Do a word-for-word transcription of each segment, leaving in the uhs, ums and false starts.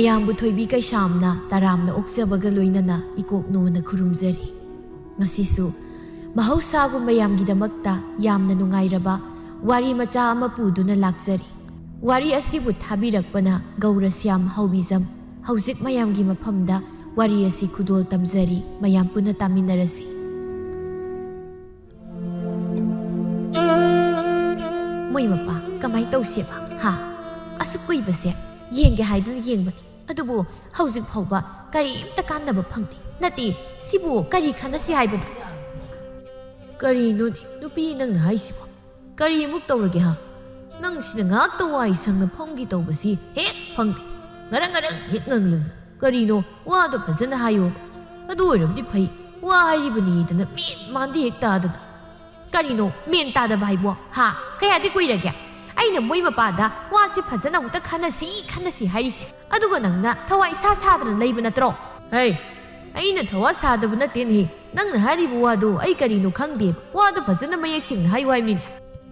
ꯃꯌꯥꯝꯕꯨ ꯊꯣꯏꯕꯤ ꯀꯩꯁꯥꯝꯅ ꯇꯔꯥꯝꯅ ꯑꯣꯛꯆꯕꯒ ꯂꯣꯏꯅꯅ ꯏꯀꯣꯛ ꯅꯣꯟꯅ ꯈꯨꯔꯨꯝꯖꯔꯤ꯫ ꯉꯁꯤꯁꯨ ꯃꯍꯧꯁꯥꯒꯨꯝ ꯃꯌꯥꯝꯒꯤꯗꯃꯛꯇ ꯌꯥꯝꯅ ꯅꯨꯡꯉꯥꯏꯔꯕ ꯋꯥꯔꯤ ꯃꯆꯥ ꯑꯃ ꯄꯨꯗꯨꯅ ꯂꯥꯛꯆꯔꯤ꯫ ꯋꯥꯔꯤ ꯑꯁꯤꯕꯨ ꯊꯥꯕꯤꯔꯛꯄꯅ ꯒꯧꯔꯁ꯭ꯌꯥꯝ ꯍꯥꯎꯕꯤꯖꯝ꯫ ꯍꯧꯖꯤꯛ ꯃꯌꯥꯝꯒꯤ ꯃꯐꯝꯗ ꯋꯥꯔꯤ ꯑꯁꯤ ꯈꯨꯗꯣꯜ ꯇꯝꯖꯔꯤ, ꯃꯌꯥꯝ ꯄꯨꯟꯅ ꯇꯥꯃꯤꯟꯅꯔꯁꯤ꯫ ꯃꯣꯏ ꯃꯄꯥ ꯀꯃꯥꯏ ꯇꯧꯁꯦꯕ? ꯍꯥ? ꯑꯁꯨꯛ ꯀꯨꯏꯕꯁꯦ ꯌꯦꯡꯒꯦ ꯍꯥꯏꯗꯨꯅ ꯌꯦꯡꯕꯅꯤ, ꯑꯗꯨꯕꯨ ꯍꯧꯖꯤꯛ ꯐꯥꯎꯕ ꯀꯔꯤꯝꯇ ꯀꯥꯟꯅꯕ ꯐꯪꯗꯦ꯫ ꯅꯠꯇꯦ, ꯁꯤꯕꯨ ꯀꯔꯤ ꯈꯟꯅꯁꯤ ꯍꯥꯏꯕꯅꯣ? ꯀꯔꯤꯅꯣꯅꯦ ꯅꯨꯄꯤ, ꯅꯪꯅ ꯍꯥꯏꯁꯤꯕꯣ? ꯀꯔꯤꯃꯨꯛ ꯇꯧꯔꯒꯦ ꯍꯥ? ꯅꯪ ꯁꯤꯗ ꯉꯥꯏꯍꯥꯛꯇ ꯋꯥꯏ ꯁꯪꯅ ꯐꯝꯒꯦ ꯇꯧꯕꯁꯤ ꯍꯦꯛ ꯐꯪꯗꯦ꯫ ꯉꯔꯪ ꯉꯔꯪ ꯍꯦꯛ ꯉꯪꯂꯗꯅ꯫ ꯀꯔꯤꯅꯣ? ꯋꯥꯗꯣ ꯐꯖꯅ ꯍꯥꯏꯌꯣ꯫ ꯑꯗꯨ ꯑꯣꯏꯔꯕꯗꯤ ꯐꯩ꯫ ꯋꯥ ꯍꯥꯏꯔꯤꯕꯅꯤꯗꯅ ꯃꯦꯟ ꯃꯥꯟꯗꯤ ꯍꯦꯛ ꯇꯥꯗꯅ꯫ ꯀꯔꯤꯅꯣ ꯃꯦꯟ ꯇꯥꯗꯕ ꯍꯥꯏꯕꯣ? ꯍꯥ? ꯀꯌꯥꯗꯤ ꯀꯨꯏꯔꯒꯦ ꯑꯩꯅ ꯃꯣꯏ ꯃꯄꯥꯗ ꯋꯥꯁꯦ ꯐꯖꯅ ꯑꯃꯨꯛꯇ ꯈꯟꯅꯁꯤ, ꯈꯟꯅꯁꯤ ꯍꯥꯏꯔꯤꯁꯦ? ꯑꯗꯨꯒ ꯅꯪꯅ ꯊꯋꯥꯏ ꯏꯁꯥ ꯁꯥꯗꯅ ꯂꯩꯕ ꯅꯠꯇ꯭ꯔꯣ? ꯍꯩ, ꯑꯩꯅ ꯊꯋꯥ ꯁꯥꯗꯕ ꯅꯠꯇꯦꯅꯦꯍꯦ꯫ ꯅꯪꯅ ꯍꯥꯏꯔꯤꯕ ꯋꯥꯗꯣ ꯑꯩ ꯀꯔꯤꯅꯣ ꯈꯪꯗꯦꯕ꯫ ꯋꯥꯗꯣ ꯐꯖꯅ ꯃꯌꯦꯛ ꯁꯦꯡꯅ ꯍꯥꯏꯌꯨ ꯍꯥꯏꯕꯅꯤꯅꯦ꯫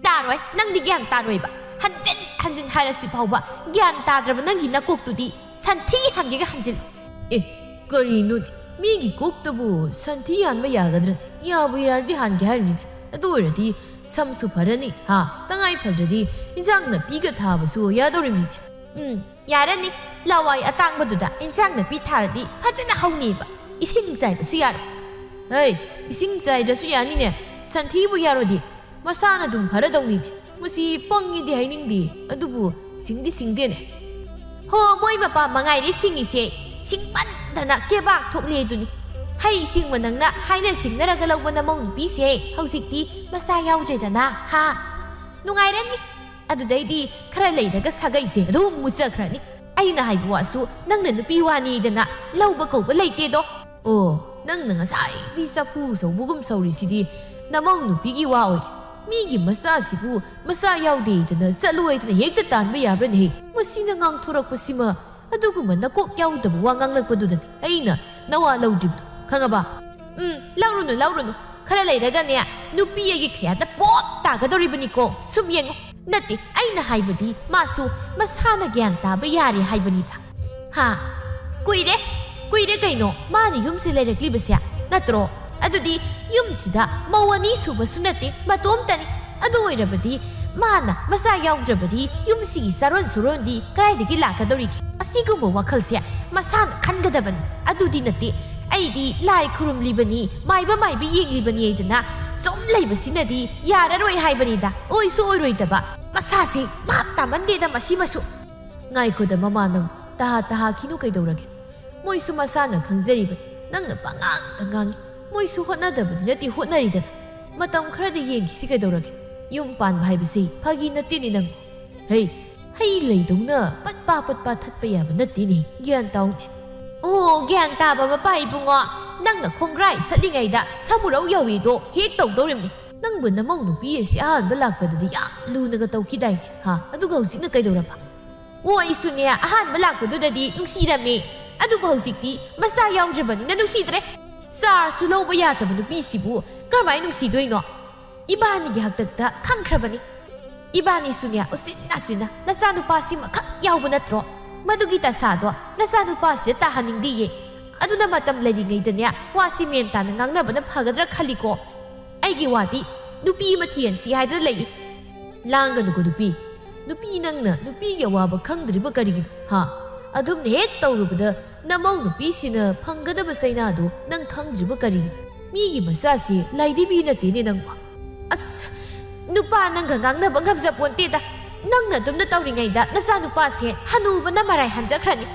ꯇꯥꯔꯣꯏ, ꯅꯪꯗꯤ ꯒ꯭ꯌꯥꯟ ꯇꯥꯔꯣꯏꯕ꯫ ꯍꯟꯖꯤꯟ ꯍꯟꯖꯤꯟ ꯍꯥꯏꯔꯁꯤ ꯐꯥꯎꯕ ꯒ꯭ꯌꯥꯟ ꯇꯥꯗ꯭ꯔꯕ ꯅꯪꯒꯤ ꯅꯀꯣꯛꯇꯨꯗꯤ ꯁꯟꯊꯤ ꯍꯥꯟꯒꯦꯒ ꯍꯟꯖꯤꯜꯂꯨ꯫ ꯑꯦ, ꯀꯔꯤꯅꯣꯅꯦ? ꯃꯤꯒꯤ ꯀꯣꯛꯇꯕꯨ ꯁꯟꯊꯤ ꯍꯥꯟꯕ ꯌꯥꯒꯗ꯭ꯔꯥ? ꯌꯥꯕꯨ ꯌꯥꯔꯗꯤ ꯍꯥꯟꯒꯦ ꯍꯥꯏꯔꯤꯅꯤꯅꯦ꯫ ꯑꯗꯨ ꯑꯣꯏꯔꯗꯤ ꯁꯝꯁꯨ ꯐꯔꯅꯤ, ꯍꯥ? ꯇꯉꯥꯏ ꯐꯗ꯭ꯔꯗꯤ ꯏꯟꯖꯥꯡ ꯅꯥꯄꯤꯒ ꯊꯥꯕꯁꯨ ꯌꯥꯗꯧꯔꯤꯃꯤꯅꯦ꯫ ꯎꯝ, ꯌꯥꯔꯅꯤ꯫ ꯂꯋꯥꯏ ꯑꯇꯥꯡꯕꯗꯨꯗ ꯏꯟꯁꯥꯡ ꯅꯥꯄꯤ ꯊꯥꯔꯗꯤ ꯐꯖꯅ ꯍꯧꯅꯤꯕ꯫ ꯏꯁꯤꯡ ꯆꯥꯏꯕꯁꯨ ꯌꯥꯔꯦ꯫ ꯍꯩ, ꯏꯁꯤꯡ ꯆꯥꯏꯗ꯭ꯔꯁꯨ ꯌꯥꯅꯤꯅꯦ꯫ ꯁꯟꯊꯤꯕꯨ ꯌꯥꯔꯣꯏꯗꯤ ꯃꯁꯥꯅ ꯑꯗꯨꯝ ꯐꯔꯗꯧꯅꯤꯅꯦ꯫ ꯃꯁꯤ ꯄꯪꯉꯤꯗꯤ ꯍꯥꯏꯅꯤꯡꯗꯦ, ꯑꯗꯨꯕꯨ ꯁꯤꯡꯗꯤ ꯁꯤꯡꯗꯦꯅꯦ꯫ ꯍꯣ, ꯃꯣꯏ ꯃꯄꯥ ꯃꯉꯥꯏꯔꯦ ꯁꯤꯡꯉꯤꯁꯦ꯫ ꯁꯤꯡꯃꯟꯗꯅ ꯀꯦꯕꯥꯛ ꯊꯣꯛꯂꯦ ꯑꯗꯨꯅꯤ꯫ ꯍꯩ ꯁꯤꯡꯕ ꯅꯪꯅ ꯍꯥꯏꯅ ꯁꯤꯡꯅꯔꯒ ꯂꯧꯕ ꯅꯃꯧ ꯅꯨꯄꯤꯁꯦ ꯍꯧꯖꯤꯛꯇꯤ ꯃꯆꯥ ꯌꯥꯎꯗ꯭ꯔꯦꯗꯅ, ꯍꯥ? ꯅꯨꯡꯉꯥꯏꯔꯅꯤ꯫ ꯑꯗꯨꯗꯩꯗꯤ ꯈꯔ ꯂꯩꯔꯒ ꯁꯥꯒꯩꯁꯦ ꯑꯗꯨꯝ ꯃꯨꯠꯆꯈ꯭ꯔꯅꯤ꯫ ꯑꯩꯅ ꯍꯥꯏꯕ ꯋꯥꯁꯨ ꯅꯪꯅ ꯅꯨꯄꯤ ꯋꯥꯅꯤꯗꯅ ꯂꯧꯕ ꯀꯧꯕ ꯂꯩꯇꯦꯗꯣ꯫ ꯑꯣ, ꯅꯪꯅ ꯉꯁꯥꯏꯗꯤ ꯆꯐꯨ ꯁꯧꯕꯒꯨꯝ ꯁꯧꯔꯤꯁꯤꯗꯤ ꯅꯃꯧ ꯅꯨꯄꯤꯒꯤ ꯋꯥ ꯑꯣꯏꯔꯦ꯫ ꯃꯤꯒꯤ ꯃꯆꯥꯁꯤꯕꯨ ꯃꯆꯥ ꯌꯥꯎꯗꯦꯗꯅ ꯆꯠꯂꯣ ꯍꯥꯏꯗꯅ ꯍꯦꯛꯇ ꯇꯥꯟꯕ ꯌꯥꯕ꯭ꯔꯅꯦꯍꯦ? ꯃꯁꯤꯅ ꯉꯥꯡꯊꯣꯔꯛꯄꯁꯤꯃ ꯑꯗꯨꯒꯨꯝꯕ ꯅꯀꯣꯛ ꯌꯥꯎꯗꯕ ꯋꯥ ꯉꯥꯡꯂꯛꯄꯗꯨꯗꯅꯤ ꯑꯩꯅ ꯅꯋꯥ ꯂꯧꯗ꯭ꯔꯤꯕꯗꯣ, ꯈꯪꯉꯕ? ꯎꯝ, ꯂꯧꯔꯨꯅꯨ, ꯂꯧꯔꯨꯅꯨ꯫ ꯈꯔ ꯂꯩꯔꯒꯅꯦ, ꯅꯨꯄꯤ ꯑꯩꯒꯤ ꯈꯌꯥꯗ ꯄꯣꯠ ꯇꯥꯒꯗꯧꯔꯤꯕꯅꯤꯀꯣ꯫ ꯁꯨꯝ ꯌꯦꯡꯉꯨ꯫ ꯅꯠꯇꯦ, ꯑꯩꯅ ꯍꯥꯏꯕꯗꯤ ꯃꯥꯁꯨ ꯃꯁꯥꯅ ꯒ꯭ꯌꯥꯟ ꯇꯥꯕ ꯌꯥꯔꯦ ꯍꯥꯏꯕꯅꯤꯗ꯫ ꯍꯥ? ꯀꯨꯏꯔꯦ꯫ ꯀꯨꯏꯔꯦ ꯀꯩꯅꯣ ꯃꯥꯅ ꯌꯨꯝꯁꯦ ꯂꯩꯔꯛꯂꯤꯕꯁꯦ, ꯅꯠꯇ꯭ꯔꯣ? ꯑꯗꯨꯗꯤ ꯌꯨꯝꯁꯤꯗ ꯃꯧ ꯑꯅꯤ ꯁꯨꯕꯁꯨ ꯅꯠꯇꯦ, ꯃꯇꯣꯝꯇꯅꯤ꯫ ꯑꯗꯨ ꯑꯣꯏꯔꯕꯗꯤ ꯃꯥꯅ ꯃꯆꯥ ꯌꯥꯎꯗ꯭ꯔꯕꯗꯤ ꯌꯨꯝꯁꯤꯒꯤ ꯆꯥꯔꯣꯟ ꯁꯨꯔꯣꯟꯗꯤ ꯀꯗꯥꯏꯗꯒꯤ ꯂꯥꯛꯀꯗꯧꯔꯤꯒꯦ? ꯑꯁꯤꯒꯨꯝꯕ ꯋꯥꯈꯜꯁꯦ ꯃꯁꯥꯅ ꯈꯟꯒꯗꯕꯅꯤ꯫ ꯑꯗꯨꯗꯤ ꯅꯠꯇꯦ, "ꯑꯩꯗꯤ ꯂꯥꯏ ꯈꯨꯔꯨꯝꯂꯤꯕꯅꯤ, ꯃꯥꯏꯕ ꯃꯥꯏꯕꯤ ꯌꯦꯡꯂꯤꯕꯅꯤ" ꯍꯥꯏꯗꯅ ꯁꯨꯝ ꯂꯩꯕꯁꯤꯅꯗꯤ ꯌꯥꯔꯔꯣꯏ ꯍꯥꯏꯕꯅꯤꯗ꯫ ꯑꯣꯏꯁꯨ ꯑꯣꯏꯔꯣꯏꯗꯕ꯫ ꯃꯁꯥꯁꯤ ꯚꯥꯞ ꯇꯥꯃꯟꯗꯦꯗ ꯃꯁꯤꯃꯁꯨ꯫ ꯉꯥꯏꯈꯣꯗ ꯃꯃꯥ, ꯅꯪ ꯇꯍꯥ ꯇꯍꯥꯈꯤꯅꯨ ꯀꯩꯗꯧꯔꯒꯦ? ꯃꯣꯏꯁꯨ ꯃꯁꯥꯅ ꯈꯪꯖꯔꯤꯕꯅꯤ꯫ ꯅꯪꯅ ꯄꯉꯥꯡꯗ ꯉꯥꯡꯉꯤ꯫ ꯃꯣꯏꯁꯨ ꯍꯣꯠꯅꯗꯕꯗꯤ ꯅꯠꯇꯦ, ꯍꯣꯠꯅꯔꯤꯗꯅ꯫ ꯃꯇꯝ ꯈꯔꯗꯤ ꯌꯦꯡꯈꯤꯁꯤ ꯀꯩꯗꯧꯔꯒꯦ? ꯌꯨꯝ ꯄꯥꯟꯕ ꯍꯥꯏꯕꯁꯤ ꯐꯥꯒꯤ ꯅꯠꯇꯦꯅꯦ ꯅꯪ꯫ ꯍꯩ, ꯍꯩ ꯂꯩꯗꯧꯅ ꯄꯠꯄꯥ ꯄꯠꯄꯥ ꯊꯠꯄ ꯌꯥꯕ ꯅꯠꯇꯦꯅꯦ꯫ ꯒ꯭ꯌꯥꯟ ꯇꯥꯎꯅꯦ꯫ ꯑꯣ, ꯒ꯭ꯌꯥꯟ ꯇꯥꯕ ꯃꯄꯥ ꯏꯕꯨꯡꯉꯣ, ꯅꯪꯅ ꯈꯣꯡꯒ꯭ꯔꯥꯏ ꯁꯠꯂꯤꯉꯩꯗ ꯁꯃꯨꯔꯧ ꯌꯧꯏꯗꯣ ꯍꯦꯛ ꯇꯧꯗꯧꯔꯤꯕꯅꯤ꯫ ꯅꯪꯕꯨ ꯅꯃꯧ ꯅꯨꯄꯤ ꯑꯁꯤ ꯑꯍꯥꯟꯕ ꯂꯥꯛꯄꯗꯗꯤ ꯌꯥꯝ ꯂꯨꯅꯒ ꯇꯧꯈꯤꯗꯥꯏꯅꯦ? ꯍꯥ? ꯑꯗꯨꯒ ꯍꯧꯖꯤꯛꯅ ꯀꯩꯗꯧꯔꯕ? ꯑꯣ, ꯑꯩꯁꯨꯅꯦ, ꯑꯍꯥꯟꯕ ꯂꯥꯛꯄꯗꯨꯗꯗꯤ ꯅꯨꯡꯁꯤꯔꯝꯃꯦ, ꯑꯗꯨꯕꯨ ꯍꯧꯖꯤꯛꯇꯤ ꯃꯆꯥ ꯌꯥꯎꯗ꯭ꯔꯕꯅꯤꯅ ꯅꯨꯡꯁꯤꯗ꯭ꯔꯦ꯫ ꯆꯥꯔꯁꯨ ꯂꯧꯕ ꯌꯥꯗꯕ ꯅꯨꯄꯤꯁꯤꯕꯨ ꯀꯔꯝꯍꯥꯏꯅ ꯅꯨꯡꯁꯤꯗꯣꯏꯅꯣ? ꯏꯕꯥꯅꯤꯒꯤ ꯍꯥꯛꯇꯛꯇ ꯈꯪꯈ꯭ꯔꯕꯅꯤ꯫ ꯏꯕꯥꯅꯤꯁꯨꯅꯦ, ꯎꯆꯤꯟ ꯅꯥꯆꯤꯟꯅ ꯅꯆꯥꯅꯨꯄꯥꯁꯤꯃꯈꯛ ꯌꯥꯎꯕ ꯅꯠꯇ꯭ꯔꯣ? ꯃꯗꯨꯒꯤ ꯗꯁꯥꯗꯣ ꯅꯆꯥꯅꯨꯄꯥꯁꯤꯗ ꯇꯥꯍꯟꯅꯤꯡꯗꯤꯌꯦ꯫ ꯑꯗꯨꯅ ꯃꯇꯝ ꯂꯩꯔꯤꯉꯩꯗꯅꯦ, ꯋꯥꯁꯤ ꯃꯦꯟ ꯇꯥꯅ ꯉꯥꯡꯅꯕꯅ ꯐꯒꯗ꯭ꯔꯥ ꯈꯜꯂꯤꯀꯣ꯫ ꯑꯩꯒꯤ ꯋꯥꯗꯤ ꯅꯨꯄꯤ ꯑꯃ ꯊꯤꯍꯟꯁꯤ ꯍꯥꯏꯗꯅ ꯂꯩ꯫ ꯂꯥꯡꯒꯅꯨꯀꯣ ꯅꯨꯄꯤ꯫ ꯅꯨꯄꯤ ꯅꯪꯅ ꯅꯨꯄꯤꯒꯤ ꯑꯋꯥꯕ ꯈꯪꯗ꯭ꯔꯤꯕ ꯀꯔꯤꯒꯤꯅꯣ? ꯍꯥ? ꯑꯗꯨꯝꯅ ꯍꯦꯛ ꯇꯧꯔꯨꯕꯗ ꯅꯃꯧ ꯅꯨꯄꯤꯁꯤꯅ ꯐꯪꯒꯗꯕ ꯆꯩꯅꯥꯗꯣ ꯅꯪ ꯈꯪꯗ꯭ꯔꯤꯕ ꯀꯔꯤꯒꯤꯅꯣ? ꯃꯤꯒꯤ ꯃꯆꯥꯁꯤ ꯂꯥꯏꯗꯤꯕꯤ ꯅꯠꯇꯦꯅꯦ ꯅꯪꯕꯣ꯫ ꯑꯁ! ꯅꯨꯄꯥ ꯅꯪꯒ ꯉꯥꯡꯅꯕ ꯉꯝꯖꯄꯣꯟꯇꯦꯗ꯫ ꯅꯪꯅ ꯑꯗꯨꯝꯅ ꯇꯧꯔꯤꯉꯩꯗ ꯅꯆꯥꯅꯨꯄꯥꯁꯦ ꯍꯅꯨꯕꯅ ꯃꯔꯥꯏ ꯍꯟꯖꯈ꯭ꯔꯅꯤ꯫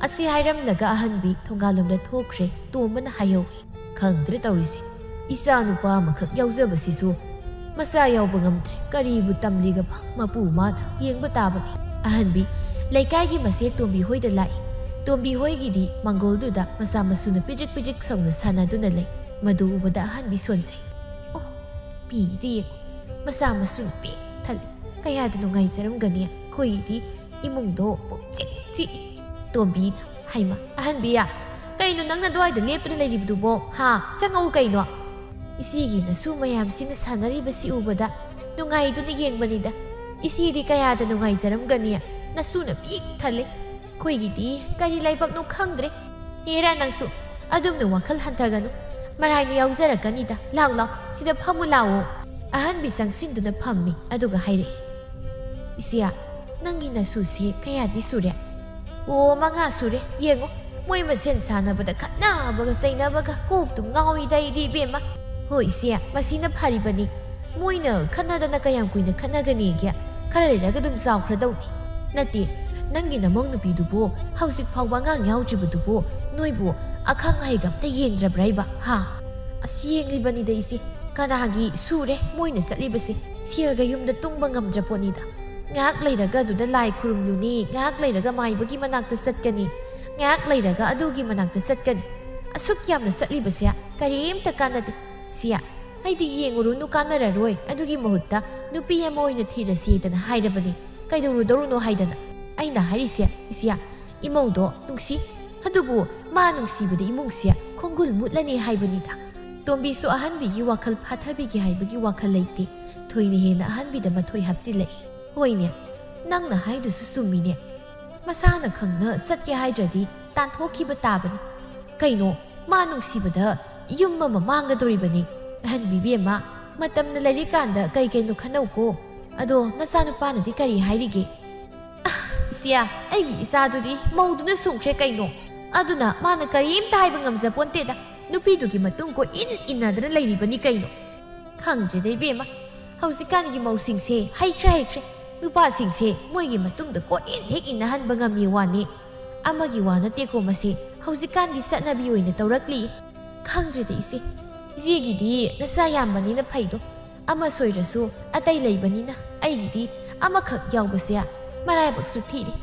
ꯑꯁꯤ ꯍꯥꯏꯔꯝꯂꯒ ꯑꯍꯟꯕꯤ ꯊꯣꯡꯒꯥꯜꯂꯣꯝꯗ ꯊꯣꯛꯈ꯭ꯔꯦ꯫ ꯇꯣꯝꯕꯅ ꯍꯥꯏꯍꯧꯏ꯫ ꯈꯪꯗ꯭ꯔꯦ ꯇꯧꯔꯤꯁꯦ꯫ ꯏꯆꯥ ꯅꯨꯄꯥ ꯑꯃꯈꯛ ꯌꯥꯎꯖꯕꯁꯤꯁꯨ ꯃꯆꯥ ꯌꯥꯎꯕ ꯉꯝꯗ꯭ꯔꯦ꯫ ꯀꯔꯤꯕꯨ ꯇꯝꯂꯤꯒꯕ ꯃꯄꯨ ꯃꯥꯅ ꯌꯦꯡꯕ ꯇꯥꯕꯅꯤ꯫ ꯑꯍꯟꯕꯤ, ꯂꯩꯀꯥꯏꯒꯤ ꯃꯆꯦ ꯇꯣꯝꯕꯤ ꯍꯣꯏꯗ ꯂꯥꯛꯏ꯫ ꯇꯣꯝꯕꯤ ꯍꯣꯏꯒꯤꯗꯤ ꯃꯥꯡꯒꯣꯜꯗꯨꯗ ꯃꯆꯥ ꯃꯁꯨꯅ ꯄꯤꯗ꯭ꯔꯤꯛ ꯄꯤꯗ꯭ꯔꯤꯛ ꯁꯧꯅ ꯁꯥꯟꯅꯗꯨꯅ ꯂꯩ꯫ ꯃꯗꯨ ꯎꯕꯗ ꯑꯍꯟꯕꯤ ꯁꯣꯟꯖꯩ꯫ ꯑꯣ, ꯃꯤꯗꯤ ꯌꯦꯡꯉꯨ, ꯃꯆꯥ ꯃꯁꯨꯅ ꯄꯤꯛ ꯊꯜꯂꯤ꯫ ꯀꯌꯥꯗ ꯅꯨꯡꯉꯥꯏꯖꯔꯝꯒꯅꯤ꯫ ꯑꯩꯈꯣꯏꯗꯤ ꯏꯃꯨꯡꯗꯣ ꯄꯨꯛꯆꯤꯛ ꯆꯤꯛꯏ꯫ ꯇꯣꯝꯕꯤꯅ, "ꯍꯩꯃ, ꯑꯍꯟꯕꯤ, ꯀꯩꯅꯣ ꯅꯪꯅ ꯑꯗꯨꯋꯥꯏꯗ ꯂꯦꯞꯇꯨꯅ ꯂꯩꯔꯤꯕꯗꯨꯕꯣ? ꯍꯥ? ꯆꯪꯉꯛꯎ ꯀꯩꯅꯣ?" ꯏꯆꯦꯒꯤ ꯅꯁꯨ ꯃꯌꯥꯝꯁꯤꯅ ꯁꯥꯟꯅꯔꯤꯕꯁꯤ ꯎꯕꯗ ꯅꯨꯡꯉꯥꯏꯗꯨꯅ ꯌꯦꯡꯕꯅꯤꯗ꯫ ꯏꯆꯦꯗꯤ ꯀꯌꯥꯗ ꯅꯨꯡꯉꯥꯏꯖꯔꯝꯒꯅꯤ꯫ ꯅꯁꯨꯅ ꯄꯤꯛ ꯊꯜꯂꯤ꯫ ꯑꯩꯈꯣꯏꯒꯤꯗꯤ ꯀꯔꯤ ꯂꯥꯏꯕꯛꯅꯣ ꯈꯪꯗ꯭ꯔꯦ꯫ ꯍꯦꯔꯥ, ꯅꯪꯁꯨ ꯑꯗꯨꯝꯅ ꯋꯥꯈꯜ ꯍꯟꯊꯒꯅꯨ꯫ ꯃꯔꯥꯏꯅ ꯌꯥꯎꯖꯔꯛꯀꯅꯤꯗ꯫ ꯂꯥꯎ, ꯂꯥꯎ, ꯁꯤꯗ ꯐꯝꯃꯨ ꯂꯥꯛꯑꯣ꯫ ꯑꯍꯟꯕꯤ ꯆꯪꯁꯤꯟꯗꯨꯅ ꯐꯝꯃꯤ, ꯑꯗꯨꯒ ꯍꯥꯏꯔꯛꯏ, "ꯏꯆꯦ, ꯅꯪꯒꯤ ꯅꯁꯨꯁꯦ ꯀꯌꯥꯗꯤ ꯁꯨꯔꯦ?" "ꯑꯣ, ꯃꯉꯥ ꯁꯨꯔꯦ꯫ ꯌꯦꯡꯉꯣ, ꯃꯣꯏ ꯃꯁꯦꯟ ꯁꯥꯟꯅꯕꯗ ꯈꯠꯅꯕꯒ ꯆꯩꯅꯕꯒ ꯀꯣꯛꯇꯨꯝ ꯉꯥꯎꯏꯗ ꯑꯩꯗꯤ, ꯏꯕꯦꯝꯃ꯫" "ꯍꯣꯏ ꯏꯆꯦ, ꯃꯁꯤꯅ ꯐꯔꯤꯕꯅꯤ꯫ ꯃꯣꯏꯅ ꯈꯠꯅꯗꯅ ꯀꯌꯥꯝ ꯀꯨꯏꯅ ꯈꯠꯅꯒꯅꯤꯒꯦ? ꯈꯔ ꯂꯩꯔꯒ ꯑꯗꯨꯝ ꯆꯥꯎꯈ꯭ꯔꯗꯧꯅꯤ꯫" "ꯅꯠꯇꯦ, ꯅꯪꯒꯤ ꯅꯃꯧ ꯅꯨꯄꯤꯗꯨꯕꯨ ꯍꯧꯖꯤꯛ ꯐꯥꯎꯕ ꯑꯉꯥꯡ ꯌꯥꯎꯗ꯭ꯔꯤꯕꯗꯨꯕꯨ ꯅꯣꯏꯕꯨ ꯑꯈꯪ ꯑꯍꯩꯒ ꯑꯝꯇ ꯌꯦꯡꯗ꯭ꯔꯕ꯭ꯔꯥ ꯍꯥꯏꯕ? ꯍꯥ?" "ꯑꯁ, ꯌꯦꯡꯂꯤꯕꯅꯤꯗ ꯏꯆꯦ꯫ ꯀꯅꯥꯒꯤ ꯁꯨꯔꯦ ꯃꯣꯏꯅ ꯆꯠꯂꯤꯕꯁꯦ? ꯁꯦꯜꯒ ꯌꯨꯝꯗ ꯇꯨꯡꯕ ꯉꯝꯗ꯭ꯔ ꯄꯣꯠꯅꯤꯗ꯫ ꯉꯥꯏꯍꯥꯛ ꯂꯩꯔꯒ ꯑꯗꯨꯗ ꯂꯥꯏ ꯈꯨꯔꯨꯝꯂꯨꯅꯤ, ꯉꯥꯏꯍꯥꯛ ꯂꯩꯔꯒ ꯃꯥꯏꯕꯒꯤ ꯃꯅꯥꯛꯇ ꯆꯠꯀꯅꯤ, ꯉꯥꯏꯍꯥꯛ ꯂꯩꯔꯒ ꯑꯗꯨꯒꯤ ꯃꯅꯥꯛꯇ ꯆꯠꯀꯅꯤ꯫ ꯑꯁꯨꯛ ꯌꯥꯝꯅ ꯆꯠꯂꯤꯕꯁꯦ ꯀꯔꯤꯝꯇ ꯀꯥꯟꯅꯗꯦ꯫ ꯁꯤꯌꯥ, ꯑꯩꯗꯤ ꯌꯦꯡꯉꯨꯔꯨꯅꯨ, ꯀꯥꯟꯅꯔꯔꯣꯏ꯫ ꯑꯗꯨꯒꯤ ꯃꯍꯨꯠꯇ ꯅꯨꯄꯤ ꯑꯃ ꯑꯣꯏꯅ ꯊꯤꯔꯁꯤꯗꯅ ꯍꯥꯏꯔꯕꯅꯤ꯫ ꯀꯩꯗꯧꯔꯨꯗꯧꯔꯨꯅꯣ ꯍꯥꯏꯗꯅ ꯑꯩꯅ ꯍꯥꯏꯔꯤꯁꯦ, ꯏꯆꯦ꯫ ꯏꯃꯧꯗꯣ ꯅꯨꯡꯁꯤ, ꯑꯗꯨꯕꯨ ꯃꯥ ꯅꯨꯡꯁꯤꯕꯗ ꯏꯃꯨꯡꯁꯦ ꯈꯣꯡꯒꯨꯜ ꯃꯨꯠꯂꯅꯤ ꯍꯥꯏꯕꯅꯤꯗ꯫ ꯇꯣꯝꯕꯤꯁꯨ ꯑꯍꯟꯕꯤꯒꯤ ꯋꯥꯈꯜ ꯐꯥꯊꯕꯤꯒꯦ ꯍꯥꯏꯕꯒꯤ ꯋꯥꯈꯜ ꯂꯩꯇꯦ꯫ ꯊꯣꯏꯅ ꯍꯦꯟꯅ ꯑꯍꯟꯕꯤꯗ ꯃꯊꯣꯏ ꯍꯥꯞꯆꯤꯜꯂꯛꯏ꯫ "ꯍꯣꯏꯅꯦ, ꯅꯪꯅ ꯍꯥꯏꯗꯨꯁꯨ ꯆꯨꯝꯃꯤꯅꯦ꯫ ꯃꯁꯥꯅ ꯈꯪꯅ ꯆꯠꯀꯦ ꯍꯥꯏꯗ꯭ꯔꯗꯤ ꯇꯥꯟꯊꯣꯛꯈꯤꯕ ꯇꯥꯕꯅꯤ꯫ ꯀꯩꯅꯣ, ꯃꯥ ꯅꯨꯡꯁꯤꯕꯗ ꯌꯨꯝ ꯑꯃ ꯃꯥꯡꯒꯗꯧꯔꯤꯕꯅꯤ꯫ ꯑꯍꯟꯕꯤ ꯏꯕꯦꯝꯃ, ꯃꯇꯝꯅ ꯂꯩꯔꯤꯀꯥꯟꯗ ꯀꯩ ꯀꯩꯅꯣ ꯈꯟꯅꯧꯀꯣ꯫ ꯑꯗꯣ ꯅꯆꯥꯅꯨꯄꯥꯅꯗꯤ ꯀꯔꯤ ꯍꯥꯏꯔꯤꯒꯦ?" "ꯑꯥ, ꯏꯆꯦ, ꯑꯩꯒꯤ ꯏꯆꯥꯗꯨꯗꯤ ꯃꯧꯗꯨꯅ ꯁꯨꯝꯈ꯭ꯔꯦ ꯀꯩꯅꯣ꯫ ꯑꯗꯨꯅ ꯃꯥꯅ ꯀꯔꯤꯝꯇ ꯍꯥꯏꯕ ꯉꯝꯖꯄꯣꯟꯇꯦꯗ꯫ ꯅꯨꯄꯤꯗꯨꯒꯤ ꯃꯇꯨꯡ ꯀꯣꯏꯏꯟ ꯏꯟꯅꯗꯅ ꯂꯩꯔꯤꯕꯅꯤ ꯀꯩꯅꯣ꯫ ꯈꯪꯗ꯭ꯔꯦꯗ ꯏꯕꯦꯝꯃ, ꯍꯧꯖꯤꯛꯀꯥꯟꯒꯤ ꯃꯧꯁꯤꯡꯁꯦ ꯍꯩꯈ꯭ꯔꯦ ꯍꯩꯈ꯭ꯔꯦ꯫ ꯅꯨꯄꯥꯁꯤꯡꯁꯦ ꯃꯣꯏꯒꯤ ꯃꯇꯨꯡꯗ ꯀꯣꯏꯏꯟ ꯍꯦꯛ ꯏꯟꯅꯍꯟꯕ ꯉꯝꯃꯤ ꯋꯥꯅꯤ꯫ ꯑꯃꯒꯤ ꯋꯥ ꯅꯠꯇꯦꯀꯣ ꯃꯁꯤ, ꯍꯧꯖꯤꯛꯀꯥꯟꯒꯤ ꯆꯠꯅꯕꯤ ꯑꯣꯏꯅ ꯇꯧꯔꯛꯂꯤ꯫ ꯈꯪꯗ꯭ꯔꯦꯗ ꯏꯆꯦ, ꯏꯆꯦꯒꯤꯗꯤ ꯅꯆꯥ ꯌꯥꯝꯕꯅꯤꯅ ꯐꯩꯗꯣ꯫ ꯑꯃ ꯁꯣꯏꯔꯁꯨ ꯑꯇꯩ ꯂꯩꯕꯅꯤꯅ ꯑꯩꯒꯤꯗꯤ ꯑꯃꯈꯛ ꯌꯥꯎꯕꯁꯦ ꯃꯔꯥꯏꯕꯛꯁꯨ ꯊꯤꯔꯤ꯫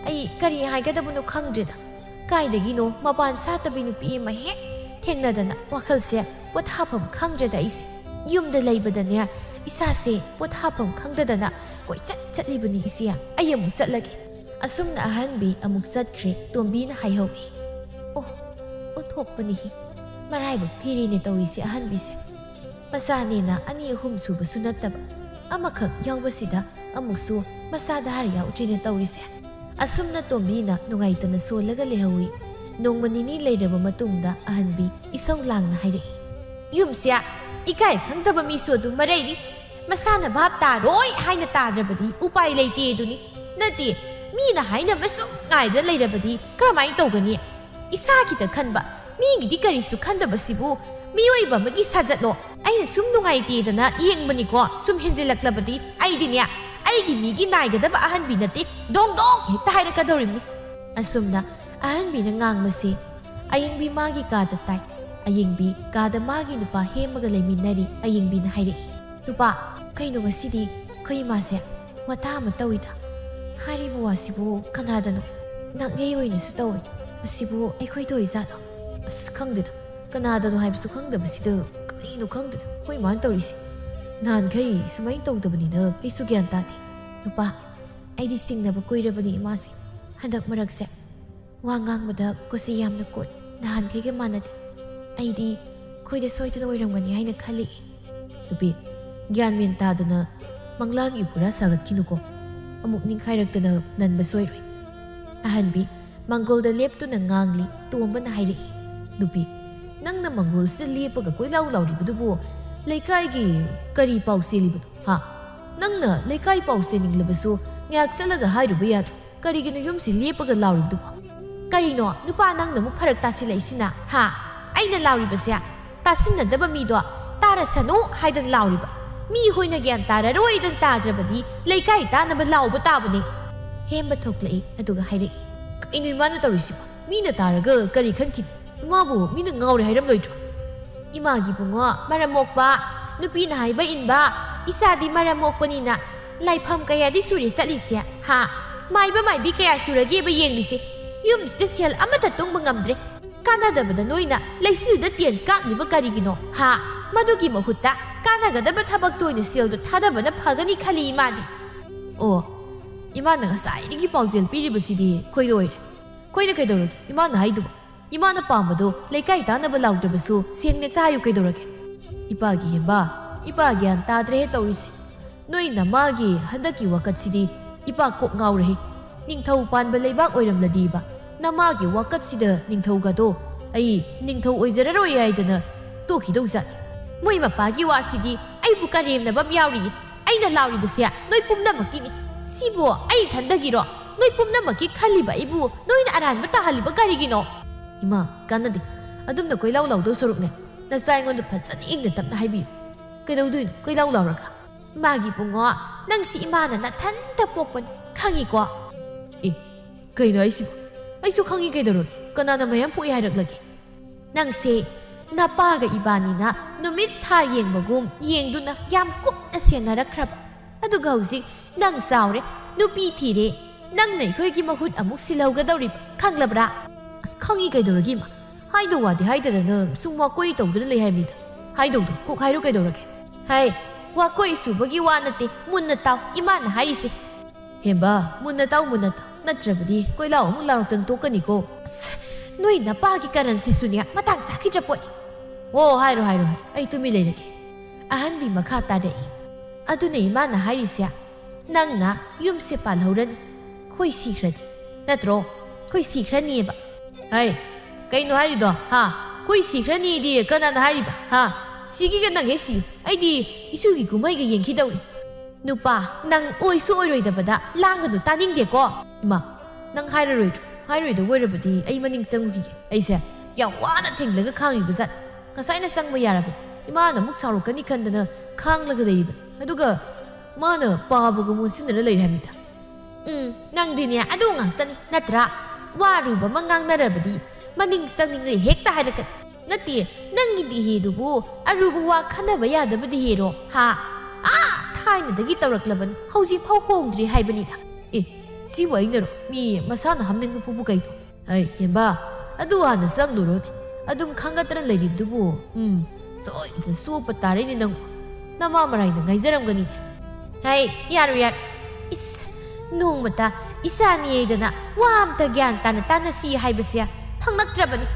ꯑꯩ ꯀꯔꯤ ꯍꯥꯏꯒꯗꯕꯅꯣ ꯈꯪꯗ꯭ꯔꯦꯗ꯫ ꯀꯥꯏꯗꯒꯤꯅꯣ ꯃꯄꯥꯟ ꯁꯥꯠꯇꯕꯤ ꯅꯨꯄꯤ ꯑꯃ ꯍꯦꯛ ꯊꯦꯡꯅꯗꯅ ꯋꯥꯈꯜꯁꯦ ꯄꯣꯊꯥꯐꯝ ꯈꯪꯗ꯭ꯔꯦꯗ ꯑꯩꯁꯦ꯫ ꯌꯨꯝꯗ ꯂꯩꯕꯗꯅꯦ ꯏꯁꯥꯁꯦ ꯄꯣꯊꯥꯐꯝ ꯈꯪꯗꯗꯅ ꯀꯣꯏꯆꯠ ꯆꯠꯂꯤꯕꯅꯤ ꯏꯆꯦ꯫ ꯑꯩ ꯑꯃꯨꯛ ꯆꯠꯂꯒꯦ꯫ ꯑꯁꯨꯝꯅ ꯑꯍꯟꯕꯤ ꯑꯃꯨꯛ ꯆꯠꯈ꯭ꯔꯦ꯫ ꯇꯣꯝꯕꯤꯅ ꯍꯥꯏꯍꯧꯏ, "ꯑꯣ, ꯑꯣꯟꯊꯣꯛꯄꯅꯤꯍꯦ꯫ ꯃꯔꯥꯏꯕꯛ ꯊꯤꯔꯤꯅꯦ ꯇꯧꯔꯤꯁꯦ ꯑꯍꯟꯕꯤꯁꯦ꯫ ꯃꯆꯥꯅꯦꯅ ꯑꯅꯤ ꯑꯍꯨꯝ ꯁꯨꯕꯁꯨ ꯅꯠꯇꯕ, ꯑꯃꯈꯛ ꯌꯥꯎꯕꯁꯤꯗ ꯑꯃꯨꯛꯁꯨ ꯃꯆꯥꯗ ꯍꯥꯔ ꯌꯥꯎꯗ꯭ꯔꯤꯅꯦ ꯇꯧꯔꯤꯁꯦ꯫ ꯑꯁꯨꯝꯅ ꯇꯣꯝꯕꯤꯅ ꯅꯨꯡꯉꯥꯏꯇꯅ ꯁꯣꯜꯂꯒ ꯂꯩꯍꯧꯏ꯫ ꯅꯣꯡꯃ ꯅꯤꯅꯤ ꯂꯩꯔꯕ ꯃꯇꯨꯡꯗ ꯑꯍꯟꯕꯤ ꯏꯁꯧ ꯂꯥꯡꯅ ꯍꯥꯏꯔꯛꯏ, "ꯌꯨꯝꯁꯦ ꯏꯀꯥꯏ ꯈꯪꯗꯕ ꯃꯤꯁꯨ ꯑꯗꯨꯝ ꯃꯔꯩꯔꯤ꯫ ꯃꯁꯥꯅ ꯚꯥꯞ ꯇꯥꯔꯣꯏ ꯍꯥꯏꯅ ꯇꯥꯗ꯭ꯔꯕꯗꯤ ꯎꯄꯥꯏ ꯂꯩꯇꯦ ꯑꯗꯨꯅꯤ꯫ ꯅꯠꯇꯦ, ꯃꯤꯅ ꯍꯥꯏꯅꯕ ꯁꯨꯝ ꯉꯥꯏꯗ ꯂꯩꯔꯕꯗꯤ ꯀꯔꯝꯍꯥꯏꯅ ꯇꯧꯒꯅꯤ? ꯏꯁꯥꯒꯤꯗ ꯈꯟꯕ, ꯃꯤꯒꯤꯗꯤ ꯀꯔꯤꯁꯨ ꯈꯟꯗꯕꯁꯤꯕꯨ ꯃꯤꯑꯣꯏꯕ ꯑꯃꯒꯤ ꯁꯥꯖꯠꯂꯣ? ꯑꯩꯅ ꯁꯨꯝ ꯅꯨꯡꯉꯥꯏꯇꯦꯗꯅ ꯌꯦꯡꯕꯅꯤꯀꯣ꯫ ꯁꯨꯝ ꯍꯦꯟꯖꯤꯜꯂꯛꯂꯕꯗꯤ ꯑꯩꯗꯤꯅꯦ, ꯑꯩꯒꯤ ꯃꯤꯒꯤ ꯅꯥꯏꯒꯗꯕ ꯑꯍꯟꯕꯤ ꯅꯠꯇꯦ, ꯗꯣꯡ ꯗꯣꯡ ꯍꯦꯛꯇ ꯍꯥꯏꯔꯛꯀꯗꯧꯔꯤꯕꯅꯤ"꯫ ꯑꯁꯨꯝꯅ ꯑꯍꯟꯕꯤꯅ ꯉꯥꯡꯕꯁꯤ ꯑꯌꯦꯡꯕꯤ ꯃꯥꯒꯤ ꯀꯥꯗ ꯇꯥꯏ꯫ ꯑꯌꯦꯡꯕꯤ ꯀꯥꯗ ꯃꯥꯒꯤ ꯅꯨꯄꯥ ꯍꯦꯝꯃꯒ ꯂꯩꯃꯤꯟꯅꯔꯤ꯫ ꯑꯌꯦꯡꯕꯤꯅ ꯍꯥꯏꯔꯛꯏ, "ꯅꯨꯄꯥ, ꯀꯩꯅꯣ ꯉꯁꯤꯗꯤ ꯑꯩꯈꯣꯏ ꯏꯃꯥꯁꯦ ꯋꯥꯇꯥ ꯑꯃ ꯇꯧꯏꯗ꯫ ꯍꯥꯏꯔꯤꯕ ꯋꯥꯁꯤꯕꯨ ꯀꯅꯥꯗꯅꯣ? ꯅꯛꯅꯩ ꯑꯣꯏꯅꯁꯨ ꯇꯧꯏ꯫ ꯃꯁꯤꯕꯨ ꯑꯩꯈꯣꯏꯗ ꯑꯣꯏꯖꯥꯠꯂꯣ? ꯑꯁ, ꯈꯪꯗꯦꯗ꯫ ꯀꯅꯥꯗꯅꯣ ꯍꯥꯏꯕꯁꯨ ꯈꯪꯗꯕꯁꯤꯗ ꯀꯔꯤꯅꯣ ꯈꯪꯗꯦꯗ ꯑꯩꯈꯣꯏ ꯏꯃꯥꯅ ꯇꯧꯔꯤꯁꯦ꯫ ꯅꯍꯥꯟꯈꯩ ꯁꯨꯃꯥꯏꯅ ꯇꯧꯗꯕꯅꯤꯅ ꯑꯩꯁꯨ ꯒ꯭ꯌꯥꯟ ꯇꯥꯗꯦ꯫ ꯅꯨꯄꯥ, ꯑꯩꯗꯤ ꯆꯤꯡꯅꯕ ꯀꯨꯏꯔꯕꯅꯤ ꯏꯃꯥꯁꯦ꯫ ꯍꯟꯗꯛ ꯃꯔꯛꯁꯦ ꯋꯥ ꯉꯥꯡꯕꯗ ꯀꯣꯆꯤ ꯌꯥꯝꯅ ꯀꯣꯠꯂꯤ꯫ ꯅꯍꯥꯟꯈꯩꯒ ꯃꯥꯟꯅꯗꯦ꯫ ꯑꯩꯗꯤ ꯑꯩꯈꯣꯏꯗ ꯁꯣꯏꯗꯅ ꯑꯣꯏꯔꯝꯒꯅꯤ ꯍꯥꯏꯅ ꯈꯜꯂꯤ"꯫ ꯅꯨꯄꯤ, ꯒ꯭ꯌꯥꯟ ꯃꯦꯟ ꯇꯥꯗꯅ ꯃꯪꯂꯥꯒꯤ ꯄꯨꯔꯥ ꯁꯥꯒꯠꯈꯤꯅꯨꯀꯣ꯫ ꯑꯃꯨꯛ ꯅꯤꯡꯈꯥꯏꯔꯛꯇꯅ ꯅꯟꯕ ꯁꯣꯏꯔꯣꯏ꯫ ꯑꯍꯟꯕꯤ ꯃꯪꯒꯣꯜꯗ ꯂꯦꯞꯇꯨꯅ ꯉꯥꯡꯂꯤ꯫ ꯇꯣꯝꯕꯅ ꯍꯥꯏꯔꯛꯏ, "ꯅꯨꯄꯤ, ꯅꯪꯅ ꯃꯪꯒꯣꯜꯁꯤꯗ ꯂꯦꯞꯄꯒ ꯀꯣꯏꯂꯥꯎ ꯂꯥꯎꯔꯤꯕꯗꯨꯕꯨ ꯂꯩꯀꯥꯏꯒꯤ ꯀꯔꯤ ꯄꯥꯎ ꯆꯦꯜꯂꯤꯕꯅꯣ, ꯍꯥ? ꯅꯪꯅ ꯂꯩꯀꯥꯏ ꯄꯥꯎ ꯆꯦꯟꯅꯤꯡꯂꯕꯁꯨ ꯉꯥꯏꯍꯥꯛ ꯆꯠꯂꯒ ꯍꯥꯏꯔꯨꯕ ꯌꯥꯗ꯭ꯔꯣ? ꯀꯔꯤꯒꯤꯅꯣ ꯌꯨꯝꯁꯤ ꯂꯦꯞꯄꯒ ꯂꯥꯎꯔꯤꯕꯗꯨꯕꯣ?" "ꯀꯔꯤꯅꯣ ꯅꯨꯄꯥ, ꯅꯪꯅ ꯑꯃꯨꯛ ꯐꯔꯛ ꯇꯥꯁꯤꯜꯂꯛꯏꯁꯤꯅ, ꯍꯥ? ꯑꯩꯅ ꯂꯥꯎꯔꯤꯕꯁꯦ ꯇꯥꯁꯤꯟꯅꯗꯕ ꯃꯤꯗꯣ ꯇꯥꯔꯁꯅꯨ ꯍꯥꯏꯗꯅ ꯂꯥꯎꯔꯤꯕ꯫ ꯃꯤ ꯍꯣꯏꯅ ꯒ꯭ꯌꯥꯟ ꯇꯥꯔꯔꯣꯏꯗꯅ ꯇꯥꯗ꯭ꯔꯕꯗꯤ ꯂꯩꯀꯥꯏ ꯇꯥꯅꯕ ꯂꯥꯎꯕ ꯇꯥꯕꯅꯤ"꯫ ꯍꯦꯝꯕ ꯊꯣꯛꯂꯛꯏ, ꯑꯗꯨꯒ ꯍꯥꯏꯔꯛꯏ, "ꯀꯩꯅꯣ ꯏꯃꯥꯅ ꯇꯧꯔꯤꯁꯤꯕꯣ? ꯃꯤꯅ ꯇꯥꯔꯒ ꯀꯔꯤ ꯈꯟꯈꯤꯅꯤ? ꯏꯃꯥꯕꯨ ꯃꯤꯅ ꯉꯥꯎꯔꯦ ꯍꯥꯏꯔꯝꯂꯣꯏꯗ꯭ꯔꯣ?" "ꯏꯃꯥꯒꯤ ꯏꯕꯨꯡꯉꯣ, ꯃꯔꯝ ꯃꯣꯛꯄ, ꯅꯨꯄꯤꯅ ꯍꯥꯏꯕ ꯏꯟꯕ, ꯏꯆꯥꯗꯤ ꯃꯔꯝ ꯃꯣꯛꯄꯅꯤꯅ ꯂꯥꯏꯐꯝ ꯀꯌꯥꯗꯤ ꯁꯨꯔꯦ ꯆꯠꯂꯤꯁꯦ, ꯍꯥ? ꯃꯥꯏꯕ ꯃꯥꯏꯕꯤ ꯀꯌꯥ ꯁꯨꯔꯒꯦꯕ ꯌꯦꯡꯂꯤꯁꯦ? ꯌꯨꯝꯁꯤꯗ ꯁꯦꯜ ꯑꯃꯠꯇ ꯇꯨꯡꯕ ꯉꯝꯗ꯭ꯔꯦ꯫ ꯀꯥꯟꯅꯗꯕꯗ ꯅꯣꯏꯅ ꯂꯩꯆꯤꯜꯗ ꯇꯦꯟ ꯀꯥꯞꯂꯤꯕ ꯀꯔꯤꯒꯤꯅꯣ, ꯍꯥ? ꯃꯗꯨꯒꯤ ꯃꯍꯨꯠꯇ ꯀꯥꯟꯅꯒꯗꯕ ꯊꯕꯛꯇ ꯑꯣꯏꯅ ꯁꯦꯜꯗꯣ ꯊꯥꯗꯕꯅ ꯐꯒꯅꯤ ꯈꯜꯂꯤ ꯏꯃꯥꯗꯤ"꯫ "ꯑꯣ, ꯏꯃꯥꯅ ꯉꯁꯥꯏꯗꯒꯤ ꯄꯥꯎꯖꯦꯜ ꯄꯤꯔꯤꯕꯁꯤꯗꯤ ꯈꯣꯏꯗ ꯑꯣꯏꯔꯦ꯫ ꯈꯣꯏꯗ ꯀꯩꯗꯧꯔꯒꯦ? ꯏꯃꯥꯅ ꯍꯥꯏꯗꯨꯕ, ꯏꯃꯥꯅ ꯄꯥꯝꯕꯗꯣ ꯂꯩꯀꯥꯏ ꯇꯥꯅꯕ ꯂꯥꯎꯗ꯭ꯔꯕꯁꯨ ꯁꯦꯡꯅ ꯍꯦꯛꯇ ꯍꯥꯏꯌꯨ ꯀꯩꯗꯧꯔꯒꯦ?" "ꯏꯄꯥꯒꯤ ꯍꯦꯝꯕ, ꯏꯄꯥ ꯒ꯭ꯌꯥꯟ ꯇꯥꯗ꯭ꯔꯦꯍꯦ ꯇꯧꯔꯤꯁꯦ꯫ ꯅꯣꯏ ꯅꯃꯥꯒꯤ ꯍꯟꯗꯛꯀꯤ ꯋꯥꯀꯠꯁꯤꯗꯤ ꯏꯄꯥ ꯀꯣꯛ ꯉꯥꯎꯔꯦꯍꯦ꯫ ꯅꯤꯡꯊꯧ ꯄꯥꯟꯕ ꯂꯩꯕꯥꯛ ꯑꯣꯏꯔꯝꯂꯗꯤꯕ, ꯅꯃꯥꯒꯤ ꯋꯥꯀꯠꯁꯤꯗ ꯅꯤꯡꯊꯧꯒꯗꯣ ꯑꯩ ꯅꯤꯡꯊꯧ ꯑꯣꯏꯖꯔꯔꯣꯏ ꯍꯥꯏꯗꯅ ꯇꯣꯛꯈꯤꯗꯧꯖꯥꯠꯅꯤ꯫ ꯃꯣꯏ ꯃꯄꯥꯒꯤ ꯋꯥꯁꯤꯗꯤ ꯑꯩꯕꯨ ꯀꯔꯦꯝꯅꯕ ꯑꯃ ꯌꯥꯎꯔꯤꯌꯦ꯫ ꯑꯩꯅ ꯂꯥꯎꯔꯤꯕꯁꯦ ꯅꯣꯏ ꯄꯨꯝꯅꯃꯛꯀꯤꯅꯤ꯫ ꯁꯤꯕꯨ ꯑꯩ ꯏꯊꯟꯗꯒꯤꯔꯣ? ꯅꯣꯏ ꯄꯨꯝꯅꯃꯛꯀꯤ ꯈꯜꯂꯤꯕ ꯑꯩꯕꯨ ꯅꯣꯏꯅ ꯑꯔꯥꯟꯕ ꯇꯥꯍꯜꯂꯤꯕ ꯀꯔꯤꯒꯤꯅꯣ? ꯏꯃꯥ, ꯀꯥꯟꯅꯗꯦ꯫ ꯑꯗꯨꯝꯅ ꯀꯣꯏꯂꯥꯎ ꯂꯥꯎꯗꯧ ꯁꯔꯨꯛꯅꯦ, ꯅꯆꯥ ꯑꯩꯉꯣꯟꯗ ꯐꯖꯅ ꯏꯪꯅ ꯇꯞꯅ ꯍꯥꯏꯕꯤꯌꯨ꯫ ꯀꯩꯗꯧꯗꯣꯏꯅꯣ ꯀꯣꯏꯂꯥꯎ ꯂꯥꯎꯔꯒ? ꯏꯃꯥꯒꯤ ꯏꯕꯨꯡꯉꯣ, ꯅꯪꯁꯤ ꯏꯃꯥꯅ ꯅꯊꯟꯇ ꯄꯣꯛꯄꯅꯤ, ꯈꯪꯉꯤꯀꯣ? ꯑꯦ, ꯀꯩꯅꯣ ꯍꯥꯏꯁꯤꯕꯣ? ꯑꯩꯁꯨ ꯈꯪꯉꯤ ꯀꯩꯗꯧꯔꯒꯦ? ꯀꯅꯥꯅ ꯃꯌꯥꯝ ꯄꯣꯛꯏ ꯍꯥꯏꯔꯛꯂꯒꯦ? ꯅꯪꯁꯦ ꯅꯄꯥꯒ ꯏꯕꯥꯅꯤꯅ ꯅꯨꯃꯤꯠ ꯊꯥ ꯌꯦꯡꯕꯒꯨꯝ ꯌꯦꯡꯗꯨꯅ ꯌꯥꯝ ꯀꯨꯞꯅ ꯁꯦꯟꯅꯔꯛꯈ꯭ꯔꯕ꯫ ꯑꯗꯨꯒ ꯍꯧꯖꯤꯛ ꯅꯪ ꯆꯥꯎꯔꯦ, ꯅꯨꯄꯤ ꯊꯤꯔꯦ, ꯅꯪꯅ ꯑꯩꯈꯣꯏꯒꯤ ꯃꯍꯨꯠ ꯑꯃꯨꯛ ꯁꯤꯜꯍꯧꯒꯗꯧꯔꯤꯕ, ꯈꯪꯂꯕ꯭ꯔꯥ? ꯑꯁ, ꯈꯪꯉꯤ ꯀꯩꯗꯧꯔꯒꯦ ꯏꯃꯥ? ꯍꯥꯏꯗꯧ ꯋꯥꯗꯤ ꯍꯥꯏꯗꯗꯅ ꯁꯨꯝ ꯋꯥꯀꯣꯏ ꯇꯧꯗꯨꯅ ꯂꯩ ꯍꯥꯏꯕꯅꯤꯗ꯫ ꯍꯥꯏꯗꯧꯗꯣ ꯀꯣꯛ ꯍꯥꯏꯔꯨ ꯀꯩꯗꯧꯔꯒꯦ? ꯍꯥꯏ, ꯋꯥꯀꯣꯏ ꯁꯨꯕꯒꯤ ꯋꯥ ꯅꯠꯇꯦ, ꯃꯨꯟꯅ ꯇꯥꯎ ꯏꯃꯥꯅ ꯍꯥꯏꯔꯤꯁꯦ꯫ ꯍꯦꯝꯕ, ꯃꯨꯟꯅ ꯇꯥꯎ, ꯃꯨꯟꯅ ꯇꯥꯎ, ꯅꯠꯇ꯭ꯔꯕꯗꯤ ꯀꯣꯏꯂꯥꯎ ꯑꯃꯨꯛ ꯂꯥꯎꯔꯛꯇꯅ ꯇꯣꯛꯀꯅꯤꯀꯣ꯫ ꯑꯁ, ꯅꯣꯏ ꯅꯄꯥꯒꯤ ꯀꯔꯟꯁꯤꯁꯨꯅꯦ ꯃꯇꯥꯡ ꯆꯥꯈꯤꯗ꯭ꯔ ꯄꯣꯠꯅꯤ꯫ ꯑꯣ, ꯍꯥꯏꯔꯣ, ꯍꯥꯏꯔꯣ, ꯍꯥꯏꯔꯣ, ꯑꯩ ꯇꯨꯃꯤꯟ ꯂꯩꯔꯒꯦ꯫ ꯑꯍꯟꯕꯤ ꯃꯈꯥ ꯇꯥꯔꯛꯏ꯫ ꯑꯗꯨꯅ ꯏꯃꯥꯅ ꯍꯥꯏꯔꯤꯁꯦ, ꯅꯪꯅ ꯌꯨꯝꯁꯦ ꯄꯥꯜꯍꯧꯔꯅꯤ, ꯈꯣꯏ ꯁꯤꯈ꯭ꯔꯗꯤ, ꯅꯠꯇ꯭ꯔꯣ? ꯈꯣꯏ ꯁꯤꯈ꯭ꯔꯅꯤꯕ꯫ ꯍꯩ, ꯀꯩꯅꯣ ꯍꯥꯏꯔꯤꯗꯣ, ꯍꯥ? ꯈꯣꯏ ꯁꯤꯈ꯭ꯔꯅꯤꯗꯤ ꯀꯅꯥꯅ ꯍꯥꯏꯔꯤꯕ, ꯍꯥ? ꯁꯤꯒꯤꯒ ꯅꯪ ꯍꯦꯛ ꯁꯤꯌꯨ, ꯑꯩꯗꯤ ꯏꯁꯨꯒꯤ ꯀꯨꯝꯍꯩꯒ ꯌꯦꯡꯈꯤꯗꯧꯅꯤ꯫ ꯅꯨꯄꯥ, ꯅꯪ ꯑꯣꯏꯁꯨ ꯑꯣꯏꯔꯣꯏꯗꯕꯗ ꯂꯥꯡꯒꯅꯨ, ꯇꯥꯅꯤꯡꯗꯦꯀꯣ꯫ ꯏꯃꯥ, ꯅꯪ ꯍꯥꯏꯔꯔꯣꯏꯗ꯭ꯔꯣ? ꯍꯥꯏꯔꯣꯏꯗꯕ ꯑꯣꯏꯔꯕꯗꯤ ꯑꯩ ꯃꯅꯤꯡ ꯆꯪꯉꯨꯈꯤꯒꯦ꯫ ꯑꯩꯁꯦ ꯌꯥꯝ ꯋꯥꯅ ꯊꯦꯡꯂꯒ ꯈꯥꯡꯉꯤꯕ ꯖꯥꯠ꯫ ꯉꯁꯥꯏꯅ ꯆꯪꯕ ꯌꯥꯔꯕꯅꯤ꯫ ꯏꯃꯥꯅ ꯑꯃꯨꯛ ꯁꯥꯎꯔꯛꯀꯅꯤ ꯈꯟꯗꯅ ꯈꯥꯡꯂꯒ ꯂꯩꯔꯤꯕꯅꯤ꯫ ꯑꯗꯨꯒ ꯃꯥꯅ ꯄꯥꯕꯒ ꯑꯣꯟꯁꯤꯟꯅꯔ ꯂꯩꯔꯦ ꯍꯥꯏꯕꯅꯤꯗ꯫ ꯎꯝ, ꯅꯪꯗꯤꯅꯦ ꯑꯗꯨ ꯉꯥꯛꯇꯅꯤ ꯅꯠꯇ꯭ꯔꯥ? ꯋꯥ ꯑꯔꯨꯕ ꯑꯃ ꯉꯥꯡꯅꯔꯕꯗꯤ ꯃꯅꯤꯡ ꯆꯪꯅꯤꯡꯂꯦ ꯍꯦꯛꯇ ꯍꯥꯏꯔꯛꯀꯅꯤ꯫ ꯅꯠꯇꯦ, ꯅꯪꯒꯤ ꯗꯤꯍꯦꯗꯨꯕꯨ ꯑꯔꯨꯕ ꯋꯥ ꯈꯟꯅꯕ ꯌꯥꯗꯕ ꯗꯤꯍꯦꯔꯣ? ꯍꯥ? ꯑꯥ, ꯊꯥꯏꯅꯗꯒꯤ ꯇꯧꯔꯛꯂꯕꯅꯤ, ꯍꯧꯖꯤꯛ ꯐꯥꯎ ꯍꯣꯡꯗ꯭ꯔꯤ ꯍꯥꯏꯕꯅꯤꯗ꯫ ꯑꯦ, ꯁꯤꯕꯨ ꯑꯩꯅꯔꯣ? ꯃꯤ ꯃꯁꯥꯅ ꯍꯥꯝꯅꯤꯡꯕ ꯄꯣꯛꯄꯨ ꯀꯩꯅꯣ? ꯍꯩ, ꯍꯦꯝꯕ, ꯑꯗꯨ ꯍꯥꯟꯅ ꯆꯪꯂꯨꯔꯣꯅꯦ꯫ ꯑꯗꯨꯝ ꯈꯪꯒꯠꯇꯅ ꯂꯩꯔꯤꯕꯗꯨꯕꯨ, ꯎꯝ, ꯁꯣꯏꯗꯅ ꯆꯣꯞꯄ ꯇꯥꯔꯦꯅꯦ ꯅꯪ꯫ ꯅꯃꯥ ꯃꯔꯥꯏꯅ ꯉꯥꯏꯖꯔꯝꯒꯅꯤꯅꯦ꯫ ꯍꯩ, ꯌꯥꯔꯣꯏ, ꯌꯥꯔꯣꯏ꯫ ꯏꯁ, ꯅꯣꯡꯃꯇ ꯏꯆꯥꯅꯤ ꯍꯥꯏꯗꯅ ꯋꯥ ꯑꯝꯇ ꯒ꯭ꯌꯥꯟ ꯇꯥꯅ ꯇꯥꯟꯅꯁꯤ ꯍꯥꯏꯕꯁꯦ ꯐꯪꯂꯛꯇ꯭ꯔꯕꯅꯤ꯫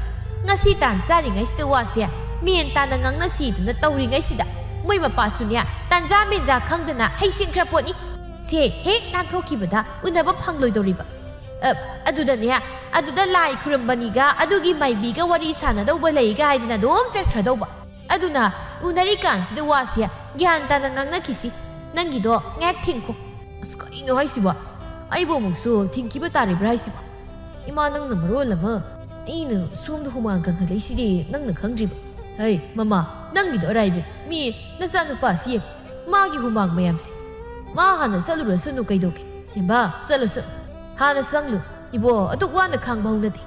ꯉꯁꯤ ꯇꯥꯟ ꯆꯥꯔꯤꯉꯩꯁꯤꯗ ꯋꯥꯁꯦ ꯃꯦꯟ ꯇꯥꯅ ꯉꯥꯡꯅꯁꯤꯗꯅ ꯇꯧꯔꯤꯉꯩꯁꯤꯗ ꯃꯣꯏ ꯃꯄꯥꯁꯨꯅꯦ ꯇꯥꯟꯖꯥ ꯃꯦꯟꯖꯥ ꯈꯪꯗꯅ ꯍꯩꯁꯤꯡꯈ꯭ꯔ ꯄꯣꯠꯅꯤ꯫ ꯁꯦ ꯍꯦꯛ ꯅꯥꯟꯊꯣꯛꯈꯤꯕꯗ ꯎꯅꯕ ꯐꯪꯂꯣꯏꯗꯧꯔꯤꯕ꯫ ꯑ, ꯑꯗꯨꯗꯅꯦ, ꯑꯗꯨꯗ ꯂꯥꯏ ꯈꯨꯔꯨꯝꯕꯅꯤꯒ ꯑꯗꯨꯒꯤ ꯃꯥꯏꯕꯤꯒ ꯋꯥꯔꯤ ꯁꯥꯟꯅꯗꯧꯕ ꯂꯩꯒ ꯍꯥꯏꯗꯅ ꯑꯗꯨꯝ ꯆꯠꯈ꯭ꯔꯗꯧꯕ꯫ ꯑꯗꯨꯅ ꯎꯅꯔꯤꯀꯥꯟꯁꯤꯗ ꯋꯥꯁꯦ ꯒ꯭ꯌꯥꯟ ꯇꯥꯅ ꯉꯥꯡꯅꯈꯤꯁꯤ꯫ ꯅꯪꯒꯤꯗꯣ ꯉꯥꯏꯍꯥꯛ ꯊꯤꯡꯈꯣ꯫ ꯑꯁ, ꯀꯩꯅꯣ ꯍꯥꯏꯁꯤꯕꯣ? ꯑꯩꯕꯨ ꯑꯃꯨꯛꯁꯨ ꯊꯤꯡꯈꯤꯕ ꯇꯥꯔꯤꯕ꯭ꯔꯥ ꯍꯥꯏꯁꯤꯕꯣ? ꯏꯃꯥ, ꯅꯪꯅ ꯃꯔꯣꯜ ꯑꯃ ꯑꯩꯅ ꯁꯣꯝꯗ ꯍꯨꯃꯥꯡ ꯀꯪꯍꯜꯂꯛꯏꯁꯤꯗꯤ ꯅꯪꯅ ꯈꯪꯗ꯭ꯔꯤꯕ? ꯍꯩ, ꯃꯃꯥ, ꯅꯪꯒꯤꯗꯣ ꯑꯔꯥꯏꯕꯅꯤ꯫ ꯃꯤ ꯅꯆꯥꯅꯨꯄꯥꯁꯤ ꯌꯦꯡꯉꯨ, ꯃꯥꯒꯤ ꯍꯨꯃꯥꯡ ꯃꯌꯥꯝꯁꯦ꯫ ꯃꯥ ꯍꯥꯟꯅ ꯆꯠꯂꯨꯔꯁꯅꯨ ꯀꯩꯗꯧꯒꯦ? ꯍꯦꯝꯕꯥ, ꯆꯠꯂꯣ, ꯆꯠꯂꯣ꯫ ꯍꯥꯟꯅ ꯆꯪꯂꯨ꯫ ꯏꯕꯣ, ꯑꯗꯨꯛ ꯋꯥꯅ ꯈꯥꯡꯕ ꯍꯧꯅꯗꯦ꯫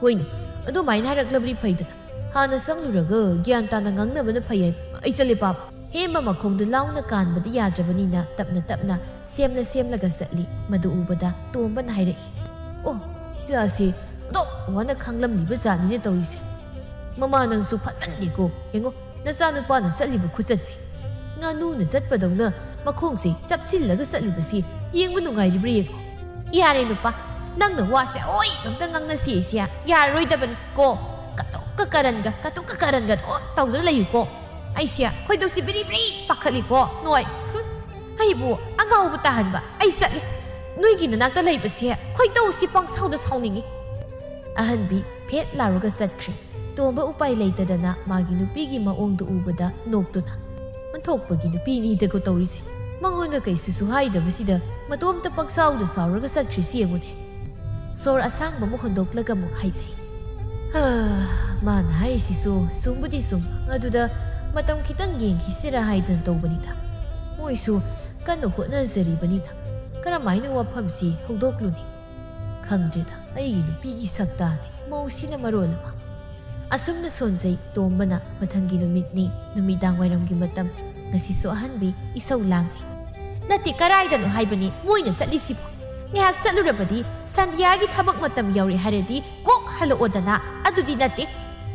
ꯍꯣꯏꯅꯦ, ꯑꯗꯨꯃꯥꯏꯅ ꯍꯥꯏꯔꯛꯂꯕꯗꯤ ꯐꯩꯗꯅ꯫ ꯍꯥꯟꯅ ꯆꯪꯂꯨꯔꯒ ꯒ꯭ꯌꯥꯟ ꯇꯥꯅ ꯉꯥꯡꯅꯕꯅ ꯐꯩ ꯍꯥꯏꯕ꯫ ꯑꯩ ꯆꯠꯂꯦ, ꯄꯥꯕ꯫ ꯍꯦꯝꯕ ꯃꯈꯣꯡꯗ ꯂꯥꯎꯅ ꯀꯥꯟꯕꯗꯤ ꯌꯥꯗ꯭ꯔꯕꯅꯤꯅ ꯇꯞꯅ ꯇꯞꯅ ꯁꯦꯝꯂ ꯁꯦꯝꯂꯒ ꯆꯠꯂꯤ꯫ ꯃꯗꯨ ꯎꯕꯗ ꯇꯣꯝꯕꯅ ꯍꯥꯏꯔꯛꯏ, "ꯑꯣ, ꯏꯆꯥꯁꯤ ꯑꯗꯨꯛ ꯋꯥꯅ ꯈꯥꯡꯂꯝꯂꯤꯕ ꯖꯥꯠꯅꯤꯅꯦ ꯇꯧꯔꯤꯁꯦ꯫ ꯃꯃꯥ, ꯅꯪꯁꯨ ꯐꯠꯃꯟꯗꯦꯀꯣ꯫ ꯌꯦꯡꯉꯣ, ꯅꯆꯥꯅꯨꯄꯥꯅ ꯆꯠꯂꯤꯕ ꯈꯨꯆꯠꯁꯦ꯫ ꯉꯥꯅꯨꯅ ꯆꯠꯄꯗꯧꯅ ꯃꯈꯣꯡꯁꯦ ꯆꯞꯁꯤꯜꯂꯒ ꯆꯠꯂꯤꯕꯁꯤ ꯌꯦꯡꯕ ꯅꯨꯡꯉꯥꯏꯔꯤꯕ꯭ꯔꯥ ꯌꯦꯡꯉꯣ꯫" "ꯌꯥꯔꯦ ꯅꯨꯄꯥ, ꯅꯪꯅ ꯋꯥꯁꯦ ꯑꯣꯏ ꯑꯝꯇ ꯉꯥꯡꯅꯁꯤ ꯏꯆꯦ, ꯌꯥꯔꯔꯣꯏꯗꯕꯅꯤ ꯀꯣ꯫ ꯀꯇꯨꯛꯀ ꯀꯔꯟꯒ, ꯀꯇꯨꯛꯀ ꯀꯔꯟꯒ ꯑꯗꯨꯝ ꯇꯧꯗꯨꯅ ꯂꯩꯌꯨꯀꯣ꯫ ꯑꯩꯁꯦ ꯈꯣꯏꯗꯧꯁꯤ ꯕ꯭ꯔꯤ ꯕ꯭ꯔꯤ ꯄꯥꯈꯠꯂꯤꯀꯣ ꯅꯣꯏ꯫ ꯍꯨꯝ, ꯑꯩꯕꯨ ꯑꯉꯥꯎꯕ ꯇꯥꯍꯟꯕ꯫ ꯑꯩ ꯆꯠꯂꯤ꯫ ꯅꯣꯏꯒꯤ ꯅꯅꯥꯛꯇ ꯂꯩꯕꯁꯦ ꯈꯣꯏꯗꯧꯁꯤ ꯄꯪꯁꯥꯎꯗ ꯁꯥꯎꯅꯤꯡꯉꯤ꯫" ꯑꯍꯟꯕꯤ ꯐꯦꯠ ꯂꯥꯎꯔꯒ ꯆꯠꯈ꯭ꯔꯦ꯫ ꯇꯣꯝꯕ ꯎꯄꯥꯏ ꯂꯩꯇꯗꯅ ꯃꯥꯒꯤ ꯅꯨꯄꯤꯒꯤ ꯃꯑꯣꯡꯗꯨ ꯎꯕꯗ ꯅꯣꯛꯇꯨꯅ, "ꯑꯣꯟꯊꯣꯛꯄꯒꯤ ꯅꯨꯄꯤꯅꯤꯗꯀꯣ ꯇꯧꯔꯤꯁꯦ꯫ ꯃꯉꯣꯟꯗ ꯀꯩꯁꯨꯁꯨ ꯍꯥꯏꯗꯕꯁꯤꯗ ꯃꯇꯣꯝꯇ ꯄꯪꯁꯥꯎꯗ ꯁꯥꯎꯔꯒ ꯆꯠꯈ꯭ꯔꯤꯁꯤ ꯌꯦꯡꯉꯨꯅꯦ꯫" ꯁꯣꯔ ꯑꯁꯥꯡꯕ ꯑꯃ ꯍꯣꯟꯗꯣꯛꯂꯒ ꯑꯃꯨꯛ ꯍꯥꯏꯖꯩ, "ꯍꯥ, ꯃꯥꯅ ꯍꯥꯏꯔꯤꯁꯤꯁꯨ ꯆꯨꯝꯕꯨꯗꯤ ꯆꯨꯝ꯫ ꯑꯗꯨꯗ ꯃꯇꯝ ꯈꯤꯇꯪ ꯌꯦꯡꯈꯤꯁꯤꯔ ꯍꯥꯏꯗꯅ ꯇꯧꯕꯅꯤꯗ꯫ ꯃꯣꯏꯁꯨ ꯀꯟꯅ ꯍꯣꯠꯅꯖꯔꯤꯕꯅꯤꯅ ꯀꯔꯝꯍꯥꯏꯅ ꯋꯥꯐꯝꯁꯤ ꯍꯧꯗꯣꯛꯂꯨꯅꯤ? ꯈꯪꯗ꯭ꯔꯦꯗ, ꯑꯩꯒꯤ ꯅꯨꯄꯤꯒꯤ ꯁꯛꯇꯥꯗꯤ꯫ ꯃꯧꯁꯤꯅ ꯃꯔꯣꯜ ꯑꯃ꯫" ꯑꯁꯨꯝꯅ ꯁꯣꯟꯖꯩ ꯇꯣꯝꯕꯅ꯫ ꯃꯊꯪꯒꯤ ꯅꯨꯃꯤꯠꯅꯤ, ꯅꯨꯃꯤꯗꯥꯡ ꯋꯥꯏꯔꯝꯒꯤ ꯃꯇꯝ꯫ ꯉꯁꯤꯁꯨ ꯑꯍꯟꯕꯤ ꯏꯁꯧ ꯂꯥꯡꯂꯤ꯫ "ꯅꯠꯇꯦ, ꯀꯔꯥꯏꯗꯅꯣ ꯍꯥꯏꯕꯅꯤ ꯃꯣꯏꯅ ꯆꯠꯂꯤꯁꯤꯕꯣ? ꯉꯥꯏꯍꯥꯛ ꯆꯠꯂꯨꯔꯕꯗꯤ ꯁꯟꯙ꯭ꯌꯥꯒꯤ ꯊꯕꯛ ꯃꯇꯝ ꯌꯧꯔꯦ ꯍꯥꯏꯔꯗꯤ ꯀꯣꯛ ꯍꯜꯂꯛꯑꯣꯗꯅ꯫ ꯑꯗꯨꯗꯤ ꯅꯠꯇꯦ,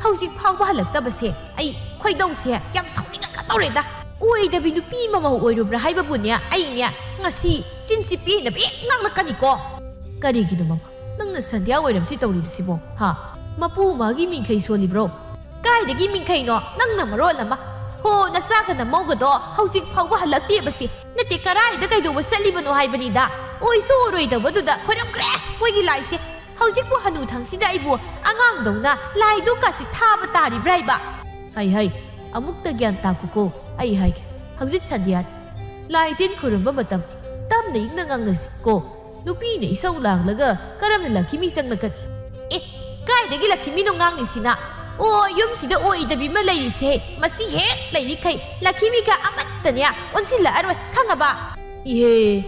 ꯍꯧꯖꯤꯛ ꯐꯥꯎꯕ ꯍꯜꯂꯛꯇꯕꯁꯦ ꯑꯩ ꯈꯣꯏꯗꯧꯁꯦ ꯌꯥꯝ ꯁꯥꯎꯅꯤꯡꯉꯛꯀꯗꯧꯔꯦꯗ꯫ ꯑꯣꯏꯗꯕꯤ ꯅꯨꯄꯤ ꯃꯃꯧ ꯑꯣꯏꯔꯨꯕ꯭ꯔꯥ ꯍꯥꯏꯕꯕꯨꯅꯦ, ꯑꯩꯅꯦ ꯉꯁꯤ ꯆꯤꯟꯁꯤ ꯄꯦꯟꯅꯕ ꯍꯦꯛ ꯉꯥꯡꯂꯛꯀꯅꯤꯀꯣ꯫" "ꯀꯔꯤꯒꯤꯅꯣ ꯃꯃꯥ, ꯅꯪꯅ ꯁꯟꯙ꯭ꯌꯥ ꯋꯥꯏꯔꯝꯁꯤ ꯇꯧꯔꯤꯕꯁꯤꯕꯣ? ꯍꯥ? ꯃꯄꯨ ꯃꯥꯒꯤ ꯃꯤꯡꯈꯩ ꯁꯣꯜꯂꯤꯕ꯭ꯔꯣ?" "ꯀꯥꯏꯗꯒꯤ ꯃꯤꯡꯈꯩꯅꯣ? ꯅꯪꯅ ꯃꯔꯣꯜ ꯑꯃ!" ꯍꯣ, ꯅꯆꯥꯒ ꯅꯃꯧꯒꯗꯣ ꯍꯧꯖꯤꯛ ꯐꯥꯎꯕ ꯍꯜꯂꯛꯇꯦꯕꯁꯦ꯫ ꯅꯠꯇꯦ, ꯀꯔꯥꯏꯗ ꯀꯩꯗꯧꯕ ꯆꯠꯂꯤꯕꯅꯣ ꯍꯥꯏꯕꯅꯤꯗ꯫ ꯑꯣꯏꯁꯨ ꯑꯣꯏꯔꯣꯏꯗꯕꯗꯨꯗ ꯈꯣꯏꯔꯝꯈ꯭ꯔꯦ ꯃꯣꯏꯒꯤ ꯂꯥꯏꯁꯦ꯫ ꯍꯧꯖꯤꯛꯄꯨ ꯍꯅꯨꯊꯪꯁꯤꯗ ꯑꯩꯕꯨ ꯑꯉꯥꯡꯗꯧꯅ ꯂꯥꯏꯗꯨꯀꯥꯁꯤ ꯊꯥꯕ ꯇꯥꯔꯤꯕ꯭ꯔꯥ ꯍꯥꯏꯕ? ꯍꯩ ꯍꯩ, ꯑꯃꯨꯛꯇ ꯒ꯭ꯌꯥꯟ ꯇꯥꯈꯣꯀꯣ꯫ ꯑꯩ ꯍꯥꯏꯒꯦ, ꯍꯧꯖꯤꯛ ꯁꯟꯙ꯭ꯌꯥꯅꯤ, ꯂꯥꯏ ꯇꯤꯟ ꯈꯨꯔꯨꯝꯕ ꯃꯇꯝ, ꯇꯞꯅ ꯏꯪꯅ ꯉꯥꯡꯅꯁꯤ ꯀꯣ꯫ ꯅꯨꯄꯤꯅ ꯏꯁꯧ ꯂꯥꯡꯂꯒ ꯀꯔꯝꯅ ꯂꯛꯈꯤꯃꯤ ꯆꯪꯂꯛꯀꯅꯤ? ꯑꯦ, ꯀꯥꯏꯗꯒꯤ ꯂꯛꯈꯤꯃꯤꯅꯣ ꯉꯥꯡꯂꯤꯁꯤꯅ? ꯑꯣ, ꯌꯨꯝꯁꯤꯗ ꯑꯣꯏꯗꯕꯤ ꯑꯃ ꯂꯩꯔꯤꯁꯦ, ꯃꯁꯤ ꯍꯦꯛ ꯂꯩꯔꯤꯈꯩ ꯂꯛꯈꯤꯃꯤꯒ ꯑꯃꯠꯇꯅꯦ ꯑꯣꯟꯁꯤꯜꯂꯛꯑꯔꯣꯏ, ꯈꯪꯉꯕ? ꯏꯍꯦ,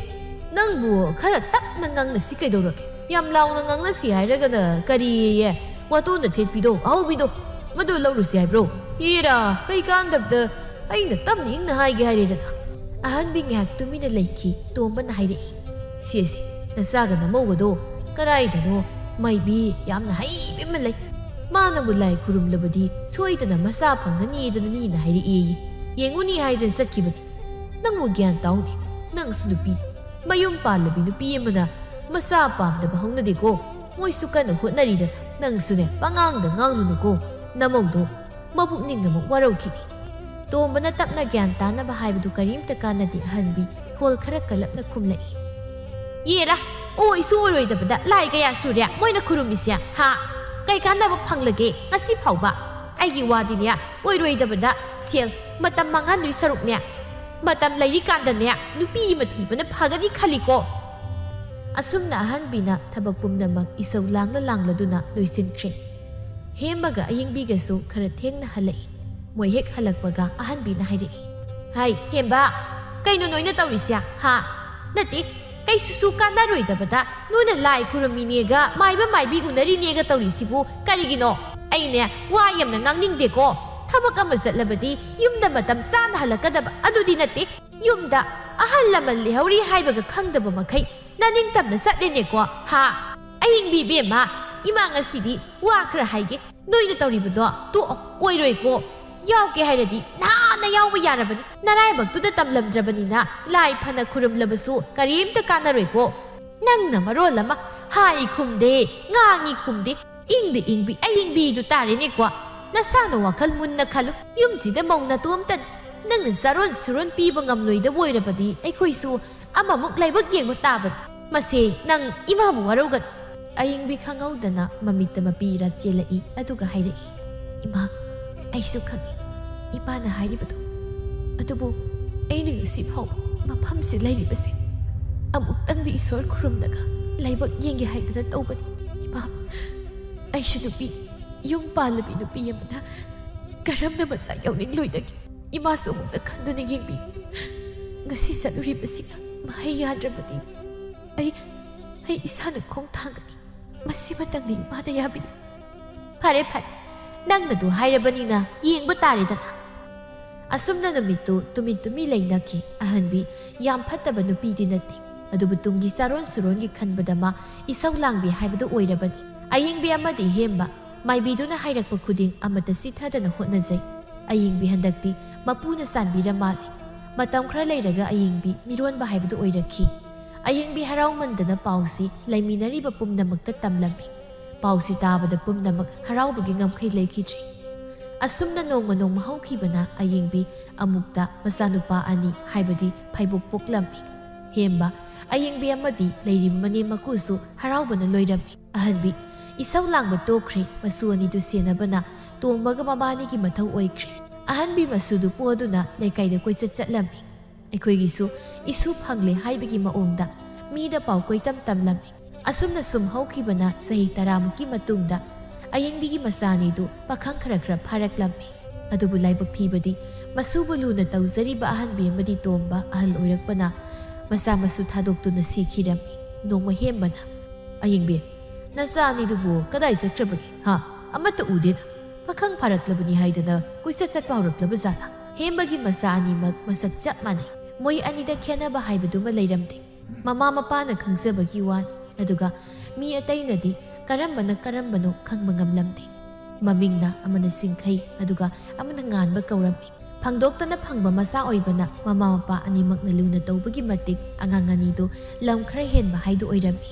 ꯅꯪꯕꯨ ꯈꯔ ꯇꯞꯅ ꯉꯥꯡꯅꯁꯤ ꯀꯩꯗꯧꯔꯒꯦ? ꯌꯥꯝ ꯂꯥꯎꯅ ꯉꯥꯡꯅꯁꯤ ꯍꯥꯏꯔꯒꯅ ꯀꯔꯤꯌꯦ? ꯋꯥꯇꯣꯟꯗ ꯊꯦꯠꯄꯤꯗꯣ, ꯑꯍꯧꯕꯤꯗꯣ, ꯃꯗꯨ ꯂꯧꯔꯨꯁꯤ ꯍꯥꯏꯕ꯭ꯔꯣ? ꯏꯔꯥ, ꯀꯩ ꯀꯥꯟꯗꯕꯗ ꯑꯩꯅ ꯇꯞꯅ ꯏꯪꯅ ꯍꯥꯏꯒꯦ ꯍꯥꯏꯔꯦꯗꯅ꯫ ꯑꯍꯟꯕꯤ ꯉꯥꯏꯍꯥꯛ ꯇꯨꯃꯤꯟꯅ ꯂꯩꯈꯤ꯫ ꯇꯣꯝꯕꯅ ꯍꯥꯏꯔꯛꯏ, "ꯁꯦꯁꯦ, ꯅꯆꯥꯒ ꯅꯃꯧꯒꯗꯣ ꯀꯔꯥꯏꯗꯅꯣ ꯃꯥꯏꯕꯤ ꯌꯥꯝꯅ ꯍꯩꯕꯤ ꯑꯃ ꯂꯩ꯫ ꯃꯥꯅꯕꯨ ꯂꯥꯏ ꯈꯨꯔꯨꯝꯂꯕꯗꯤ ꯁꯣꯏꯗꯅ ꯃꯆꯥ ꯐꯪꯒꯅꯤꯗꯅ ꯃꯤꯅ ꯍꯥꯏꯔꯛꯑꯦꯌꯦ꯫ ꯌꯦꯡꯉꯨꯅꯤ ꯍꯥꯏꯗꯅ ꯆꯠꯈꯤꯕꯅꯤ꯫ ꯅꯪꯕꯨ ꯒ꯭ꯌꯥꯟ ꯇꯥꯎꯅꯦ, ꯅꯪꯁꯨ ꯅꯨꯄꯤ, ꯃꯌꯨꯝ ꯄꯥꯜꯂꯕꯤ ꯅꯨꯄꯤ ꯑꯃꯅ ꯃꯆꯥ ꯄꯥꯝꯗꯕ ꯍꯧꯅꯗꯦꯀꯣ꯫ ꯃꯣꯏꯁꯨ ꯀꯟꯅ ꯍꯣꯠꯅꯔꯤꯗꯅ, ꯅꯪꯁꯨꯅꯦ ꯄꯉꯥꯡꯗ ꯉꯥꯡꯂꯨꯅꯨꯀꯣ꯫ ꯅꯃꯧꯗꯣ ꯃꯄꯨꯛꯅꯤꯡ ꯑꯃꯨꯛ ꯋꯥꯔꯧꯈꯤꯅꯤ꯫" ꯇꯣꯝꯕꯅ ꯇꯞꯅ ꯒ꯭ꯌꯥꯟ ꯇꯥꯅꯕ ꯍꯥꯏꯕꯗꯨ ꯀꯔꯤꯝꯇ ꯀꯥꯟꯅꯗꯦ꯫ ꯑꯍꯟꯕꯤ ꯈꯣꯜ ꯈꯔ ꯀꯜꯂꯞꯅ ꯈꯨꯝꯂꯛꯏ꯫ "ꯌꯦꯔꯥ, ꯑꯣꯏꯁꯨ ꯑꯣꯏꯔꯣꯏꯗꯕꯗ ꯂꯥꯏ ꯀꯌꯥ ꯁꯨꯔꯦ ꯃꯣꯏꯅ ꯈꯨꯔꯨꯝꯃꯤꯁꯦ, ꯍꯥ? ꯀꯩ ꯀꯥꯟꯅꯕ ꯐꯪꯂꯒꯦ ꯉꯁꯤ ꯐꯥꯎꯕ? ꯑꯩꯒꯤ ꯋꯥꯗꯤꯅꯦ, ꯑꯣꯏꯔꯣꯏꯗꯕꯗ ꯁꯦꯜ, ꯃꯇꯝ ꯃꯥꯡꯍꯟꯗꯣꯏ ꯁꯔꯨꯛꯅꯦ, ꯃꯇꯝ ꯂꯩꯔꯤꯀꯥꯟꯗꯅꯦ ꯅꯨꯄꯤ ꯑꯃ ꯊꯤꯕꯅ ꯐꯒꯅꯤ ꯈꯜꯂꯤꯀꯣ꯫" ꯑꯁꯨꯝꯅ ꯑꯍꯟꯕꯤꯅ ꯊꯕꯛ ꯄꯨꯝꯅꯃꯛ ꯏꯁꯧ ꯂꯥꯡꯂ ꯂꯥꯡꯂꯗꯨꯅ ꯂꯣꯏꯁꯤꯟꯈ꯭ꯔꯦ꯫ ꯍꯦꯝꯕꯒ ꯑꯌꯤꯡꯕꯤꯒꯁꯨ ꯈꯔ ꯊꯦꯡꯅ ꯍꯜꯂꯛꯏ꯫ ꯃꯣꯏ ꯍꯦꯛ ꯍꯜꯂꯛꯄꯒ ꯑꯍꯟꯕꯤꯅ ꯍꯥꯏꯔꯛꯏ, "ꯍꯥꯏ, ꯍꯦꯝꯕ, ꯀꯩꯅꯣ ꯅꯣꯏꯅ ꯇꯧꯔꯤꯁꯦ, ꯍꯥ? ꯅꯠꯇꯦ, ꯀꯩꯁꯨꯁꯨ ꯀꯥꯟꯅꯔꯣꯏꯗꯕꯗ ꯅꯣꯏꯅ ꯂꯥꯏ ꯈꯨꯔꯨꯝꯃꯤꯅꯦꯒ ꯃꯥꯏꯕ ꯃꯥꯏꯕꯤ ꯎꯅꯔꯤꯅꯦꯒ ꯇꯧꯔꯤꯁꯤꯕꯨ ꯀꯔꯤꯒꯤꯅꯣ? ꯑꯩꯅꯦ, ꯋꯥ ꯌꯥꯝꯅ ꯉꯥꯡꯅꯤꯡꯗꯦꯀꯣ꯫ ꯊꯕꯛ ꯑꯃ ꯆꯠꯂꯕꯗꯤ ꯌꯨꯝꯗ ꯃꯇꯝ ꯆꯥꯅ ꯍꯜꯂꯛꯀꯗꯕ ꯑꯗꯨꯗꯤ ꯅꯠꯇꯦ꯫ ꯌꯨꯝꯗ ꯑꯍꯜ ꯂꯃꯟ ꯂꯩꯍꯧꯔꯤ ꯍꯥꯏꯕꯒ ꯈꯪꯗꯕ ꯃꯈꯩ ꯅꯅꯤꯡꯇꯝꯅ ꯆꯠꯂꯦꯅꯦꯀꯣ, ꯍꯥ? ꯑꯍꯤꯡꯕꯤ ꯏꯕꯦꯝꯃ, ꯏꯃꯥ ꯉꯁꯤꯗꯤ ꯋꯥ ꯈꯔ ꯍꯥꯏꯒꯦ꯫ ꯅꯣꯏꯅ ꯇꯧꯔꯤꯕꯗꯣ ꯇꯣꯛꯑꯣ, ꯑꯣꯏꯔꯣꯏꯀꯣ꯫ ꯌꯥꯎꯒꯦ ꯍꯥꯏꯔꯗꯤ ꯅꯍꯥꯟꯅ ꯌꯥꯎꯕ ꯌꯥꯔꯕꯅꯤ꯫ ꯅꯔꯥꯏꯕꯛꯇꯨꯗ ꯇꯝꯂꯝꯗ꯭ꯔꯕꯅꯤꯅ ꯂꯥꯏ ꯐꯅ ꯈꯨꯔꯨꯝꯂꯕꯁꯨ ꯀꯔꯤꯝꯇ ꯀꯥꯟꯅꯔꯣꯏꯀꯣ꯫ ꯅꯪꯅ ꯃꯔꯣꯜ ꯑꯃ ꯍꯥꯏ ꯈꯨꯝꯗꯦ, ꯉꯥꯡꯉꯤ ꯈꯨꯝꯗꯦ, ꯏꯪꯗ ꯏꯪꯕꯤ ꯑꯌꯤꯡꯕꯤꯗꯨ ꯇꯥꯔꯦꯅꯦꯀꯣ꯫ ꯅꯁꯥꯅ ꯋꯥꯈꯜ ꯃꯨꯟꯅ ꯈꯜꯂꯨ꯫ ꯌꯨꯝꯁꯤꯗ ꯃꯧ ꯅꯇꯣꯝꯇꯅꯤ꯫ ꯅꯪꯅ ꯆꯥꯔꯣꯟ ꯁꯨꯔꯣꯟ ꯄꯤꯕ ꯉꯝꯂꯣꯏꯗꯕ ꯑꯣꯏꯔꯕꯗꯤ ꯑꯩꯈꯣꯏꯁꯨ ꯑꯃꯃꯨꯛ ꯂꯥꯏꯕꯛ ꯌꯦꯡꯕ ꯇꯥꯕꯅꯤ꯫ ꯃꯁꯦ ꯅꯪ ꯏꯃꯥꯕꯨ ꯋꯥꯔꯧꯒꯅꯨ꯫ ꯑꯌꯤꯡꯕꯤ ꯈꯪꯍꯧꯗꯅ ꯃꯃꯤꯠꯇ ꯃꯄꯤ ꯏꯔꯥ ꯆꯦꯜꯂꯛꯏ, ꯑꯗꯨꯒ ꯍꯥꯏꯔꯛꯏ, "ꯏꯃꯥ, ꯑꯩꯁꯨ ꯈꯪꯏ ꯏꯄꯥꯅ ꯍꯥꯏꯔꯤꯕꯗꯣ꯫ ꯑꯗꯨꯕꯨ ꯑꯩꯅ ꯉꯁꯤ ꯐꯥꯎꯕ ꯃꯐꯝꯁꯤ ꯂꯩꯔꯤꯕꯁꯦ ꯑꯃꯨꯛꯇꯪꯗꯤ ꯏꯁꯣꯔ ꯈꯨꯔꯨꯝꯂꯒ ꯂꯥꯏꯕꯛ ꯌꯦꯡꯒꯦ ꯍꯥꯏꯗꯅ ꯇꯧꯕꯅꯤ꯫ ꯏꯃꯥ, ꯑꯩꯁꯨ ꯅꯨꯄꯤ, ꯌꯨꯝ ꯄꯥꯜꯂꯕꯤ ꯅꯨꯄꯤ ꯑꯃꯅ ꯀꯔꯝꯅ ꯃꯆꯥ ꯌꯥꯎꯅꯤꯡꯂꯣꯏꯗꯒꯦ? ꯏꯃꯥꯁꯨ ꯑꯃꯨꯛꯇ ꯈꯟꯗꯨꯅ ꯌꯦꯡꯕꯤꯌꯨ꯫ ꯉꯁꯤ ꯆꯠꯂꯨꯔꯤꯕꯁꯤꯅ ꯃꯍꯩ ꯌꯥꯟꯗ꯭ꯔꯕꯗꯤ ꯑꯩ, ꯑꯩ ꯏꯁꯥꯅ ꯈꯣꯡ ꯊꯥꯡꯒꯅꯤ꯫ ꯃꯁꯤꯃꯇꯪꯗꯤ ꯏꯃꯥꯅ ꯌꯥꯕꯤꯌꯨ꯫" "ꯐꯔꯦ, ꯐꯔꯦ, ꯅꯪꯅꯗꯨ ꯍꯥꯏꯔꯕꯅꯤꯅ ꯌꯦꯡꯕ ꯇꯥꯔꯦꯗꯅ꯫" ꯑꯁꯨꯝꯅ ꯅꯨꯃꯤꯠꯇꯨ ꯇꯨꯃꯤꯟ ꯇꯨꯃꯤꯟ ꯂꯩꯅꯈꯤ꯫ ꯑꯍꯟꯕꯤ ꯌꯥꯝ ꯐꯠꯇꯕ ꯅꯨꯄꯤꯗꯤ ꯅꯠꯇꯦ, ꯑꯗꯨꯕꯨ ꯇꯨꯡꯒꯤ ꯆꯥꯔꯣꯟ ꯁꯨꯔꯣꯟꯒꯤ ꯈꯟꯕꯗ ꯃꯥ ꯏꯁꯧ ꯂꯥꯡꯕꯤ ꯍꯥꯏꯕꯗꯨ ꯑꯣꯏꯔꯕꯅꯤ꯫ ꯑꯌꯤꯡꯕꯤ ꯑꯃꯗꯤ ꯍꯦꯝꯕ ꯃꯥꯏꯕꯤꯗꯨꯅ ꯍꯥꯏꯔꯛꯄ ꯈꯨꯗꯤꯡ ꯑꯃꯠꯇ ꯆꯤꯠꯊꯗꯅ ꯍꯣꯠꯅꯖꯩ꯫ ꯑꯌꯤꯡꯕꯤ ꯍꯟꯗꯛꯇꯤ ꯃꯄꯨꯅ ꯆꯥꯟꯕꯤꯔ ꯃꯥꯜꯂꯦ꯫ ꯃꯇꯝ ꯈꯔ ꯂꯩꯔꯒ ꯑꯌꯤꯡꯕꯤ ꯃꯤꯔꯣꯟꯕ ꯍꯥꯏꯕꯗꯨ ꯑꯣꯏꯔꯛꯈꯤ꯫ ꯑꯌꯤꯡꯕꯤ ꯍꯔꯥꯎꯃꯟꯗꯅ ꯄꯥꯎꯁꯤ ꯂꯩꯃꯤꯟꯅꯔꯤꯕ ꯄꯨꯝꯅꯃꯛꯇ ꯇꯝꯂꯝꯃꯤ꯫ ꯄꯥꯎꯁꯤ ꯇꯥꯕꯗ ꯄꯨꯝꯅꯃꯛ ꯍꯔꯥꯎꯕꯒꯤ ꯉꯝꯈꯩ ꯂꯩꯈꯤꯗ꯭ꯔꯦ꯫ ꯑꯁꯨꯝꯅ ꯅꯣꯡꯃ ꯅꯣꯡꯃ ꯍꯧꯈꯤꯕꯅ ꯑꯌꯤꯡꯕꯤ ꯑꯃꯨꯛꯇ ꯃꯆꯥꯅꯨꯄꯥ ꯑꯅꯤ, ꯍꯥꯏꯕꯗꯤ ꯐꯩꯕꯣꯛ ꯄꯣꯛꯂꯝꯃꯤ꯫ ꯍꯦꯝꯕ, ꯑꯌꯤꯡꯕꯤ ꯑꯃꯗꯤ ꯂꯩꯔꯤꯕ ꯃꯅꯦꯝ ꯃꯀꯨꯁꯨ ꯍꯔꯥꯎꯕꯅ ꯂꯣꯏꯔꯝꯃꯤ꯫ ꯑꯍꯟꯕꯤ ꯏꯁꯧ ꯂꯥꯡꯕ ꯇꯣꯛꯈ꯭ꯔꯦ꯫ ꯃꯁꯨ ꯑꯅꯤꯗꯨ ꯁꯦꯟꯅꯕꯅ ꯇꯣꯝꯕꯒ ꯃꯕꯥꯅꯤꯒꯤ ꯃꯊꯧ ꯑꯣꯏꯈ꯭ꯔꯦ꯫ ꯑꯍꯟꯕꯤ ꯃꯁꯨꯗꯨ ꯄꯣꯗꯨꯅ ꯂꯩꯀꯥꯏꯗ ꯀꯣꯏꯆꯠ ꯆꯠꯂꯝꯃꯤ꯫ ꯑꯩꯈꯣꯏꯒꯤꯁꯨ ꯏꯁꯨ ꯐꯪꯂꯦ ꯍꯥꯏꯕꯒꯤ ꯃꯑꯣꯡꯗ ꯃꯤꯗ ꯄꯥꯎ ꯀꯣꯏꯇꯝ ꯇꯝꯂꯝꯃꯤ꯫ ꯑꯁꯨꯝꯅ ꯁꯨꯝ ꯍꯧꯈꯤꯕꯅ ꯆꯍꯤ ꯇꯔꯥꯃꯨꯛꯀꯤ ꯃꯇꯨꯡꯗ ꯑꯌꯤꯡꯕꯤꯒꯤ ꯃꯆꯥ ꯑꯅꯤꯗꯨ ꯄꯥꯈꯪ ꯈꯔ ꯈꯔ ꯐꯥꯔꯛꯂꯝꯃꯤ꯫ ꯑꯗꯨꯕꯨ ꯂꯥꯏꯕꯛ ꯊꯤꯕꯗꯤ ꯃꯁꯨꯕꯨ ꯂꯨꯅ ꯇꯧꯖꯔꯤꯕ ꯑꯍꯟꯕꯤ ꯑꯃꯗꯤ ꯇꯣꯝꯕ ꯑꯍꯜ ꯑꯣꯏꯔꯛꯄꯅ ꯃꯆꯥ ꯃꯁꯨ ꯊꯥꯗꯣꯛꯇꯨꯅ ꯁꯤꯈꯤꯔꯝꯃꯤ꯫ ꯅꯣꯡꯃ ꯍꯦꯝꯕꯅ, "ꯑꯌꯤꯡꯕꯤ, ꯅꯆꯥ ꯑꯅꯤꯗꯨꯕꯨ ꯀꯗꯥꯏ ꯆꯠꯈ꯭ꯔꯕꯒꯦ? ꯍꯥ? ꯑꯃꯠꯇ ꯎꯗꯦꯅ꯫ ꯄꯥꯈꯪ ꯐꯥꯔꯛꯂꯕꯅꯤ ꯍꯥꯏꯗꯅ ꯀꯣꯏꯆꯠ ꯆꯠꯄ ꯍꯧꯔꯛꯂꯕ ꯖꯥꯠꯂꯥ?" ꯍꯦꯝꯕꯒꯤ ꯃꯆꯥ ꯑꯅꯤꯃꯛ ꯃꯁꯛ ꯆꯞ ꯃꯥꯟꯅꯩ꯫ ꯃꯣꯏ ꯑꯅꯤꯗ ꯈꯦꯠꯅꯕ ꯍꯥꯏꯕꯗꯨꯃ ꯂꯩꯔꯝꯗꯦ꯫ ꯃꯃꯥ ꯃꯄꯥꯅ ꯈꯪꯖꯕꯒꯤ ꯋꯥꯅꯤ꯫ ꯑꯗꯨꯒ ꯃꯤ ꯑꯇꯩꯅꯗꯤ ꯀꯔꯝꯕꯅ ꯀꯔꯝꯕꯅꯣ ꯈꯪꯕ ꯉꯝꯂꯝꯗꯦ꯫ ꯃꯃꯤꯡꯅ ꯑꯃꯅ ꯁꯤꯡꯈꯩ, ꯑꯗꯨꯒ ꯑꯃꯅ ꯉꯥꯟꯕ ꯀꯧꯔꯝꯃꯤ꯫ ꯐꯪꯗꯣꯛꯇꯅ ꯐꯪꯕ ꯃꯆꯥ ꯑꯣꯏꯕꯅ ꯃꯃꯥ ꯃꯄꯥ ꯑꯅꯤꯃꯛꯅ ꯂꯨꯅ ꯇꯧꯕꯒꯤ ꯃꯇꯤꯛ ꯑꯉꯥꯡ ꯑꯅꯤꯗꯨ ꯂꯝ ꯈꯔ ꯍꯦꯟꯕ ꯍꯥꯏꯗꯨ ꯑꯣꯏꯔꯝꯃꯤ꯫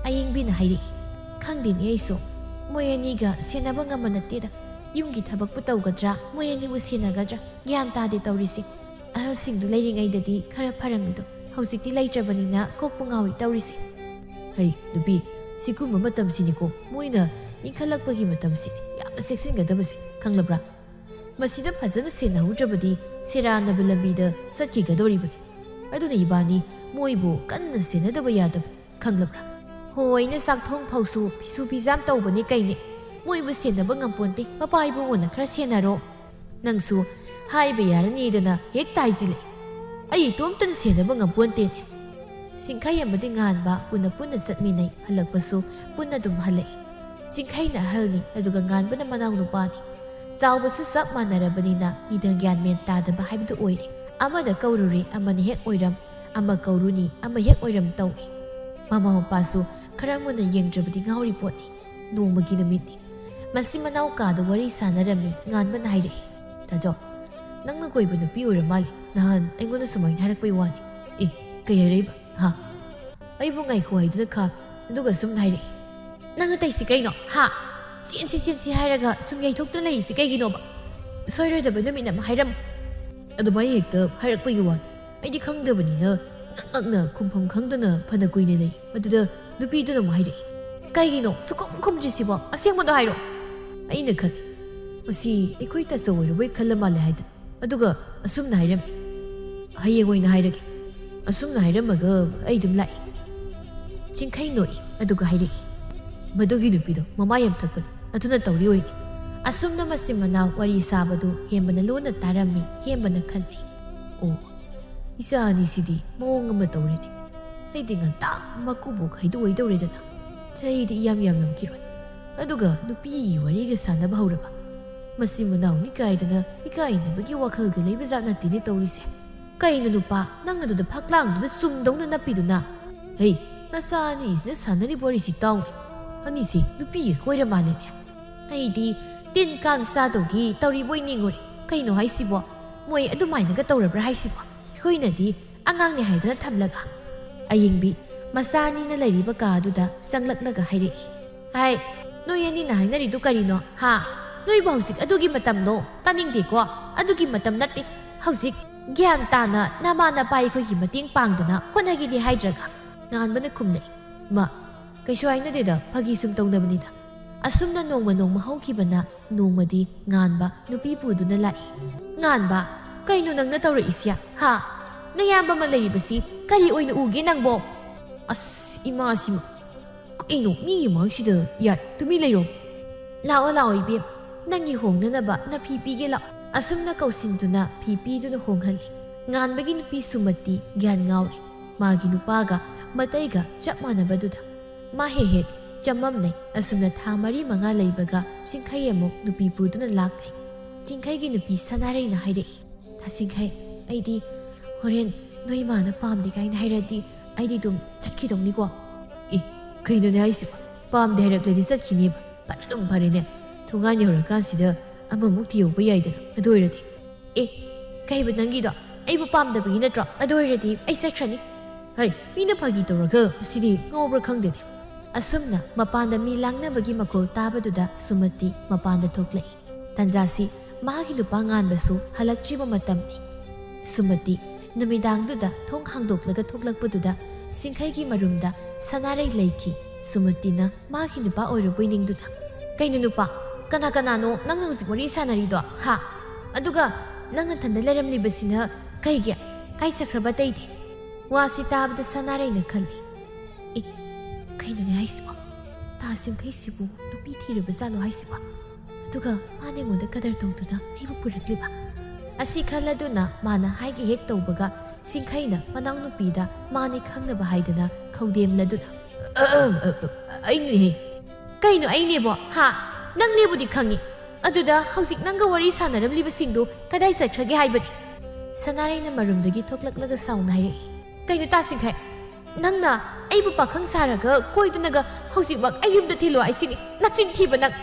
ꯑꯌꯤꯡꯕꯤꯅ ꯍꯥꯏꯔꯛꯏ, "ꯈꯪꯗꯦꯅꯦ ꯑꯩꯁꯨ꯫ ꯃꯣꯏ ꯑꯅꯤꯒ ꯁꯦꯟꯅꯕ ꯉꯝꯕ ꯅꯠꯇꯦꯗ꯫ ꯌꯨꯝꯒꯤ ꯊꯕꯛꯄꯨ ꯇꯧꯒꯗ꯭ꯔꯥ, ꯃꯣꯏ ꯑꯅꯤꯕꯨ ꯁꯦꯟꯅꯒꯗ꯭ꯔꯥ, ꯒ꯭ꯌꯥꯟ ꯇꯥꯗꯦ ꯇꯧꯔꯤꯁꯦ꯫ ꯑꯍꯜꯁꯤꯡꯗꯨ ꯂꯩꯔꯤꯉꯩꯗꯗꯤ ꯈꯔ ꯐꯔꯝꯃꯤꯗꯣ, ꯍꯧꯖꯤꯛꯇꯤ ꯂꯩꯇ꯭ꯔꯕꯅꯤꯅ ꯀꯣꯛꯄꯨ ꯉꯥꯎꯏ ꯇꯧꯔꯤꯁꯦ꯫ ꯍꯩ ꯅꯨꯄꯤ, ꯁꯤꯒꯨꯝꯕ ꯃꯇꯝꯁꯤꯅꯤꯀꯣ ꯃꯣꯏꯅ ꯏꯟꯈꯠꯂꯛꯄꯒꯤ ꯃꯇꯝꯁꯤ, ꯌꯥꯝꯅ ꯆꯦꯛꯁꯤꯟꯒꯗꯕꯁꯦ, ꯈꯪꯂꯕ꯭ꯔꯥ? ꯃꯁꯤꯗ ꯐꯖꯅ ꯁꯦꯟꯅꯍꯧꯗ꯭ꯔꯕꯗꯤ ꯁꯦꯔꯥꯟꯅꯕ ꯂꯝꯕꯤꯗ ꯆꯠꯈꯤꯒꯗꯧꯔꯤꯕꯅꯤ꯫ ꯑꯗꯨꯅ ꯏꯕꯥꯅꯤ ꯃꯣꯏꯕꯨ ꯀꯟꯅ ꯁꯦꯟꯅꯗꯕ ꯌꯥꯗꯕꯅꯤ, ꯈꯪꯂꯕ꯭ꯔꯥ? ꯍꯣꯏꯅ ꯆꯥꯛꯊꯣꯡ ꯐꯥꯎꯁꯨ ꯐꯤꯁꯨ ꯐꯤꯖꯥꯝ ꯇꯧꯕꯅꯤ ꯀꯩꯅꯦ꯫ ꯃꯣꯏꯕꯨ ꯁꯦꯟꯅꯕ ꯉꯝꯄꯣꯟꯇꯦ, ꯃꯄꯥ ꯏꯕꯨꯡꯉꯣꯅ ꯈꯔ ꯁꯦꯟꯅꯔꯣ꯫ ꯅꯪꯁꯨ ꯍꯥꯏꯕ ꯌꯥꯔꯅꯤꯗꯅ ꯍꯦꯛꯇ ꯍꯥꯏꯖꯤꯜꯂꯦ꯫ ꯑꯩ ꯏꯇꯣꯝꯇꯅ ꯁꯦꯟꯅꯕ ꯉꯝꯄꯣꯟꯇꯦꯅꯦ꯫ ꯁꯤꯡꯈꯩ ꯑꯃꯗꯤ ꯉꯥꯟꯕ ꯄꯨꯟꯅ ꯄꯨꯟꯅ ꯆꯠꯃꯤꯟꯅꯩ, ꯍꯜꯂꯛꯄꯁꯨ ꯄꯨꯟꯅ ꯑꯗꯨꯝ ꯍꯜꯂꯛꯏ꯫ ꯁꯤꯡꯈꯩꯅ ꯑꯍꯜꯅꯤ, ꯑꯗꯨꯒ ꯉꯥꯟꯕꯅ ꯃꯅꯥꯎꯅꯨꯄꯥꯅꯤ꯫ ꯆꯥꯎꯕꯁꯨ ꯆꯞ ꯃꯥꯟꯅꯔꯕꯅꯤꯅ ꯃꯤꯗ ꯒ꯭ꯌꯥꯟ ꯃꯦꯟ ꯇꯥꯗꯕ ꯍꯥꯏꯕꯗꯨ ꯑꯣꯏꯔꯦ꯫ ꯑꯃꯗ ꯀꯧꯔꯨꯔꯦ, ꯑꯃꯅ ꯍꯦꯛ ꯑꯣꯏꯔꯝ, ꯑꯃ ꯀꯧꯔꯨꯅꯤ, ꯑꯃ ꯍꯦꯛ ꯑꯣꯏꯔꯝ ꯇꯧꯏ꯫ ꯃꯃꯥ ꯃꯄꯥꯁꯨ ꯈꯔ ꯃꯨꯟꯅ ꯌꯦꯡꯗ꯭ꯔꯕꯗꯤ ꯉꯥꯎꯔꯤ ꯄꯣꯠꯅꯤ꯫ ꯅꯣꯡꯃꯒꯤ ꯅꯨꯃꯤꯠꯅꯤ꯫ ꯃꯁꯤ ꯃꯅꯥꯎ ꯀꯥꯗ ꯋꯥꯔꯤ ꯁꯥꯟꯅꯔꯝꯃꯤ꯫ ꯉꯥꯟꯕꯅ ꯍꯥꯏꯔꯛꯏ, "ꯇꯥꯖꯧ, ꯅꯪꯅ ꯀꯣꯏꯕ ꯅꯨꯄꯤ ꯑꯣꯏꯔ ꯃꯥꯜꯂꯦ꯫ ꯅꯍꯥꯟ ꯑꯩꯉꯣꯟꯗ ꯁꯨꯃꯥꯏꯅ ꯍꯥꯏꯔꯛꯄꯩ ꯋꯥꯅꯤ꯫" "ꯑꯦ, ꯀꯩ ꯍꯥꯏꯔꯛꯏꯕ? ꯍꯥ?" "ꯑꯩꯕꯨ ꯉꯥꯏꯈꯣ ꯍꯥꯏꯗꯨꯅ ꯈꯥꯝꯃꯤ, ꯑꯗꯨꯒ ꯑꯁꯨꯝꯅ ꯍꯥꯏꯔꯛꯏ꯫" "ꯅꯪꯅ ꯇꯧꯏꯁꯤ ꯀꯩꯅꯣ? ꯍꯥ? ꯆꯦꯟꯁꯤ ꯆꯦꯟꯁꯤ ꯍꯥꯏꯔꯒ ꯁꯨꯝ ꯌꯩꯊꯣꯛꯇꯨꯅ ꯂꯩꯔꯤꯁꯤ ꯀꯩꯒꯤꯅꯣꯕ? ꯁꯣꯏꯔꯣꯏꯗꯕ ꯅꯨꯃꯤꯠ ꯑꯃ ꯍꯥꯏꯔꯝꯃꯨ꯫" "ꯑꯗꯨꯃꯥꯏꯅ ꯍꯦꯛꯇ ꯍꯥꯏꯔꯛꯄꯒꯤ ꯋꯥꯅꯤ꯫ ꯑꯩꯗꯤ ꯈꯪꯗꯕꯅꯤꯅ ꯉꯛ ꯉꯛꯅ ꯈꯨꯝꯐꯝ ꯈꯪꯗꯅ ꯐꯅ ꯀꯨꯏꯅ ꯂꯩ꯫ ꯃꯗꯨꯗ ꯅꯨꯄꯤꯗꯨꯅ ꯑꯃꯨꯛ ꯍꯥꯏꯔꯛꯏ, "ꯀꯩꯒꯤꯅꯣ ꯁꯨꯈꯨꯝ ꯈꯨꯝꯗ꯭ꯔꯤꯁꯤꯕꯣ? ꯑꯁꯦꯡꯕꯗꯣ ꯍꯥꯏꯔꯣ꯫" ꯑꯩꯅ ꯈꯜꯂꯤ, "ꯃꯁꯤ ꯑꯩꯈꯣꯏ ꯇꯥꯆꯧ ꯑꯣꯏꯔꯕꯣꯏ ꯈꯜꯂ ꯃꯥꯜꯂꯦ" ꯍꯥꯏꯗꯅ꯫ ꯑꯗꯨꯒ ꯑꯁꯨꯝꯅ ꯍꯥꯏꯔꯝꯃꯤ, "ꯍꯌꯦꯡ ꯑꯣꯏꯅ ꯍꯥꯏꯔꯒꯦ꯫" ꯑꯁꯨꯝꯅ ꯍꯥꯏꯔꯝꯃꯒ ꯑꯩ ꯑꯗꯨꯝ ꯂꯥꯛꯏ꯫ ꯆꯤꯡꯈꯩ ꯅꯣꯛꯏ, ꯑꯗꯨꯒ ꯍꯥꯏꯔꯛꯏ, "ꯃꯗꯨꯒꯤ ꯅꯨꯄꯤꯗꯣ ꯃꯃꯥ ꯌꯥꯝ ꯊꯛꯄꯅꯤ, ꯑꯗꯨꯅ ꯇꯧꯔꯤ ꯑꯣꯏꯅꯤ꯫" ꯑꯁꯨꯝꯅ ꯃꯆꯤꯟ ꯃꯅꯥꯎ ꯋꯥꯔꯤ ꯁꯥꯕꯗꯨ ꯍꯦꯝꯕꯅ ꯂꯣꯟꯅ ꯇꯥꯔꯝꯃꯤ꯫ ꯍꯦꯝꯕꯅ ꯈꯜꯂꯤ, "ꯑꯣ, ꯏꯆꯥ ꯑꯅꯤꯁꯤꯗꯤ ꯃꯑꯣꯡ ꯑꯃ ꯇꯧꯔꯦꯅꯦ꯫ ꯑꯩꯗꯤ ꯉꯟꯇꯥ ꯃꯀꯨꯕꯣꯛ ꯍꯥꯏꯗꯣꯛꯑꯣꯏꯗꯧꯔꯦꯗꯅ꯫ ꯆꯍꯤꯗꯤ ꯏꯌꯥꯝ ꯌꯥꯝꯂꯝꯈꯤꯔꯣꯏ꯫ ꯑꯗꯨꯒ ꯅꯨꯄꯤꯒꯤ ꯋꯥꯔꯤꯒ ꯁꯥꯟꯅꯕ ꯍꯧꯔꯕ꯫ ꯃꯆꯤꯟ ꯃꯅꯥꯎꯅꯤ ꯀꯥꯏꯗꯅ ꯏꯀꯥꯏꯅꯕꯒꯤ ꯋꯥꯈꯜꯒ ꯂꯩꯕ ꯖꯥꯠ ꯅꯠꯇꯦꯅꯦ ꯇꯧꯔꯤꯁꯦ꯫ ꯀꯩꯅꯣ ꯅꯨꯄꯥ, ꯅꯪ ꯑꯗꯨꯗ ꯐꯛꯂꯥꯡꯗꯨꯗ ꯆꯨꯝꯗꯧꯅ ꯅꯞꯄꯤꯗꯨꯅ?" "ꯍꯩ, ꯅꯆꯥ ꯑꯅꯤꯁꯤꯅ ꯁꯥꯟꯅꯔꯤꯕ ꯋꯥꯔꯤꯁꯤ ꯇꯥꯎꯅꯦ꯫ ꯑꯅꯤꯁꯦ ꯅꯨꯄꯤꯒ ꯀꯣꯏꯔ ꯃꯥꯜꯂꯦꯅꯦ꯫" ꯑꯩꯗꯤ ꯇꯤꯟ ꯀꯥꯡ ꯆꯥꯗꯧꯒꯤ ꯇꯧꯔꯤꯕꯣꯏ ꯅꯤꯡꯉꯨꯔꯦ꯫ ꯀꯩꯅꯣ ꯍꯥꯏꯁꯤꯕꯣ? ꯃꯣꯏ ꯑꯗꯨꯃꯥꯏꯅꯒ ꯇꯧꯔꯕ꯭ꯔꯥ ꯍꯥꯏꯁꯤꯕꯣ? ꯑꯩꯈꯣꯏꯅꯗꯤ ꯑꯉꯥꯡꯅꯦ ꯍꯥꯏꯗꯅ ꯊꯝꯂꯒ꯫ ꯑꯌꯤꯡꯕꯤ ꯃꯆꯥ ꯑꯅꯤꯅ ꯂꯩꯔꯤꯕ ꯀꯥ ꯑꯗꯨꯗ ꯆꯪꯂꯛꯂꯒ ꯍꯥꯏꯔꯛꯏ, "ꯍꯥꯏ, ꯅꯣꯏ ꯑꯅꯤꯅ ꯍꯥꯏꯅꯔꯤꯗꯨ ꯀꯔꯤꯅꯣ, ꯍꯥ?" ꯅꯣꯏꯕꯨ ꯍꯧꯖꯤꯛ ꯑꯗꯨꯒꯤ ꯃꯇꯝꯂꯣ? ꯇꯥꯅꯤꯡꯗꯦꯀꯣ꯫ ꯑꯗꯨꯒꯤ ꯃꯇꯝ ꯅꯠꯇꯦ꯫ ꯍꯧꯖꯤꯛ ꯒ꯭ꯌꯥꯟ ꯇꯥꯅ ꯅꯃꯥ ꯅꯄꯥ ꯑꯩꯈꯣꯏꯒꯤ ꯃꯇꯦꯡ ꯄꯥꯡꯗꯅ ꯍꯣꯠꯅꯒꯦꯗꯤ ꯍꯥꯏꯗ꯭ꯔꯒ꯫ ꯉꯥꯟꯕꯅ ꯈꯨꯝꯂꯛꯏ, ꯃꯥ, ꯀꯩꯁꯨ ꯍꯥꯏꯅꯗꯦꯗ, ꯐꯥꯒꯤ ꯁꯨꯝ ꯇꯧꯅꯕꯅꯤꯗ꯫ ꯑꯁꯨꯝꯅ ꯅꯣꯡꯃ ꯅꯣꯡꯃ ꯍꯧꯈꯤꯕꯅ ꯅꯣꯡꯃꯗꯤ ꯉꯥꯟꯕ ꯅꯨꯄꯤ ꯄꯨꯗꯨꯅ ꯂꯥꯛꯏ꯫ ꯉꯥꯟꯕ, ꯀꯩꯅꯣ ꯅꯪꯅ ꯇꯧꯔꯛꯏꯁꯤ? ꯍꯥ? ꯅꯌꯥꯝꯕ ꯑꯃ ꯂꯩꯔꯤꯕꯁꯤ ꯀꯔꯤ ꯑꯣꯏꯅ ꯎꯒꯦ ꯅꯪꯕꯣ? ꯑꯁ, ꯏꯃꯥꯁꯤꯃ꯫ ꯀꯩꯅꯣ ꯃꯤꯒꯤ ꯃꯥꯡꯁꯤꯗ? ꯌꯥꯔꯦ, ꯇꯨꯃꯤꯟ ꯂꯩꯔꯣ꯫ ꯂꯥꯛꯑꯣ, ꯂꯥꯛꯑꯣ ꯏꯕꯦꯝ, ꯅꯪꯒꯤ ꯍꯣꯡꯅꯅꯕ ꯅꯐꯤ ꯄꯤꯒꯦ, ꯂꯥꯛꯑꯣ꯫ ꯑꯁꯨꯝꯅ ꯀꯧꯁꯤꯟꯗꯨꯅ ꯐꯤ ꯄꯤꯗꯨꯅ ꯍꯣꯡꯍꯜꯂꯤ꯫ ꯉꯥꯟꯕꯒꯤ ꯅꯨꯄꯤ ꯁꯨꯃꯇꯤ ꯒ꯭ꯌꯥꯟ ꯉꯥꯎꯔꯦ꯫ ꯃꯥꯒꯤ ꯅꯨꯄꯥꯒ ꯃꯇꯩꯒ ꯆꯞ ꯃꯥꯟꯅꯕꯗꯨꯗ꯫ ꯃꯥ ꯍꯦꯛ ꯍꯦꯛ ꯆꯃꯝꯅꯩ꯫ ꯑꯁꯨꯝꯅ ꯊꯥ ꯃꯔꯤ ꯃꯉꯥ ꯂꯩꯕꯒ ꯆꯤꯡꯈꯩ ꯑꯃꯨꯛ ꯅꯨꯄꯤ ꯄꯨꯗꯨꯅ ꯂꯥꯛꯂꯦ꯫ ꯆꯤꯡꯈꯩꯒꯤ ꯅꯨꯄꯤ ꯁꯅꯥꯔꯩꯅ ꯍꯥꯏꯔꯛꯏ, ꯇꯥ ꯆꯤꯡꯈꯩ, ꯑꯩꯗꯤ ꯍꯣꯔꯦꯟ ꯅꯣꯏ ꯏꯃꯥꯅ ꯄꯥꯝꯗꯦ ꯀꯥꯏꯅ ꯍꯥꯏꯔꯗꯤ ꯑꯩꯗꯤ ꯑꯗꯨꯝ ꯆꯠꯈꯤꯗꯧꯅꯤꯀꯣ꯫ ꯑꯦ, ꯀꯩꯅꯣꯅꯦ ꯍꯥꯏꯁꯤꯕꯣ? ꯄꯥꯝꯗꯦ ꯍꯥꯏꯔꯛꯂꯗꯤ ꯆꯠꯈꯤꯅꯦꯕ? ꯐꯅ ꯑꯗꯨꯝ ꯐꯔꯦꯅꯦ꯫ ꯊꯣꯡꯒꯥꯟ ꯌꯧꯔꯀꯥꯟꯁꯤꯗ ꯑꯃꯃꯨꯛ ꯊꯤꯍꯧꯕ ꯌꯥꯏꯗꯅ, ꯑꯗꯨ ꯑꯣꯏꯔꯗꯤ꯫ ꯑꯦ, ꯀꯩꯕ ꯅꯪꯒꯤꯗꯣ? ꯑꯩꯕꯨ ꯄꯥꯝꯗꯕꯒꯤ ꯅꯠꯇ꯭ꯔꯣ? ꯑꯗꯨ ꯑꯣꯏꯔꯗꯤ ꯑꯩ ꯆꯠꯈ꯭ꯔꯅꯤ꯫ ꯍꯩ, ꯃꯤꯅ ꯐꯥꯒꯤ ꯇꯧꯔꯒ ꯃꯁꯤꯗꯤ ꯉꯥꯎꯕ꯭ꯔꯥ ꯈꯪꯗꯦꯅꯦ꯫ ꯑꯁꯨꯝꯅ ꯃꯄꯥꯟꯗ ꯃꯤ ꯂꯥꯡꯅꯕꯒꯤ ꯃꯈꯣꯜ ꯇꯥꯕꯗꯨꯗ ꯁꯨꯃꯇꯤ ꯃꯄꯥꯟꯗ ꯊꯣꯛꯂꯛꯏ꯫ ꯇꯟꯖꯥꯁꯤ ꯃꯥꯒꯤ ꯅꯨꯄꯥ ꯉꯥꯟꯕꯁꯨ ꯍꯜꯂꯛꯇ꯭ꯔꯤꯕ ꯃꯇꯝꯅꯤ꯫ ꯁꯨꯃꯇꯤ ꯅꯨꯃꯤꯗꯥꯡꯗꯨꯗ ꯊꯣꯡ ꯍꯥꯡꯗꯣꯛꯂꯒ ꯊꯣꯛꯂꯛꯄꯗꯨꯗ ꯆꯤꯡꯈꯩꯒꯤ ꯃꯔꯨꯝꯗ ꯁꯅꯥꯔꯩ ꯂꯩꯈꯤ꯫ ꯁꯨꯃꯇꯤꯅ ꯃꯥꯒꯤ ꯅꯨꯄꯥ ꯑꯣꯏꯔꯕꯣꯏ ꯅꯤꯡꯗꯨꯅ, "ꯀꯩꯅꯣ ꯅꯨꯄꯥ, ꯀꯅꯥ ꯀꯅꯥꯅꯣ ꯅꯪꯅ ꯍꯧꯖꯤꯛ ꯋꯥꯔꯤ ꯁꯥꯟꯅꯔꯤꯗꯣ, ꯍꯥ? ꯑꯗꯨꯒ ꯅꯪ ꯅꯊꯟꯗ ꯂꯩꯔꯝꯂꯤꯕꯁꯤꯅ ꯀꯩꯒꯤ? ꯀꯥꯏ ꯆꯠꯈ꯭ꯔꯕ ꯑꯇꯩꯗꯤ?" ꯋꯥꯁꯤ ꯇꯥꯕꯗ ꯁꯅꯥꯔꯩꯅ ꯈꯜꯂꯤ, "ꯑꯦ, ꯀꯩꯅꯣꯅꯦ ꯍꯥꯏꯁꯤꯕꯣ? ꯇꯥ ꯆꯤꯡꯈꯩꯁꯤꯕꯨ ꯅꯨꯄꯤ ꯊꯤꯔꯕ ꯖꯥꯠꯂꯣ ꯍꯥꯏꯁꯤꯕꯣ? ꯑꯗꯨꯒ ꯃꯥꯅ ꯑꯩꯉꯣꯟꯗ ꯀꯗꯔ ꯇꯧꯗꯨꯅ ꯑꯩꯕꯨ ꯄꯨꯔꯛꯂꯤꯕ?" ꯑꯁꯤ ꯈꯜꯂꯗꯨꯅ ꯃꯥꯅ ꯍꯥꯏꯒꯦ ꯍꯦꯛ ꯇꯧꯕꯒ ꯆꯤꯡꯈꯩꯅ ꯃꯅꯥꯎꯅꯨꯄꯤꯗ ꯃꯥꯅꯤ ꯈꯪꯅꯕ ꯍꯥꯏꯗꯅ ꯈꯧꯗꯦꯝꯂꯗꯨꯅ, "ꯑ, ꯑ, ꯑ, ꯑ, ꯑꯩꯅꯦꯍꯦ꯫ ꯀꯩꯅꯣ ꯑꯩꯅꯦꯕꯣ? ꯍꯥ? ꯅꯪꯅꯦꯕꯨꯗꯤ ꯈꯪꯉꯤ꯫ ꯑꯗꯨꯗ ꯍꯧꯖꯤꯛ ꯅꯪꯒ ꯋꯥꯔꯤ ꯁꯥꯟꯅꯔꯝꯂꯤꯕꯁꯤꯡꯗꯨ ꯀꯗꯥꯏ ꯆꯠꯈ꯭ꯔꯒꯦ ꯍꯥꯏꯕꯅꯤ?" ꯁꯅꯥꯔꯩꯅ ꯃꯔꯨꯝꯗꯒꯤ ꯊꯣꯛꯂꯛꯂꯒ ꯁꯥꯎꯅ ꯍꯥꯏꯔꯛꯏ, "ꯀꯩꯅꯣ ꯇꯥ ꯆꯤꯡꯈꯩ? ꯅꯪꯅ ꯑꯩꯕꯨ ꯄꯥꯈꯪ ꯁꯥꯔꯒ ꯀꯣꯏꯗꯅꯒ ꯍꯧꯖꯤꯛꯃꯛ ꯑꯩ ꯌꯨꯝꯗ ꯊꯤꯜꯂꯣ ꯍꯥꯏꯁꯤꯅꯤ? ꯅꯆꯤꯟ ꯊꯤꯕ ꯅꯪ!"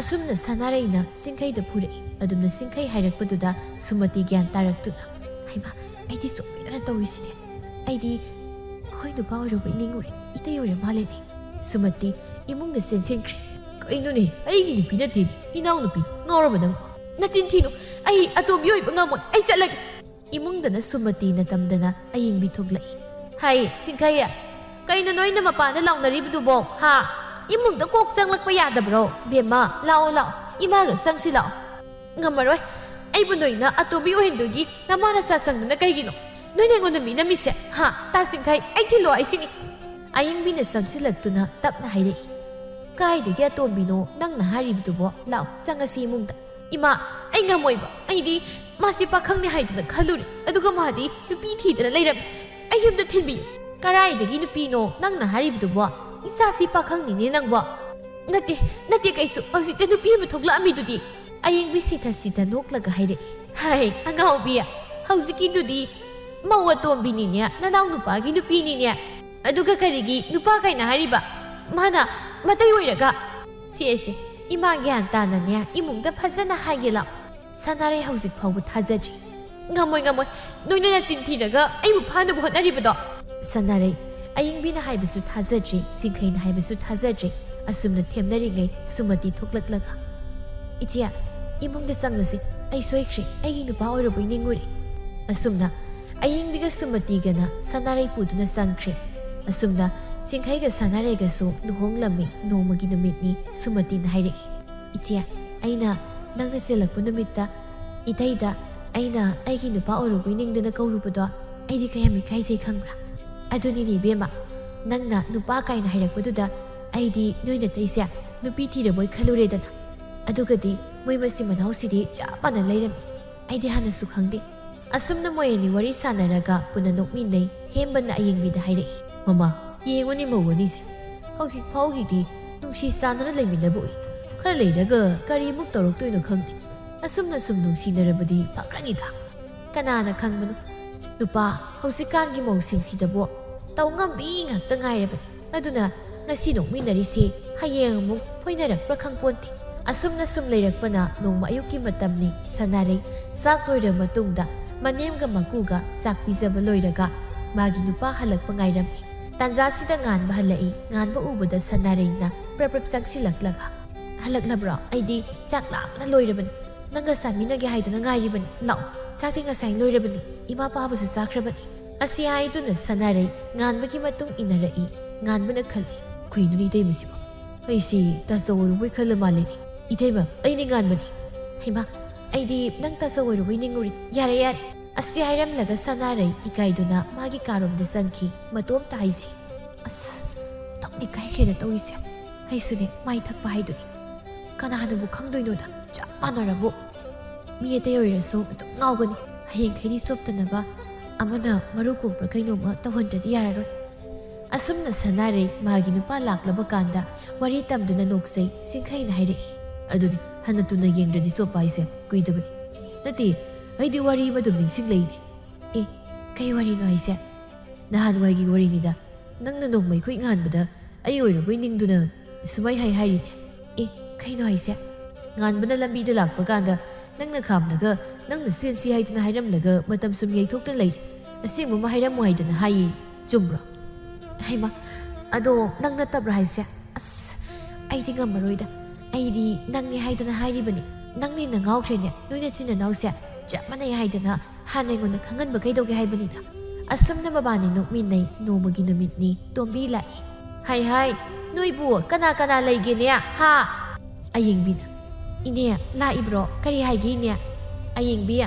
ꯑꯁꯨꯝꯅ ꯁꯅꯥꯔꯩꯅ ꯆꯤꯡꯈꯩꯗ ꯐꯨꯔꯛꯏ꯫ ꯑꯗꯨꯝꯅ ꯆꯤꯡꯈꯩ ꯍꯥꯏꯔꯛꯄꯗꯨꯗ ꯁꯨꯃꯇꯤ ꯒ꯭ꯌꯥꯟ ꯇꯥꯔꯛꯇꯨꯅ, "ꯍꯩꯃꯥ, ꯑꯩꯗꯤ ꯆꯣꯞꯄꯦꯗꯅ ꯇꯧꯔꯤꯁꯤꯗꯤ꯫ ꯑꯩꯗꯤ ꯑꯩꯈꯣꯏ ꯅꯨꯄꯥ ꯑꯣꯏꯔꯕꯣꯏ ꯅꯤꯡꯉꯨꯔꯦ, ꯏꯇꯩ ꯑꯣꯏꯔ ꯃꯥꯜꯂꯦꯅꯦ꯫" ꯁꯨꯃꯇꯤ ꯏꯃꯨꯡꯗ ꯆꯦꯟꯁꯤꯟꯈ꯭ꯔꯦ꯫ "ꯀꯩꯅꯣꯅꯦ, ꯑꯩꯒꯤ ꯅꯨꯄꯤ ꯅꯠꯇꯦ, ꯏꯅꯥꯎꯅꯨꯄꯤ, ꯉꯥꯎꯔꯕ ꯅꯪ? ꯅꯆꯤꯟ ꯊꯤꯅꯨ, ꯑꯩ ꯑꯇꯣꯝꯕꯤ ꯑꯣꯏꯕ ꯉꯝꯃꯣꯏ, ꯑꯩ ꯆꯠꯂꯒꯦ"꯫ ꯏꯃꯨꯡꯗꯅ ꯁꯨꯃꯇꯤꯅ ꯇꯝꯗꯅ ꯑꯌꯤꯡꯕꯤ ꯊꯣꯛꯂꯛꯏ꯫ "ꯍꯥꯏ, ꯁꯤꯡꯈꯩ, ꯀꯩꯅꯣ ꯅꯣꯏꯅ ꯃꯄꯥꯟꯗ ꯂꯥꯎꯅꯔꯤꯕꯗꯨꯕꯣ, ꯍꯥ? ꯏꯃꯨꯡꯗ ꯀꯣꯛ ꯆꯪꯂꯛꯄ ꯌꯥꯗꯕ꯭ꯔꯣ? ꯕꯦꯝꯃ, ꯂꯥꯛꯑꯣ, ꯂꯥꯛꯑꯣ, ꯏꯃꯥꯒ ꯆꯪꯁꯤ ꯂꯥꯛꯑꯣ"꯫ "ꯉꯝꯃꯔꯣꯏ, ꯑꯩꯕꯨ ꯅꯣꯏꯅ ꯑꯇꯣꯝꯕꯤ ꯑꯣꯏꯍꯟꯗꯣꯏꯒꯤ ꯅꯃꯥ ꯅꯆꯥ ꯆꯪꯗꯅ ꯀꯩꯒꯤꯅꯣ? ꯅꯣꯏꯅ ꯑꯩꯉꯣꯟꯗ ꯃꯤꯅꯝꯃꯤꯁꯦ, ꯍꯥ? ꯇꯥ ꯁꯤꯡꯈꯩ, ꯑꯩ ꯊꯤꯜꯂꯣ ꯍꯥꯏꯁꯤꯅꯤ"꯫ ꯑꯌꯤꯡꯕꯤꯅ ꯆꯪꯁꯤꯜꯂꯛꯇꯨꯅ ꯇꯞꯅ ꯍꯥꯏꯔꯛꯏ꯫ "ꯀꯥꯏꯗꯒꯤ ꯑꯇꯣꯝꯕꯤꯅꯣ ꯅꯪꯅ ꯍꯥꯏꯔꯤꯕꯗꯨꯕꯣ? ꯂꯥꯛꯑꯣ, ꯆꯪꯉꯁꯤ ꯏꯃꯨꯡꯗ"꯫ "ꯏꯃꯥ, ꯑꯩ ꯉꯝꯃꯣꯏꯕ꯫ ꯑꯩꯗꯤ ꯃꯥꯁꯤ ꯄꯥꯈꯪꯅꯤ ꯍꯥꯏꯗꯅ ꯈꯜꯂꯨꯔꯦ, ꯑꯗꯨꯒ ꯃꯥꯗꯤ ꯅꯨꯄꯤ ꯊꯤꯗꯅ ꯂꯩꯔꯝꯃꯤ꯫ ꯑꯩ ꯌꯨꯝꯗ ꯊꯤꯟꯕꯤꯌꯨ"꯫ "ꯀꯔꯥꯏꯗꯒꯤ ꯅꯨꯄꯤꯅꯣ ꯅꯪꯅ ꯍꯥꯏꯔꯤꯕꯗꯨꯕꯣ? ꯏꯆꯥꯁꯤ ꯄꯥꯈꯪꯅꯤꯅꯦ ꯅꯪꯕꯣ"꯫ "ꯅꯠꯇꯦ, ꯅꯠꯇꯦ, ꯀꯩꯁꯨ, ꯍꯧꯖꯤꯛꯇ ꯅꯨꯄꯤ ꯑꯃ ꯊꯣꯛꯂꯛꯑꯝꯃꯤꯗꯨꯗꯤ"꯫ ꯑꯌꯤꯡꯕꯤ ꯁꯤꯊ ꯁꯤꯊ ꯅꯣꯛꯂꯒ ꯍꯥꯏꯔꯛꯏ꯫ "ꯍꯥꯏ, ꯑꯉꯥꯎꯕꯤ, ꯍꯧꯖꯤꯛꯀꯤꯗꯨꯗꯤ ꯃꯧ ꯑꯇꯣꯝꯕꯤꯅꯤꯅꯦ, ꯅꯅꯥꯎ ꯅꯨꯄꯥꯒꯤ ꯅꯨꯄꯤꯅꯤꯅꯦ꯫ ꯑꯗꯨꯒ ꯀꯔꯤꯒꯤ ꯅꯨꯄꯥ ꯀꯥꯏꯅ ꯍꯥꯏꯔꯤꯕ? ꯃꯥꯅ ꯃꯇꯩ ꯑꯣꯏꯔꯒ"꯫ "ꯁꯦ, ꯁꯦ, ꯏꯃꯥ ꯒ꯭ꯌꯥꯟ ꯇꯥꯅꯅꯦ ꯏꯃꯨꯡꯗ ꯐꯖꯅ ꯍꯥꯏꯒꯦ ꯂꯥꯎ"꯫ ꯁꯅꯥꯔꯩ ꯍꯧꯖꯤꯛ ꯐꯥꯎꯕ ꯊꯥꯖꯗ꯭ꯔꯤ꯫ "ꯉꯝꯃꯣꯏ, ꯉꯝꯃꯣꯏ꯫ ꯅꯣꯏꯅ ꯅꯆꯤꯟ ꯊꯤꯔꯒ ꯑꯩꯕꯨ ꯐꯥꯅꯕ ꯍꯣꯠꯅꯔꯤꯕꯗꯣ"꯫ ꯁꯅꯥꯔꯩ, ꯑꯌꯤꯡꯕꯤꯅ ꯍꯥꯏꯕꯁꯨ ꯊꯥꯖꯗ꯭ꯔꯦ, ꯁꯤꯡꯈꯩꯅ ꯍꯥꯏꯕꯁꯨ ꯊꯥꯖꯗ꯭ꯔꯦ꯫ ꯑꯁꯨꯝꯅ ꯊꯦꯝꯅꯔꯤꯉꯩ ꯁꯨꯃꯇꯤ ꯊꯣꯛꯂꯛꯂꯒ, "ꯏꯆꯦ, ꯏꯃꯨꯡꯗ ꯆꯪꯂꯁꯤ꯫ ꯑꯩ ꯁꯣꯏꯈ꯭ꯔꯦ꯫ ꯑꯩꯒꯤ ꯅꯨꯄꯥ ꯑꯣꯏꯔꯕꯣꯏ ꯅꯤꯡꯉꯨꯔꯦ"꯫ ꯑꯁꯨꯝꯅ ꯑꯌꯤꯡꯕꯤꯒ ꯁꯨꯃꯇꯤꯒꯅ ꯁꯅꯥꯔꯩ ꯄꯨꯗꯨꯅ ꯆꯪꯈ꯭ꯔꯦ꯫ ꯑꯁꯨꯝꯅ ꯁꯤꯡꯈꯩꯒ ꯁꯅꯥꯔꯩꯒꯁꯨ ꯂꯨꯍꯣꯡꯂꯝꯃꯤ꯫ ꯅꯣꯡꯃꯒꯤ ꯅꯨꯃꯤꯠꯅꯤ꯫ ꯁꯨꯃꯇꯤꯅ ꯍꯥꯏꯔꯛꯏ, "ꯏꯆꯦ, ꯑꯩꯅ ꯅꯪꯅ ꯆꯦꯜꯂꯛꯄ ꯅꯨꯃꯤꯠꯇ ꯏꯇꯩꯗ ꯑꯩꯅ ꯑꯩꯒꯤ ꯅꯨꯄꯥ ꯑꯣꯏꯔꯕꯣꯏ ꯅꯤꯡꯗꯅ ꯀꯧꯔꯨꯕꯗꯣ ꯑꯩꯗꯤ ꯀꯌꯥꯝ ꯏꯀꯥꯏꯖꯩ ꯈꯪꯕ꯭ꯔꯥ? ꯑꯗꯨꯅꯤꯅꯦ ꯏꯕꯦꯝꯃ, ꯅꯪꯅ ꯅꯨꯄꯥ ꯀꯥꯏꯅ ꯍꯥꯏꯔꯛꯄꯗꯨꯗ ꯑꯩꯗꯤ ꯅꯣꯏ ꯅꯇꯩꯁꯦ ꯅꯨꯄꯤ ꯊꯤꯔꯕꯣꯏ ꯈꯜꯂꯨꯔꯦꯗꯅ꯫ ꯑꯗꯨꯒꯗꯤ ꯃꯣꯏ ꯃꯆꯤꯟ ꯃꯅꯥꯎꯁꯤꯗꯤ ꯆꯞ ꯃꯥꯟꯅ ꯂꯩꯔꯝꯃꯤ꯫ ꯑꯩꯗꯤ ꯍꯥꯟꯅꯁꯨ ꯈꯪꯗꯦ"꯫ ꯑꯁꯨꯝꯅ ꯃꯣꯏ ꯑꯅꯤ ꯋꯥꯔꯤ ꯁꯥꯟꯅꯔꯒ ꯄꯨꯟꯅ ꯅꯣꯛꯃꯤꯟꯅꯩ꯫ ꯍꯦꯝꯕꯅ ꯑꯌꯤꯡꯕꯤꯗ ꯍꯥꯏꯔꯛꯏ, "ꯃꯃꯥ, ꯌꯦꯡꯉꯨꯅꯦ ꯃꯧ ꯑꯅꯤꯁꯦ꯫ ꯍꯧꯖꯤꯛ ꯐꯥꯎꯒꯤꯗꯤ ꯅꯨꯡꯁꯤ ꯆꯥꯟꯅꯅ ꯂꯩꯃꯤꯟꯅꯕ ꯎꯏ꯫ ꯈꯔ ꯂꯩꯔꯒ ꯀꯔꯤꯃꯨꯛ ꯇꯧꯔꯛꯇꯣꯏꯅꯣ ꯈꯪꯗꯦ꯫ ꯑꯁꯨꯝꯅ ꯁꯨꯝ ꯅꯨꯡꯁꯤꯅꯔꯕꯗꯤ ꯐꯈ꯭ꯔꯅꯤꯗ"꯫ ꯀꯅꯥꯅ ꯈꯪꯕꯅꯣ? ꯅꯨꯄꯥ, ꯍꯧꯖꯤꯛꯀꯥꯟꯒꯤ ꯃꯧꯁꯤꯡꯁꯤꯗꯕꯨ ꯇꯧ ꯉꯝꯕꯤ ꯉꯥꯛꯇ ꯉꯥꯏꯔꯕꯅꯤ꯫ ꯑꯗꯨꯅ ꯉꯁꯤ ꯅꯣꯛꯃꯤꯟꯅꯔꯤꯁꯤ ꯍꯌꯦꯡ ꯑꯃꯨꯛ ꯐꯣꯏꯅꯔꯛꯄ꯭ꯔꯥ ꯈꯪꯄꯣꯟꯇꯦ꯫ ꯑꯁꯨꯝꯅ ꯁꯨꯝ ꯂꯩꯔꯛꯄꯅ ꯅꯣꯡꯃ ꯑꯌꯨꯛꯀꯤ ꯃꯇꯝꯅꯤ꯫ ꯁꯅꯥꯔꯩ ꯆꯥꯛ ꯂꯣꯏꯔ ꯃꯇꯨꯡꯗ ꯃꯅꯦꯝꯒ ꯃꯀꯨꯒ ꯆꯥꯛ ꯄꯤꯖꯕ ꯂꯣꯏꯔꯒ ꯃꯥꯒꯤ ꯅꯨꯄꯥ ꯍꯜꯂꯛꯄ ꯉꯥꯏꯔꯝꯃꯤ꯫ ꯇꯥꯟꯖꯥꯁꯤꯗ ꯉꯥꯟꯕ ꯍꯜꯂꯛꯏ꯫ ꯉꯥꯟꯕ ꯎꯕꯗ ꯁꯅꯥꯔꯩꯅ ꯄ꯭ꯔꯞ ꯄ꯭ꯔꯞ ꯆꯪꯁꯤꯜꯂꯛꯂꯒ, "ꯍꯜꯂꯛꯂꯕ꯭ꯔꯣ? ꯑꯩꯗꯤ ꯆꯥꯛ ꯂꯥꯝꯅ ꯂꯣꯏꯔꯕꯅꯤ꯫ ꯅꯪꯒ ꯆꯥꯃꯤꯟꯅꯒꯦ ꯍꯥꯏꯗꯅ ꯉꯥꯏꯔꯤꯕꯅꯤ꯫ ꯂꯥꯛꯑꯣ, ꯆꯥꯛꯇꯤ ꯉꯁꯥꯏ ꯂꯣꯏꯔꯕꯅꯤ꯫ ꯏꯃꯥ ꯄꯥꯕꯁꯨ ꯆꯥꯈ꯭ꯔꯕꯅꯤ"꯫ ꯑꯁꯤ ꯍꯥꯏꯗꯨꯅ ꯁꯅꯥꯔꯩ ꯉꯥꯟꯕꯒꯤ ꯃꯇꯨꯡ ꯏꯟꯅꯔꯛꯏ꯫ ꯉꯥꯟꯕꯅ ꯈꯜꯂꯤ, "ꯀꯩꯅꯣꯅꯦ ꯏꯇꯩꯃꯁꯤꯕꯣ? ꯑꯩꯁꯤ ꯇꯥꯆꯧ ꯑꯣꯏꯔꯨꯕꯩ ꯈꯜꯂ ꯃꯥꯜꯂꯦꯅꯦ꯫ ꯏꯇꯩꯃ, ꯑꯩꯅꯦ ꯉꯥꯟꯕꯅꯤ꯫ ꯍꯩꯃꯥ, ꯑꯩꯗꯤ ꯅꯪ ꯇꯥꯆꯧ ꯑꯣꯏꯔꯨꯕꯩ ꯅꯤꯡꯉꯨꯔꯤ꯫ ꯌꯥꯔꯦ, ꯌꯥꯔꯦ"꯫ ꯑꯁꯤ ꯍꯥꯏꯔꯝꯂꯒ ꯁꯅꯥꯔꯩ ꯏꯀꯥꯏꯗꯨꯅ ꯃꯥꯒꯤ ꯀꯥꯔꯣꯝꯗ ꯆꯪꯈꯤ꯫ ꯃꯇꯣꯝꯇ ꯍꯥꯏꯖꯩ, "ꯑꯁ, ꯊꯣꯛꯅꯤ ꯀꯥꯏꯈ꯭ꯔꯦꯗ ꯇꯧꯔꯤꯁꯦ꯫ ꯑꯩꯁꯨꯅꯦ ꯃꯥꯏ ꯊꯛꯄ ꯍꯥꯏꯗꯨꯅꯤ꯫ ꯀꯅꯥꯅꯕꯨ ꯈꯪꯗꯣꯏꯅꯣꯗ, ꯆꯞ ꯃꯥꯟꯅꯔꯕꯨ꯫ ꯃꯤ ꯑꯇꯩ ꯑꯣꯏꯔꯁꯨ ꯑꯗꯨꯝ ꯉꯥꯎꯒꯅꯤ꯫ ꯍꯌꯦꯡꯈꯩꯗꯤ ꯆꯣꯞꯇꯅꯕ ꯑꯃꯅ ꯃꯔꯨ ꯀꯣꯛꯄ꯭ꯔꯥ ꯀꯩꯅꯣꯝꯃ ꯇꯧꯍꯟꯗ꯭ꯔꯗꯤ ꯌꯥꯔꯔꯣꯏ"꯫ ꯑꯁꯨꯝꯅ ꯁꯅꯥꯔꯩ ꯃꯥꯒꯤ ꯅꯨꯄꯥ ꯂꯥꯛꯂꯕ ꯀꯥꯟꯗ ꯋꯥꯔꯤ ꯇꯝꯗꯨꯅ ꯅꯣꯛꯆꯩ꯫ ꯁꯤꯡꯈꯩꯅ ꯍꯥꯏꯔꯛꯏ, "ꯑꯗꯨꯅꯤ, ꯍꯟꯅ ꯇꯨꯅ ꯌꯦꯡꯗ꯭ꯔꯗꯤ ꯆꯣꯞꯄ ꯍꯥꯏꯁꯦ ꯀꯨꯏꯗꯕꯅꯤ꯫ ꯅꯠꯇꯦ, ꯑꯩꯗꯤ ꯋꯥꯔꯤ ꯑꯃ ꯑꯗꯨꯝ ꯅꯤꯡꯁꯤꯡꯂꯛꯏꯅꯦ"꯫ "ꯑꯦ, ꯀꯩ ꯋꯥꯔꯤꯅꯣ ꯍꯥꯏꯁꯦ?" "ꯅꯍꯥꯟꯋꯥꯏꯒꯤ ꯋꯥꯔꯤꯅꯤꯗ꯫ ꯅꯪꯅ ꯅꯣꯡꯃ ꯑꯩꯈꯣꯏ ꯉꯥꯟꯕꯗ ꯑꯩ ꯑꯣꯏꯔꯕꯣꯏ ꯅꯤꯡꯗꯨꯅ ꯁꯨꯃꯥꯏ ꯍꯥꯏ ꯍꯥꯏꯔꯤꯅꯦ"꯫ "ꯑꯦ, ꯀꯩꯅꯣ ꯍꯥꯏꯁꯦ?" "ꯉꯥꯟꯕꯅ ꯂꯝꯕꯤꯗ ꯂꯥꯛꯄ ꯀꯥꯟꯗ ꯅꯪꯅ ꯈꯥꯝꯂꯒ ꯅꯪꯅ ꯆꯦꯟꯁꯤ ꯍꯥꯏꯗꯅ ꯍꯥꯏꯔꯝꯂꯒ ꯃꯇꯝ ꯁꯨꯝ ꯌꯩꯊꯣꯛꯇꯨꯅ ꯂꯩꯔꯦ꯫ ꯑꯁꯦꯡꯕ ꯑꯃ ꯍꯥꯏꯔꯝꯃꯨ ꯍꯥꯏꯗꯅ ꯍꯥꯏꯌꯦ꯫ ꯆꯨꯝꯕ꯭ꯔꯣ?" "ꯍꯩꯃꯥ, ꯑꯗꯣ ꯅꯪ ꯅꯠꯇꯕ꯭ꯔꯥ ꯍꯥꯏꯁꯦ? ꯑꯁ, ꯑꯩꯗꯤ ꯉꯝꯃꯔꯣꯏꯗ꯫ ꯑꯩꯗꯤ ꯅꯪꯅꯦ ꯍꯥꯏꯗꯅ ꯍꯥꯏꯔꯤꯕꯅꯤ꯫ ꯅꯪꯅ ꯍꯦꯟꯅ ꯉꯥꯎꯈ꯭ꯔꯦꯅꯦ, ꯅꯣꯏ ꯅꯆꯤꯟ ꯅꯅꯥꯎꯁꯦ ꯆꯞ ꯃꯥꯟꯅꯩ ꯍꯥꯏꯗꯅ ꯍꯥꯟꯅ ꯑꯩꯉꯣꯟꯗ ꯈꯪꯍꯟꯕ ꯀꯩꯗꯧꯒꯦ ꯍꯥꯏꯕꯅꯤꯗ"꯫ ꯑꯁꯨꯝꯅ ꯃꯕꯥꯅꯤ ꯅꯣꯛꯃꯤꯟꯅꯩ꯫ ꯅꯣꯡꯃꯒꯤ ꯅꯨꯃꯤꯠꯅꯤ꯫ ꯇꯣꯝꯕꯤ ꯂꯥꯛꯏ꯫ "ꯍꯥꯏ ꯍꯥꯏ, ꯅꯣꯏꯕꯨ ꯀꯅꯥ ꯀꯅꯥ ꯂꯩꯒꯦꯅꯦ? ꯍꯥ?" ꯑꯌꯦꯡꯕꯤꯅ, "ꯏꯅꯦ, ꯂꯥꯛꯏꯕ꯭ꯔꯣ? ꯀꯔꯤ ꯍꯥꯏꯒꯦ, ꯏꯅꯦ?" ꯑꯌꯦꯡꯕꯤ,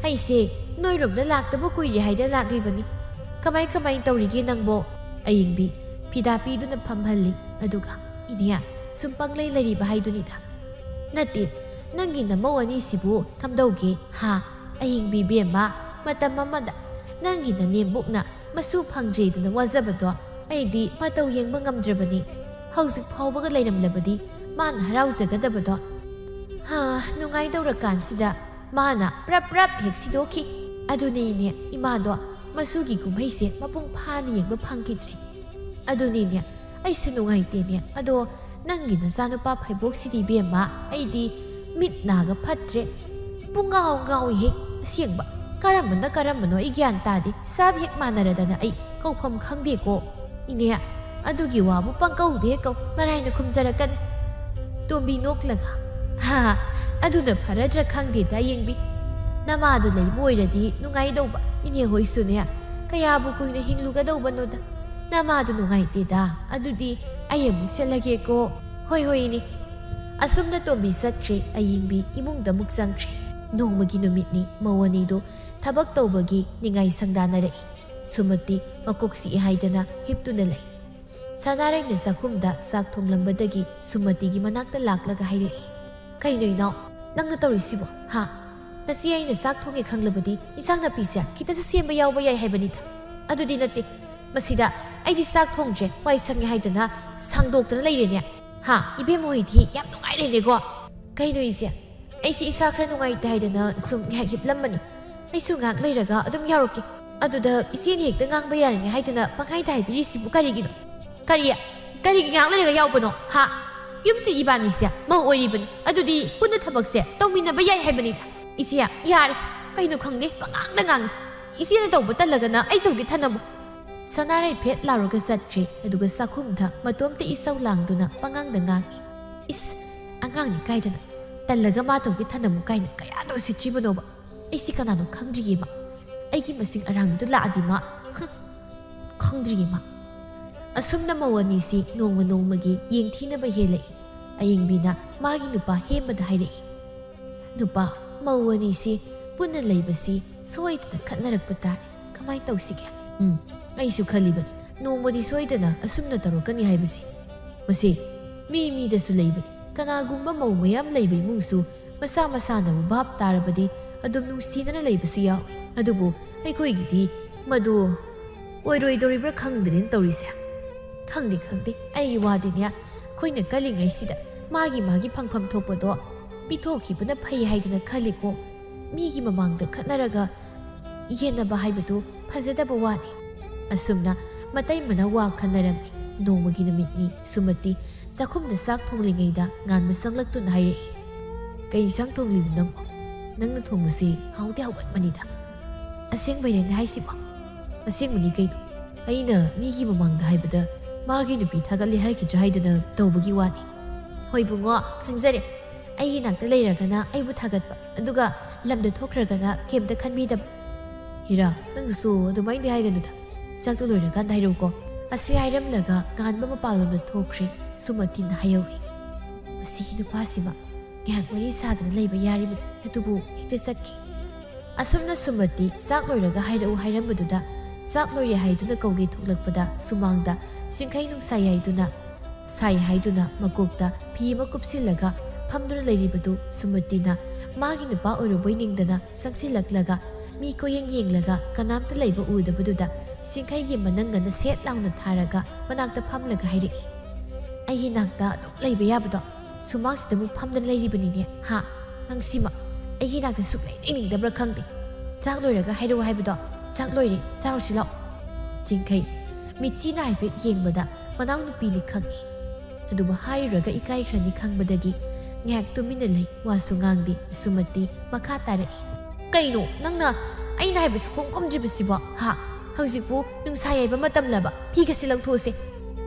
"ꯑꯩꯁꯦ ꯅꯣꯏꯔꯣꯝꯗ ꯂꯥꯛꯇꯕ ꯀꯨꯏꯔꯦ ꯍꯥꯏꯗ ꯂꯥꯛꯂꯤꯕꯅꯤ꯫ ꯀꯃꯥꯏ ꯀꯃꯥꯏ ꯇꯧꯔꯤꯒꯦ ꯅꯪꯕꯣ?" ꯑꯌꯦꯡꯕꯤ ꯐꯤꯗꯥ ꯄꯤꯗꯨꯅ ꯐꯝꯍꯜꯂꯤ꯫ ꯑꯗꯨꯒ, "ꯏꯅꯦ, ꯁꯨꯝ ꯄꯪꯂꯩ ꯂꯩꯔꯤꯕ ꯍꯥꯏꯗꯨꯅꯤꯗ"꯫ "ꯅꯠꯇꯦ, ꯅꯪꯒꯤ ꯅꯃꯧ ꯑꯅꯤꯁꯤꯕꯨ ꯀꯝꯗꯧꯒꯦ, ꯍꯥ?" "ꯑꯍꯤꯡꯕꯤ ꯕꯦꯝꯃ, ꯃꯇꯝ ꯑꯃꯗ ꯅꯪꯒꯤ ꯅꯅꯦꯝꯕꯣꯛꯅ ꯃꯁꯨ ꯐꯪꯗ꯭ꯔꯦꯗꯅ ꯋꯥꯖꯕꯗꯣ ꯑꯩꯗꯤ ꯃꯇꯧ ꯌꯦꯡꯕ ꯉꯝꯗ꯭ꯔꯕꯅꯤ꯫ ꯍꯧꯖꯤꯛ ꯐꯥꯎꯕꯒ ꯂꯩꯔꯝꯂꯕꯗꯤ ꯃꯥꯅ ꯍꯔꯥꯎꯖꯒꯗꯕꯗꯣ꯫ ꯍꯥ, ꯅꯨꯡꯉꯥꯏꯗꯧꯔꯀꯥꯟꯁꯤꯗ ꯃꯥꯅ ꯄ꯭ꯔꯞ ꯄ꯭ꯔꯞ ꯍꯦꯛ ꯁꯤꯗꯣꯛꯈꯤ꯫ ꯑꯗꯨꯅꯤꯅꯦ, ꯏꯃꯥꯗꯣ ꯃꯁꯨꯒꯤ ꯀꯨꯝꯍꯩꯁꯦ ꯃꯄꯨꯡ ꯐꯥꯅ ꯌꯦꯡꯕ ꯐꯪꯈꯤꯗ꯭ꯔꯦ꯫ ꯑꯗꯨꯅꯤꯅꯦ, ꯑꯩꯁꯨ ꯅꯨꯡꯉꯥꯏꯇꯦꯅꯦ꯫ ꯑꯗꯣ ꯅꯪꯒꯤ ꯅꯆꯥꯅꯨꯄꯥ ꯐꯩꯕꯣꯛꯁꯤꯗꯤ ꯏꯕꯦꯝꯃ, ꯑꯩꯗꯤ ꯃꯤꯠ ꯅꯥꯒ ꯐꯠꯇ꯭ꯔꯦ꯫ ꯄꯨꯡꯉꯥꯎ ꯉꯥꯎꯏꯍꯦ ꯑꯁꯦꯡꯕ꯫ ꯀꯔꯝꯕꯅ ꯀꯔꯝꯕꯅꯣ ꯑꯩ ꯒ꯭ꯌꯥꯟ ꯇꯥꯗꯦ꯫ ꯁꯥꯕ ꯍꯦꯛ ꯃꯥꯟꯅꯔꯗꯅ ꯑꯩ ꯀꯧꯐꯝ ꯈꯪꯗꯦꯀꯣ꯫ ꯏꯅꯦ, ꯑꯗꯨꯒꯤ ꯋꯥꯕꯨ ꯄꯪꯀꯧꯗ ꯍꯦꯛ ꯀꯧ, ꯃꯔꯥꯏꯅ ꯈꯨꯝꯖꯔꯛꯀꯅꯤ"꯫ ꯇꯣꯝꯕꯤ ꯅꯣꯛꯂꯒ, "ꯍꯥ, ꯑꯗꯨꯅ ꯐꯔꯗ꯭ꯔꯥ ꯈꯪꯗꯦꯗ, ꯌꯦꯡꯕꯤ꯫ ꯅꯃꯥꯗꯨ ꯂꯩꯕ ꯑꯣꯏꯔꯗꯤ ꯅꯨꯡꯉꯥꯏꯗꯧꯕ꯫ ꯏꯅꯦ ꯍꯣꯏꯁꯨꯅꯦ, ꯀꯌꯥꯕꯨ ꯀꯨꯏꯅ ꯍꯤꯡꯂꯨꯒꯗꯧꯕꯅꯣꯗ꯫ ꯅꯃꯥꯗꯨ ꯅꯨꯡꯉꯥꯏꯇꯦꯗ꯫ ꯑꯗꯨꯗꯤ ꯑꯩ ꯑꯃꯨꯛ ꯆꯠꯂꯒꯦꯀꯣ꯫" "ꯍꯣꯏ, ꯍꯣꯏ, ꯏꯅꯦ꯫" ꯑꯁꯨꯝꯅ ꯇꯣꯝꯕꯤ ꯆꯠꯈ꯭ꯔꯦ꯫ ꯑꯌꯤꯡꯕꯤ ꯏꯃꯨꯡꯗ ꯑꯃꯨꯛ ꯆꯪꯈ꯭ꯔꯦ꯫ ꯅꯣꯡꯃꯒꯤ ꯅꯨꯃꯤꯠꯅꯤ꯫ ꯃꯧ ꯑꯅꯤꯗꯨ ꯊꯕꯛ ꯇꯧꯕꯒꯤ ꯅꯤꯡꯉꯥꯏ ꯁꯪꯗꯥꯅꯔꯛꯏ꯫ ꯁꯨꯃꯇꯤ ꯃꯀꯣꯛ ꯆꯤꯛꯏ ꯍꯥꯏꯗꯅ ꯍꯤꯞꯇꯨꯅ ꯂꯩ꯫ ꯁꯅꯥꯔꯩꯅ ꯆꯥꯛꯈꯨꯝꯗ ꯆꯥꯛ ꯊꯣꯡꯂꯝꯕꯗꯒꯤ ꯁꯨꯃꯇꯤꯒꯤ ꯃꯅꯥꯛꯇ ꯂꯥꯛꯂꯒ ꯍꯥꯏꯔꯛꯏ, "ꯀꯩꯅꯣ ꯏꯅꯥꯎ, ꯅꯪꯅ ꯇꯧꯔꯤꯁꯤꯕꯣ? ꯍꯥ? ꯅꯆꯦ ꯑꯩꯅ ꯆꯥꯛ ꯊꯣꯡꯉꯦ ꯈꯪꯂꯕꯗꯤ ꯏꯟꯁꯥꯡ ꯅꯥꯄꯤꯁꯦ ꯈꯤꯇꯁꯨ ꯁꯦꯝꯕ ꯌꯥꯎꯕ ꯌꯥꯏ ꯍꯥꯏꯕꯅꯤꯗ꯫ ꯑꯗꯨꯗꯤ ꯅꯠꯇꯦ꯫ ꯃꯁꯤꯗ ꯑꯩꯗꯤ ꯆꯥꯛ ꯊꯣꯡꯗ꯭ꯔꯦ, ꯋꯥꯏ ꯁꯪꯉꯦ ꯍꯥꯏꯗꯅ ꯁꯥꯡꯗꯣꯛꯇꯅ ꯂꯩꯔꯦꯅꯦ꯫ ꯍꯥ? ꯏꯕꯦꯝꯃ ꯍꯣꯏꯗꯤ ꯌꯥꯝ ꯅꯨꯡꯉꯥꯏꯔꯦꯅꯦꯀꯣ꯫ ꯀꯩꯅꯣ ꯏꯆꯦ? ꯑꯩꯁꯦ ꯏꯁꯥ ꯈꯔ ꯅꯨꯡꯉꯥꯏꯇꯦ ꯍꯥꯏꯗꯅ ꯁꯨꯝ ꯉꯥꯏꯍꯥꯛ ꯍꯤꯞꯂꯝꯕꯅꯤ꯫ ꯑꯩꯁꯨ ꯉꯥꯏꯍꯥꯛ ꯂꯩꯔꯒ ꯑꯗꯨꯝ ꯌꯥꯎꯔꯛꯀꯦ꯫" "ꯑꯗꯨꯗ ꯏꯆꯦꯅ ꯍꯦꯛꯇ ꯉꯥꯡꯕ ꯌꯥꯔꯦꯅꯦ ꯍꯥꯏꯗꯅ ꯄꯪꯍꯥꯏꯗ ꯍꯥꯏꯕꯤꯔꯤꯁꯤꯕꯨ ꯀꯔꯤꯒꯤꯅꯣ?" "ꯀꯔꯤ? ꯀꯔꯤꯒꯤ ꯉꯥꯏꯍꯥꯛ ꯂꯩꯔꯒ ꯌꯥꯎꯕꯅꯣ? ꯍꯥ? ꯌꯨꯝꯁꯤ ꯏꯕꯥꯅꯤꯁꯦ ꯃꯧ ꯑꯣꯏꯔꯤꯕꯅꯤ꯫ ꯑꯗꯨꯗꯤ ꯄꯨꯟꯅ ꯊꯕꯛꯁꯦ ꯇꯧꯃꯤꯟꯅꯕ ꯌꯥꯏ ꯍꯥꯏꯕꯅꯤꯗ꯫ ꯏꯆꯦ, ꯌꯥꯔꯦ꯫ ꯀꯩꯅꯣ ꯈꯪꯗꯦ, ꯄꯉꯥꯡꯗ ꯉꯥꯡꯉꯤ꯫ ꯏꯆꯦꯅ ꯇꯧꯕ ꯇꯜꯂꯒꯅ ꯑꯩ ꯇꯧꯒꯦ ꯊꯅꯝꯃꯨ꯫" ꯁꯅꯥꯔꯩ ꯐꯦꯠ ꯂꯥꯎꯔꯒ ꯆꯠꯈ꯭ꯔꯦ꯫ ꯑꯗꯨꯒ ꯆꯥꯛꯈꯨꯝꯗ ꯃꯇꯣꯝꯇ ꯏꯁꯧ ꯂꯥꯡꯗꯨꯅ ꯄꯉꯥꯡꯗ ꯉꯥꯡꯉꯤ꯫ "ꯏꯁ, ꯑꯉꯥꯡꯅꯤ ꯀꯥꯏꯗꯅ, ꯇꯜꯂꯒ ꯃꯥ ꯇꯧꯒꯦ ꯊꯅꯝꯃꯨ ꯀꯥꯏꯅ ꯀꯌꯥꯗ ꯎꯁꯤꯠꯇ꯭ꯔꯤꯕꯅꯣꯕ꯫ ꯑꯩꯁꯤ ꯀꯅꯥꯅꯣ ꯈꯪꯗ꯭ꯔꯤꯌꯦ ꯃꯥ꯫ ꯑꯩꯒꯤ ꯃꯁꯤꯡ ꯑꯔꯥꯡꯕꯤꯗꯨ ꯂꯥꯛꯑꯗꯤ ꯃꯥ, ꯍꯨꯝ, ꯈꯪꯗ꯭ꯔꯤꯌꯦ ꯃꯥ꯫" ꯑꯁꯨꯝꯅ ꯃꯧ ꯑꯅꯤꯁꯤ ꯅꯣꯡꯃ ꯅꯣꯡꯃꯒꯤ ꯌꯦꯡꯊꯤꯅꯕ ꯍꯦꯜꯂꯛꯏ꯫ ꯑꯌꯤꯡꯕꯤꯅ ꯃꯥꯒꯤ ꯅꯨꯄꯥ ꯍꯦꯝꯕꯗ ꯍꯥꯏꯔꯛꯏ, "ꯅꯨꯄꯥ, ꯃꯧ ꯑꯅꯤꯁꯤ ꯄꯨꯟꯅ ꯂꯩꯕꯁꯤ ꯁꯣꯏꯗꯅ ꯈꯠꯅꯔꯛꯄ ꯇꯥꯔꯦ꯫ ꯀꯃꯥꯏ ꯇꯧꯁꯤꯒꯦ?" "ꯎꯝ, ꯑꯩꯁꯨ ꯈꯜꯂꯤꯕꯅꯤ, ꯅꯣꯡꯃꯗꯤ ꯁꯣꯏꯗꯅ ꯑꯁꯨꯝꯅ ꯇꯧꯔꯛꯀꯅꯤ ꯍꯥꯏꯕꯁꯤ꯫ ꯃꯁꯤ ꯃꯤ ꯃꯤꯗꯁꯨ ꯂꯩꯕꯅꯤ꯫ ꯀꯅꯥꯒꯨꯝꯕ ꯃꯧ ꯃꯌꯥꯝ ꯂꯩꯕ ꯏꯃꯨꯡꯁꯨ ꯃꯁꯥ ꯃꯁꯥꯅꯕꯨ ꯚꯥꯞ ꯇꯥꯔꯕꯗꯤ ꯑꯗꯨꯝ ꯅꯨꯡꯁꯤꯅꯅ ꯂꯩꯕꯁꯨ ꯌꯥꯎꯏ꯫ ꯑꯗꯨꯕꯨ ꯑꯩꯈꯣꯏꯒꯤꯗꯤ ꯃꯗꯨ ꯑꯣꯏꯔꯣꯏꯗꯧꯔꯤꯕ꯭ꯔꯥ ꯈꯪꯗ꯭ꯔꯦꯅ ꯇꯧꯔꯤꯁꯦ꯫" "ꯈꯪꯗꯦ, ꯈꯪꯗꯦ꯫ ꯑꯩꯒꯤ ꯋꯥꯗꯤꯅꯦ, ꯑꯩꯈꯣꯏꯅ ꯀꯜꯂꯤꯉꯩꯁꯤꯗ ꯃꯥꯒꯤ ꯃꯥꯒꯤ ꯐꯪꯐꯝ ꯊꯣꯛꯄꯗꯣ ꯄꯤꯊꯣꯛꯈꯤꯕꯅ ꯐꯩ ꯍꯥꯏꯗꯅ ꯈꯜꯂꯤꯀꯣ꯫ ꯃꯤꯒꯤ ꯃꯃꯥꯡꯗ ꯈꯠꯅꯔꯒ ꯌꯦꯟꯅꯕ ꯍꯥꯏꯕꯗꯨ ꯐꯖꯗꯕ ꯋꯥꯅꯤ꯫" ꯑꯁꯨꯝꯅ ꯃꯇꯩ ꯃꯅꯥꯎ ꯋꯥ ꯈꯟꯅꯔꯝꯃꯤ꯫ ꯅꯣꯡꯃꯒꯤ ꯅꯨꯃꯤꯠꯅꯤ꯫ ꯁꯨꯃꯇꯤ ꯆꯥꯛꯈꯨꯝꯗ ꯆꯥꯛ ꯊꯣꯡꯂꯤꯉꯩꯗ ꯉꯥꯟꯕ ꯆꯪꯂꯛꯇꯨꯅ ꯍꯥꯏꯔꯛꯏ, "ꯀꯩ ꯏꯟꯁꯥꯡ ꯊꯣꯡꯂꯤꯅꯣ ꯅꯪꯕꯣ? ꯅꯪꯅ ꯊꯣꯡꯕꯁꯤ ꯍꯥꯎꯗꯤ ꯍꯥꯎꯒꯟꯕꯅꯤꯗ꯫" "ꯑꯁꯦꯡꯕꯩꯔꯅꯦ ꯍꯥꯏꯁꯤꯕꯣ?" "ꯑꯁꯦꯡꯕꯅꯤ ꯀꯩꯅꯣ꯫ ꯑꯩꯅ ꯃꯤꯒꯤ ꯃꯃꯥꯡꯗ ꯍꯥꯏꯕꯗ ꯃꯥꯒꯤ ꯅꯨꯄꯤ ꯊꯥꯒꯠꯂꯦ ꯍꯥꯏꯈꯤꯗ꯭ꯔꯥ ꯍꯥꯏꯗꯅ ꯇꯧꯕꯒꯤ ꯋꯥꯅꯤ꯫" "ꯍꯣꯏ ꯕꯨꯡꯉꯣ, ꯈꯪꯖꯔꯦ꯫ ꯑꯩꯒꯤ ꯅꯥꯛꯇ ꯂꯩꯔꯒꯅ ꯑꯩꯕꯨ ꯊꯥꯒꯠꯄ, ꯑꯗꯨꯒ ꯂꯝꯗ ꯊꯣꯛꯈ꯭ꯔꯒꯅ ꯀꯩꯝꯇ ꯈꯟꯕꯤꯗꯕ꯫" "ꯍꯤꯔꯥ, ꯅꯪꯁꯨ ꯑꯗꯨꯃꯥꯏꯅꯗꯤ ꯍꯥꯏꯒꯅꯨꯗ꯫ ꯆꯥꯛꯇꯣ ꯂꯣꯏꯔꯀꯥꯟꯗ ꯍꯥꯏꯔꯛꯎꯀꯣ꯫" ꯑꯁꯤ ꯍꯥꯏꯔꯝꯂꯒ ꯉꯥꯟꯕ ꯃꯄꯥꯟꯂꯣꯝꯗ ꯊꯣꯛꯈ꯭ꯔꯦ꯫ ꯁꯨꯃꯇꯤꯅ ꯍꯥꯏꯍꯧꯏ, "ꯃꯁꯤꯒꯤ ꯅꯨꯄꯥꯁꯤꯃ ꯉꯥꯏꯍꯥꯛ ꯋꯥꯔꯤ ꯁꯥꯗꯅ ꯂꯩꯕ ꯌꯥꯔꯤꯕꯅꯤ" ꯑꯗꯨꯕꯨ ꯍꯦꯛꯇ ꯆꯠꯈꯤ꯫ ꯑꯁꯨꯝꯅ ꯁꯨꯃꯇꯤ ꯆꯥꯛ ꯂꯣꯏꯔꯒ ꯍꯥꯏꯔꯛꯎ ꯍꯥꯏꯔꯝꯕꯗꯨꯗ ꯆꯥꯛ ꯂꯣꯏꯔꯦ ꯍꯥꯏꯗꯨꯅ ꯀꯧꯒꯦ ꯊꯣꯛꯂꯛꯄꯗ ꯁꯨꯃꯥꯡꯗ ꯁꯤꯡꯈꯩ ꯅꯨꯡꯁꯥ ꯌꯥꯏꯗꯨꯅ, ꯁꯥꯏ ꯍꯥꯏꯗꯨꯅ ꯃꯀꯣꯛꯇ ꯐꯤ ꯑꯃ ꯀꯨꯞꯁꯤꯜꯂꯒ ꯐꯝꯗꯨꯅ ꯂꯩꯔꯤꯕꯗꯨ ꯁꯨꯃꯇꯤꯅ ꯃꯥꯒꯤ ꯅꯨꯄꯥ ꯑꯣꯏꯔꯨꯕꯣꯏ ꯅꯤꯡꯗꯅ ꯆꯪꯁꯤꯜꯂꯛꯂꯒ ꯃꯤ ꯀꯣꯌꯦꯡ ꯌꯦꯡꯂꯒ ꯀꯅꯥꯝꯇ ꯂꯩꯕ ꯎꯗꯕꯗꯨꯗ ꯁꯤꯡꯈꯩꯒꯤ ꯃꯅꯪꯒꯟꯗ ꯁꯦꯠ ꯂꯥꯎꯅ ꯊꯥꯔꯒ ꯃꯅꯥꯛꯇ ꯐꯝꯂꯒ ꯍꯥꯏꯔꯛꯏ, "ꯑꯩꯒꯤ ꯅꯥꯛꯇ ꯑꯗꯨꯝ ꯂꯩꯕ ꯌꯥꯕꯗꯣ ꯁꯨꯃꯥꯡꯁꯤꯗ ꯑꯃꯨꯛ ꯐꯝꯗꯅ ꯂꯩꯔꯤꯕꯅꯤꯅꯦ, ꯍꯥ? ꯅꯪꯁꯤꯃ ꯑꯩꯒꯤ ꯅꯥꯛꯇ ꯁꯨꯛꯂꯩ ꯂꯩꯅꯤꯡꯗꯕ꯭ꯔꯥ ꯈꯪꯗꯦ꯫ ꯆꯥꯛ ꯂꯣꯏꯔꯒ ꯍꯥꯏꯔꯛꯑꯣ ꯍꯥꯏꯕꯗꯣ, ꯆꯥꯛ ꯂꯣꯏꯔꯦ, ꯆꯥꯔꯨꯁꯤ ꯂꯥꯛꯑꯣ꯫" ꯆꯤꯡꯈꯩ ꯃꯤꯠꯆꯤꯅ ꯍꯥꯏꯐꯦꯠ ꯌꯦꯡꯕꯗ ꯃꯅꯥꯎꯅꯨꯄꯤꯅꯤ ꯈꯪꯏ꯫ ꯑꯗꯨꯕꯨ ꯍꯥꯏꯔꯨꯔꯒ ꯏꯀꯥꯏꯈ꯭ꯔꯅꯤ ꯈꯪꯕꯗꯒꯤ ꯉꯥꯏꯍꯥꯛ ꯇꯨꯃꯤꯟꯅ ꯂꯩ, ꯋꯥꯁꯨ ꯉꯥꯡꯗꯦ꯫ ꯁꯨꯃꯇꯤ ꯃꯈꯥ ꯇꯥꯔꯛꯏ, "ꯀꯩꯅꯣ ꯅꯪꯅ ꯑꯩꯅ ꯍꯥꯏꯕ ꯁꯨꯈꯨꯝ ꯈꯨꯝꯗ꯭ꯔꯤꯕꯁꯤꯕꯣ, ꯍꯥ? ꯍꯧꯖꯤꯛꯄꯨ ꯅꯨꯡꯁꯥ ꯌꯩꯕ ꯃꯇꯝꯂꯕ? ꯐꯤꯒꯁꯤ ꯂꯧꯊꯣꯛꯎꯁꯦ꯫"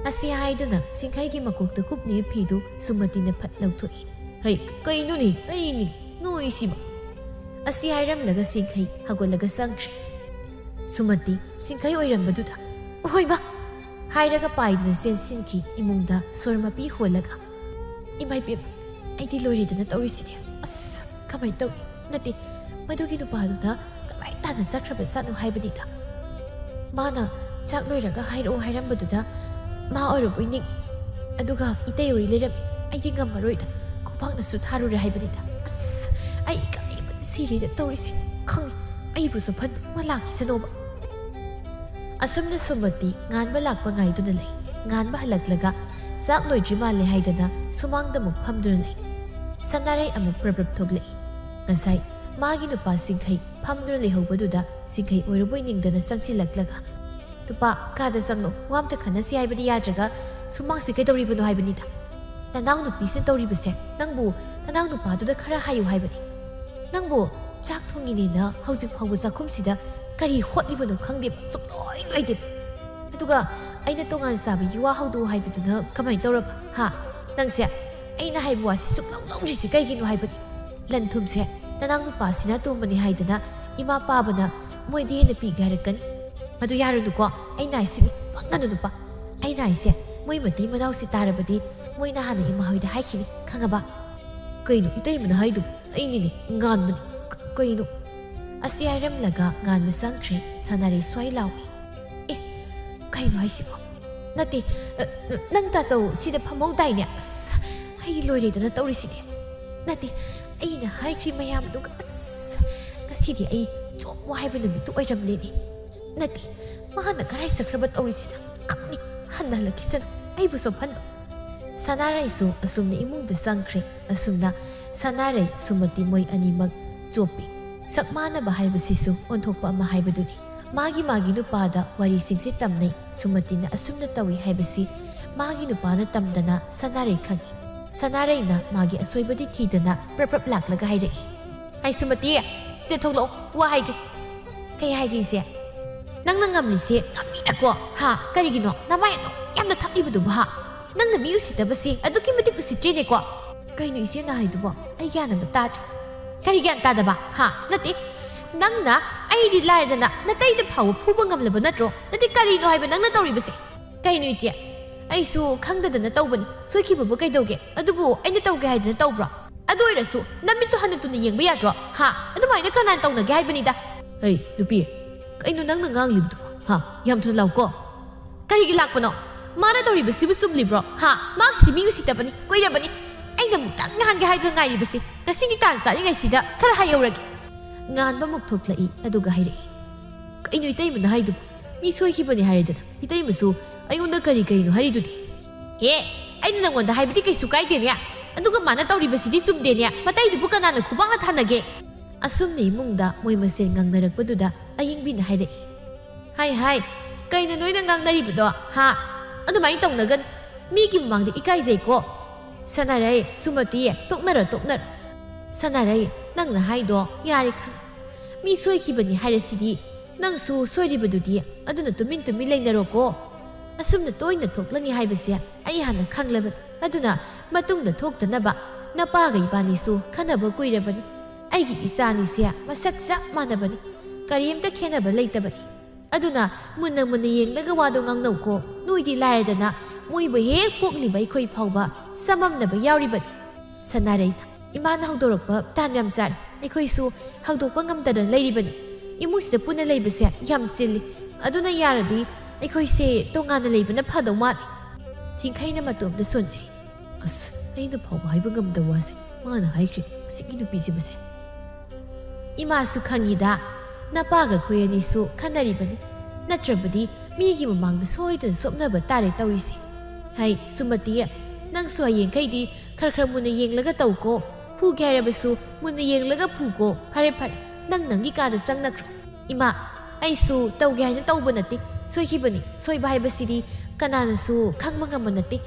ꯑꯁꯤ ꯍꯥꯏꯗꯨꯅ ꯁꯤꯡꯈꯩꯒꯤ ꯃꯀꯣꯛꯇ ꯀꯨꯞꯂꯤꯕ ꯐꯤꯗꯨ ꯁꯨꯃꯇꯤꯅ ꯐꯠ ꯂꯧꯊꯣꯛꯏ꯫ "ꯍꯩ, ꯀꯩꯅꯣꯅꯦ, ꯑꯩꯅꯤ ꯅꯣꯏꯁꯤꯕ?" ꯑꯁꯤ ꯍꯥꯏꯔꯝꯂꯒ ꯁꯤꯡꯈꯩ ꯍꯧꯒꯠꯂꯒ ꯆꯪꯈ꯭ꯔꯦ꯫ ꯁꯨꯃꯇꯤ ꯁꯤꯡꯈꯩ ꯑꯣꯏꯔꯝꯕꯗꯨꯗ, "ꯑꯣꯏꯃ!" ꯍꯥꯏꯔꯒ ꯄꯥꯏꯗꯨꯅ ꯆꯦꯟꯁꯤꯟꯈꯤ ꯏꯃꯨꯡꯗ ꯁꯣꯔ ꯃꯄꯤ ꯍꯣꯜꯂꯒ꯫ "ꯏꯃꯥ ꯏꯕꯦꯝꯃ, ꯑꯩꯗꯤ ꯂꯣꯏꯔꯦꯗꯅ ꯇꯧꯔꯤꯁꯤꯗꯤ꯫ ꯑꯁ, ꯀꯃꯥꯏꯅ ꯇꯧꯅꯤ? ꯅꯠꯇꯦ, ꯃꯗꯨꯒꯤ ꯅꯨꯄꯥꯗꯨꯅ ꯀꯃꯥꯏ ꯇꯥꯅ ꯆꯠꯈ꯭ꯔꯕ ꯖꯥꯠꯅꯣ ꯍꯥꯏꯕꯅꯤꯗ꯫ ꯃꯥꯅ ꯆꯥꯛ ꯂꯣꯏꯔꯒ ꯍꯥꯏꯔꯛꯑꯣ ꯍꯥꯏꯔꯝꯕꯗꯨꯗ ꯃꯥ ꯑꯣꯏꯔꯕꯣꯏ ꯅꯤꯡꯉꯤ꯫ ꯑꯗꯨꯒ ꯏꯇꯩ ꯍꯣꯏ ꯂꯩꯔꯝꯃꯤ꯫ ꯑꯩꯗꯤ ꯉꯝꯃꯔꯣꯏꯗ, ꯈꯨꯕꯥꯛꯅꯁꯨ ꯊꯥꯔꯨꯔꯦ ꯍꯥꯏꯕꯅꯤꯗ꯫ ꯑꯁ, ꯑꯩ ꯏꯀꯥꯏꯕꯅ ꯁꯤꯔꯦꯗ ꯇꯧꯔꯤꯁꯤ꯫ ꯈꯪꯉꯤ, ꯑꯩꯕꯨꯁꯨ ꯐꯟ ꯃꯥ ꯂꯥꯛꯈꯤꯁꯅꯣꯕ꯫" ꯑꯁꯨꯝꯅ ꯁꯨꯃꯇꯤ ꯉꯥꯟꯕ ꯂꯥꯛꯄ ꯉꯥꯏꯗꯨꯅ ꯂꯩ꯫ ꯉꯥꯟꯕ ꯍꯜꯂꯛꯂꯒ ꯆꯥꯛ ꯂꯣꯏꯗ꯭ꯔꯤ ꯃꯥꯜꯂꯦ ꯍꯥꯏꯗꯅ ꯁꯨꯃꯥꯡꯗ ꯑꯃꯨꯛ ꯐꯝꯗꯨꯅ ꯂꯩ꯫ ꯁꯅꯥꯔꯩ ꯑꯃꯨꯛ ꯄ꯭ꯔꯞ ꯄ꯭ꯔꯞ ꯊꯣꯛꯂꯛꯏ꯫ ꯉꯁꯥꯏ ꯃꯥꯒꯤ ꯅꯨꯄꯥ ꯁꯤꯡꯈꯩ ꯐꯝꯗꯨꯅ ꯂꯩꯍꯧꯕꯗꯨꯗ ꯁꯤꯡꯈꯩ ꯑꯣꯏꯔꯕꯣꯏ ꯅꯤꯡꯗꯅ ꯆꯪꯁꯤꯜꯂꯛꯂꯒ, "ꯅꯨꯄꯥ, ꯀꯥꯗ ꯆꯪꯂꯣ, ꯋꯥ ꯑꯝꯇ ꯈꯟꯅꯁꯤ ꯍꯥꯏꯕꯗꯤ ꯌꯥꯗ꯭ꯔꯒ ꯁꯨꯃꯥꯡꯁꯤ ꯀꯩꯗꯧꯔꯤꯕꯅꯣ ꯍꯥꯏꯕꯅꯤꯗ꯫ ꯅꯅꯥꯎ ꯅꯨꯄꯤꯁꯤꯅ ꯇꯧꯔꯤꯕꯁꯦ ꯅꯪꯕꯨ ꯅꯅꯥꯎ ꯅꯨꯄꯥꯗꯨꯗ ꯈꯔ ꯍꯥꯏꯌꯨ ꯍꯥꯏꯕꯅꯤ꯫ ꯅꯪꯕꯨ ꯆꯥꯛ ꯊꯣꯡꯉꯤꯅꯦꯅ ꯍꯧꯖꯤꯛ ꯐꯥꯎꯕ ꯆꯥꯛꯈꯨꯝꯁꯤꯗ ꯀꯔꯤ ꯍꯣꯠꯂꯤꯕꯅꯣ ꯈꯪꯗꯦꯕ, ꯁꯨꯡꯂꯣꯏ ꯂꯣꯏꯗꯦꯕ꯫ ꯑꯗꯨꯒ ꯑꯩꯅ ꯇꯣꯉꯥꯟ ꯆꯥꯕꯒꯤ ꯋꯥ ꯍꯧꯗꯣꯛꯎ ꯍꯥꯏꯕꯗꯨꯅ ꯀꯃꯥꯏꯅ ꯇꯧꯔꯕ? ꯍꯥ? ꯅꯪꯁꯦ ꯑꯩꯅ ꯍꯥꯏꯕ ꯋꯥꯁꯤ ꯁꯨꯛꯂꯧ ꯂꯧꯗ꯭ꯔꯤꯁꯤ ꯀꯩꯒꯤꯅꯣ ꯍꯥꯏꯕꯅꯤ꯫ ꯂꯟ ꯊꯨꯝꯁꯦ ꯅꯅꯥꯎ ꯅꯨꯄꯥꯁꯤꯅ ꯇꯣꯝꯕꯅꯤ ꯍꯥꯏꯗꯅ ꯏꯃꯥ ꯄꯥꯕꯅ ꯃꯣꯏꯗ ꯍꯦꯟꯅ ꯄꯤꯒꯦ ꯍꯥꯏꯔꯛꯀꯅꯤ꯫ ꯃꯗꯨ ꯌꯥꯔꯨꯅꯨꯀꯣ, ꯑꯩꯅ ꯍꯥꯏꯁꯤꯅꯤ, ꯄꯪꯒꯅꯨ ꯅꯨꯄꯥ꯫ ꯑꯩꯅ ꯍꯥꯏꯁꯦ, ꯃꯣꯏ ꯃꯇꯩ ꯃꯅꯥꯎꯁꯤ ꯇꯥꯔꯕꯗꯤ ꯃꯣꯏꯅ ꯍꯥꯟꯅ ꯏꯃꯥ ꯍꯣꯏꯗ ꯍꯥꯏꯈꯤꯅꯤ, ꯈꯪꯉꯕ? ꯀꯩꯅꯣ ꯏꯇꯩꯃꯅ ꯍꯥꯏꯗꯨꯕꯨ? ꯑꯩꯅꯤꯅꯦ ꯉꯥꯟꯕꯅꯤ꯫ ꯀ-, ꯀꯩꯅꯣ? ꯑꯁꯤ ꯍꯥꯏꯔꯝꯂꯒ ꯉꯥꯟꯕ ꯆꯪꯈ꯭ꯔꯦ꯫ ꯁꯅꯥꯔꯩ ꯁ꯭ꯋꯥꯏ ꯂꯥꯎꯏ꯫ ꯑꯦ, ꯀꯩꯅꯣ ꯍꯥꯏꯁꯤꯕꯣ? ꯅꯠꯇꯦ, ꯑ, ꯅꯪ ꯇꯥꯆꯧ ꯁꯤꯗ ꯐꯝꯍꯧꯗꯥꯏꯅꯦ? ꯑꯁ, ꯑꯩ ꯂꯣꯏꯔꯦꯗꯅ ꯇꯧꯔꯤꯁꯤꯗꯤ꯫ ꯅꯠꯇꯦ, ꯑꯩꯅ ꯍꯥꯏꯈ꯭ꯔꯤ ꯃꯌꯥꯝꯗꯨꯒ, ꯑꯁ, ꯉꯁꯤꯗꯤ ꯑꯩ ꯆꯣꯞꯄꯣ ꯍꯥꯏꯕ ꯅꯨꯃꯤꯠꯇꯨ ꯑꯣꯏꯔꯝꯂꯦꯅꯦ꯫ ꯅꯠꯇꯦ, ꯃꯥꯅ ꯀꯔꯥꯏ ꯆꯠꯈ꯭ꯔꯕ ꯇꯧꯔꯤꯁꯤꯅ? ꯈꯪꯅꯤ, ꯍꯟꯅ ꯍꯜꯂꯛꯈꯤꯁꯅꯨ, ꯑꯩꯕꯨ ꯆꯣꯞꯍꯟꯕ꯫ ꯁꯅꯥꯔꯩꯁꯨ ꯑꯁꯨꯝꯅ ꯏꯃꯨꯡꯗ ꯆꯪꯈ꯭ꯔꯦ꯫ ꯑꯁꯨꯝꯅ ꯁꯅꯥꯔꯩ, ꯁꯨꯃꯇꯤ ꯃꯣꯏ ꯑꯅꯤꯃꯛ ꯆꯣꯞꯄꯤ꯫ ꯁꯛ ꯃꯥꯟꯅꯕ ꯍꯥꯏꯕꯁꯤꯁꯨ ꯑꯣꯟꯊꯣꯛꯄ ꯑꯃ ꯍꯥꯏꯕꯗꯨꯅꯤ꯫ ꯃꯥꯒꯤ ꯃꯥꯒꯤ ꯅꯨꯄꯥꯗ ꯋꯥꯔꯤꯁꯤꯡꯁꯦ ꯇꯝꯅꯩ꯫ ꯁꯨꯃꯇꯤꯅ ꯑꯁꯨꯝꯅ ꯇꯧꯏ ꯍꯥꯏꯕꯁꯤ ꯃꯥꯒꯤ ꯅꯨꯄꯥꯅ ꯇꯝꯗꯅ ꯁꯅꯥꯔꯩ ꯈꯪꯏ꯫ ꯁꯅꯥꯔꯩꯅ ꯃꯥꯒꯤ ꯑꯁꯣꯏꯕꯗꯤ ꯊꯤꯗꯅ ꯄ꯭ꯔꯞ ꯄ꯭ꯔꯞ ꯂꯥꯛꯂꯒ ꯍꯥꯏꯔꯛꯏ꯫ "ꯍꯥꯏ ꯁꯨꯃꯇꯤ, ꯁꯤꯗ ꯊꯣꯛꯂꯛꯑꯣ, ꯋꯥ ꯍꯥꯏꯒꯦ꯫" "ꯀꯩ ꯍꯥꯏꯒꯦ ꯏꯆꯦ?" "ꯅꯪꯅ ꯉꯝꯂꯤꯁꯦ ꯉꯝꯃꯤꯗꯀꯣ, ꯍꯥ? ꯀꯔꯤꯒꯤꯅꯣ ꯅꯃꯥꯏ ꯑꯗꯨꯛ ꯌꯥꯝꯅ ꯊꯛꯂꯤꯕꯗꯨꯕꯨ, ꯍꯥ? ꯅꯪꯅ ꯃꯤ ꯎꯁꯤꯠꯇꯕꯁꯦ ꯑꯗꯨꯛꯀꯤ ꯃꯇꯤꯛ ꯎꯁꯤꯠꯇ꯭ꯔꯦꯅꯦꯀꯣ?" "ꯀꯩꯅꯣ ꯏꯆꯦꯅ ꯍꯥꯏꯗꯨꯕꯣ? ꯑꯩ ꯒ꯭ꯌꯥꯟ ꯑꯃ ꯇꯥꯗ꯭ꯔꯦ꯫" "ꯀꯔꯤ ꯒ꯭ꯌꯥꯟ ꯇꯥꯗꯕ, ꯍꯥ? ꯅꯠꯇꯦ, ꯅꯪꯅ ꯑꯩꯗꯤ ꯂꯥꯏꯔꯗꯅ ꯅꯇꯩꯗ ꯐꯥꯎꯕ ꯐꯨꯕ ꯉꯝꯂꯕ ꯅꯠꯇ꯭ꯔꯣ? ꯅꯠꯇꯦ, ꯀꯔꯤꯅꯣ ꯍꯥꯏꯕ ꯅꯪꯅ ꯇꯧꯔꯤꯕꯁꯦ?" "ꯀꯩꯅꯣ ꯏꯆꯦ? ꯑꯩꯁꯨ ꯈꯪꯗꯗꯅ ꯇꯧꯕꯅꯤ꯫ ꯁꯣꯏꯈꯤꯕꯕꯨ ꯀꯩꯗꯧꯒꯦ? ꯑꯗꯨꯕꯨ ꯑꯩꯅ ꯇꯧꯒꯦ ꯍꯥꯏꯗꯅ ꯇꯧꯕ꯭ꯔꯣ? ꯑꯗꯨ ꯑꯣꯏꯔꯁꯨ ꯅꯃꯤꯠꯇꯣ ꯍꯟꯅ ꯇꯨꯅ ꯌꯦꯡꯕ ꯌꯥꯗ꯭ꯔꯣ? ꯍꯥ? ꯑꯗꯨꯃꯥꯏꯅ ꯀꯅꯥꯅ ꯇꯧꯅꯒꯦ ꯍꯥꯏꯕꯅꯤꯗ?" "ꯍꯩ, ꯅꯨꯄꯤ, ꯀꯩꯅꯣ ꯅꯪꯅ ꯉꯥꯡꯂꯤꯕꯗꯨꯕꯣ? ꯍꯥ? ꯌꯥꯝ ꯊꯨꯅ ꯂꯥꯎꯀꯣ꯫" "ꯀꯔꯤꯒꯤ ꯂꯥꯛꯄꯅꯣ? ꯃꯥꯅ ꯇꯧꯔꯤꯕꯁꯤꯕꯨ ꯆꯨꯝꯂꯤꯕ꯭ꯔꯣ? ꯍꯥ? ꯃꯍꯥꯛꯁꯤ ꯃꯤ ꯎꯁꯤꯠꯇꯕꯅꯤ, ꯀꯣꯏꯔꯕꯅꯤ꯫ ꯑꯩꯅ ꯑꯃꯨꯛꯇꯪ ꯉꯥꯡꯒꯦ ꯍꯥꯏꯗꯨꯅ ꯉꯥꯏꯔꯤꯕꯁꯤ꯫ ꯉꯁꯤꯗꯤ ꯇꯥꯟ ꯆꯥꯔꯤꯉꯩꯁꯤꯗ ꯈꯔ ꯍꯥꯏꯍꯧꯔꯒꯦ꯫" ꯉꯥꯟꯕ ꯑꯃꯨꯛ ꯊꯣꯛꯂꯛꯏ, ꯑꯗꯨꯒ ꯍꯥꯏꯔꯛꯏ꯫ "ꯀꯩꯅꯣ ꯏꯇꯩꯃꯅ ꯍꯥꯏꯗꯨꯕꯨ? ꯃꯤ ꯁꯣꯏꯈꯤꯕꯅꯤ ꯍꯥꯏꯔꯦꯗꯅ꯫ ꯏꯇꯩꯃꯁꯨ ꯑꯩꯉꯣꯟꯗ ꯀꯔꯤ ꯀꯔꯤꯅꯣ ꯍꯥꯏꯔꯤꯗꯨꯗꯤ?" "ꯑꯦ, ꯑꯩꯅ ꯅꯪꯉꯣꯟꯗ ꯍꯥꯏꯕꯗꯤ ꯀꯩꯁꯨ ꯀꯥꯏꯗꯦꯅꯦ꯫ ꯑꯗꯨꯒ ꯃꯥꯅ ꯇꯧꯔꯤꯕꯁꯤꯗꯤ ꯆꯨꯝꯗꯦꯅꯦ꯫ ꯃꯇꯩꯗꯨꯕꯨ ꯀꯅꯥꯅ ꯈꯨꯕꯥꯛꯅ ꯊꯥꯅꯒꯦ?" ꯑꯁꯨꯝꯅ ꯏꯃꯨꯡꯗ ꯃꯣꯏ ꯃꯁꯦꯟ ꯉꯥꯡꯅꯔꯛꯄꯗꯨꯗ ꯑꯌꯤꯡꯕꯤꯅ ꯍꯥꯏꯔꯛꯏ꯫ "ꯍꯥꯏ, ꯍꯥꯏ, ꯀꯩꯅꯣ ꯅꯣꯏꯅ ꯉꯥꯡꯅꯔꯤꯕꯗꯣ, ꯍꯥ? ꯑꯗꯨꯃꯥꯏꯅ ꯇꯧꯅꯒꯅꯨ꯫ ꯃꯤꯒꯤ ꯃꯃꯥꯡꯗ ꯏꯀꯥꯏꯖꯩꯀꯣ꯫" "ꯁꯅꯥꯔꯩ, ꯁꯨꯃꯇꯤ, ꯇꯣꯛꯅꯔꯣ, ꯇꯣꯛꯅꯔꯣ꯫" "ꯁꯅꯥꯔꯩ, ꯅꯪꯅ ꯍꯥꯏꯗꯣ ꯌꯥꯔꯦ ꯈꯪꯉꯦ꯫ ꯃꯤ ꯁꯣꯏꯈꯤꯕꯅꯤ ꯍꯥꯏꯔꯁꯤꯗꯤ, ꯅꯪꯁꯨ ꯁꯣꯏꯔꯤꯕꯗꯨꯗꯤ, ꯑꯗꯨꯅ ꯇꯨꯃꯤꯟ ꯇꯨꯃꯤꯟ ꯂꯩꯅꯔꯣꯀꯣ꯫ ꯑꯁꯨꯝꯅ ꯇꯣꯏꯅ ꯊꯣꯛꯂꯅꯤ ꯍꯥꯏꯕꯁꯦ ꯑꯩ ꯍꯥꯟꯅ ꯈꯪꯂꯕꯅꯤ꯫ ꯑꯗꯨꯅ ꯃꯇꯨꯡꯗ ꯊꯣꯛꯇꯅꯕ ꯅꯄꯥꯒ ꯏꯕꯥꯅꯤꯁꯨ ꯈꯟꯅꯕ ꯀꯨꯏꯔꯕꯅꯤ꯫ ꯑꯩꯒꯤ ꯏꯆꯥꯅꯤꯁꯦ ꯃꯁꯛ ꯆꯞ ꯃꯥꯟꯅꯕꯅꯤ, ꯀꯔꯤꯝꯇ ꯈꯦꯠꯅꯕ ꯂꯩꯇꯕꯅꯤ꯫ ꯑꯗꯨꯅ ꯃꯨꯟꯅ ꯃꯨꯟꯅ ꯌꯦꯡꯂꯒ ꯋꯥꯗꯣ ꯉꯥꯡꯅꯧꯀꯣ꯫ ꯅꯣꯏꯗꯤ ꯂꯥꯏꯔꯗꯅ ꯃꯣꯏꯕꯨ ꯍꯦꯛ ꯄꯣꯛꯂꯤꯕ ꯑꯩꯈꯣꯏ ꯐꯥꯎꯕ ꯆꯃꯝꯅꯕ ꯌꯥꯎꯔꯤꯕꯅꯤ꯫ ꯁꯅꯥꯔꯩꯅ, "ꯏꯃꯥꯅ ꯍꯧꯗꯣꯔꯛꯄ ꯇꯥꯟ ꯌꯥꯝ ꯆꯥꯔꯦ꯫ ꯑꯩꯈꯣꯏꯁꯨ ꯍꯧꯗꯣꯛꯄ ꯉꯝꯗꯅ ꯂꯩꯔꯤꯕꯅꯤ꯫ ꯏꯃꯨꯡꯁꯤꯗ ꯄꯨꯟꯅ ꯂꯩꯕꯁꯦ ꯌꯥꯝ ꯆꯤꯜꯂꯤ꯫ ꯑꯗꯨꯅ ꯌꯥꯔꯗꯤ ꯑꯩꯈꯣꯏꯁꯦ ꯇꯣꯉꯥꯟꯅ ꯂꯩꯕꯅ ꯐꯗꯧ ꯃꯥꯜꯂꯤ꯫" ꯆꯤꯡꯈꯩꯅ ꯃꯇꯣꯝꯇ ꯁꯣꯟꯖꯩ꯫ "ꯑꯁ, ꯑꯩꯅ ꯐꯥꯎꯕ ꯍꯥꯏꯕ ꯉꯝꯗꯕ ꯋꯥꯁꯦ ꯃꯥꯅ ꯍꯥꯏꯈ꯭ꯔꯦ, ꯃꯁꯤꯒꯤ ꯅꯨꯄꯤꯁꯦ ꯃꯁꯦ꯫" "ꯏꯃꯥꯁꯨ ꯈꯪꯉꯤꯗ, ꯅꯄꯥꯒ ꯑꯩꯈꯣꯏ ꯑꯅꯤꯁꯨ ꯈꯟꯅꯔꯤꯕꯅꯤ꯫ ꯅꯠꯇ꯭ꯔꯕꯗꯤ ꯃꯤꯒꯤ ꯃꯃꯥꯡꯗ ꯁꯣꯏꯗꯅ ꯁꯣꯞꯅꯕ ꯇꯥꯔꯦ ꯇꯧꯔꯤꯁꯦ꯫ ꯍꯩ, ꯁꯨꯃꯇꯤ, ꯅꯪꯁꯨ ꯍꯌꯦꯡꯈꯩꯗꯤ ꯈꯔ ꯈꯔ ꯃꯨꯟꯅ ꯌꯦꯡꯂꯒ ꯇꯧꯀꯣ꯫ ꯐꯨꯒꯦ ꯍꯥꯏꯔꯕꯁꯨ ꯃꯨꯟꯅ ꯌꯦꯡꯂꯒ ꯐꯨꯀꯣ꯫ ꯐꯔꯦ, ꯐꯔꯦ, ꯅꯪ ꯅꯪꯒꯤ ꯀꯥꯗ ꯆꯪꯅꯈ꯭ꯔꯣ꯫" "ꯏꯃꯥ, ꯑꯩꯁꯨ ꯇꯧꯒꯦ ꯍꯥꯏꯅ ꯇꯧꯕ ꯅꯠꯇꯦ꯫ ꯁꯣꯏꯈꯤꯕꯅꯤ꯫ ꯁꯣꯏꯕ ꯍꯥꯏꯕꯁꯤꯗꯤ ꯀꯅꯥꯅꯁꯨ ꯈꯪꯕ ꯉꯝꯕ ꯅꯠꯇꯦ꯫"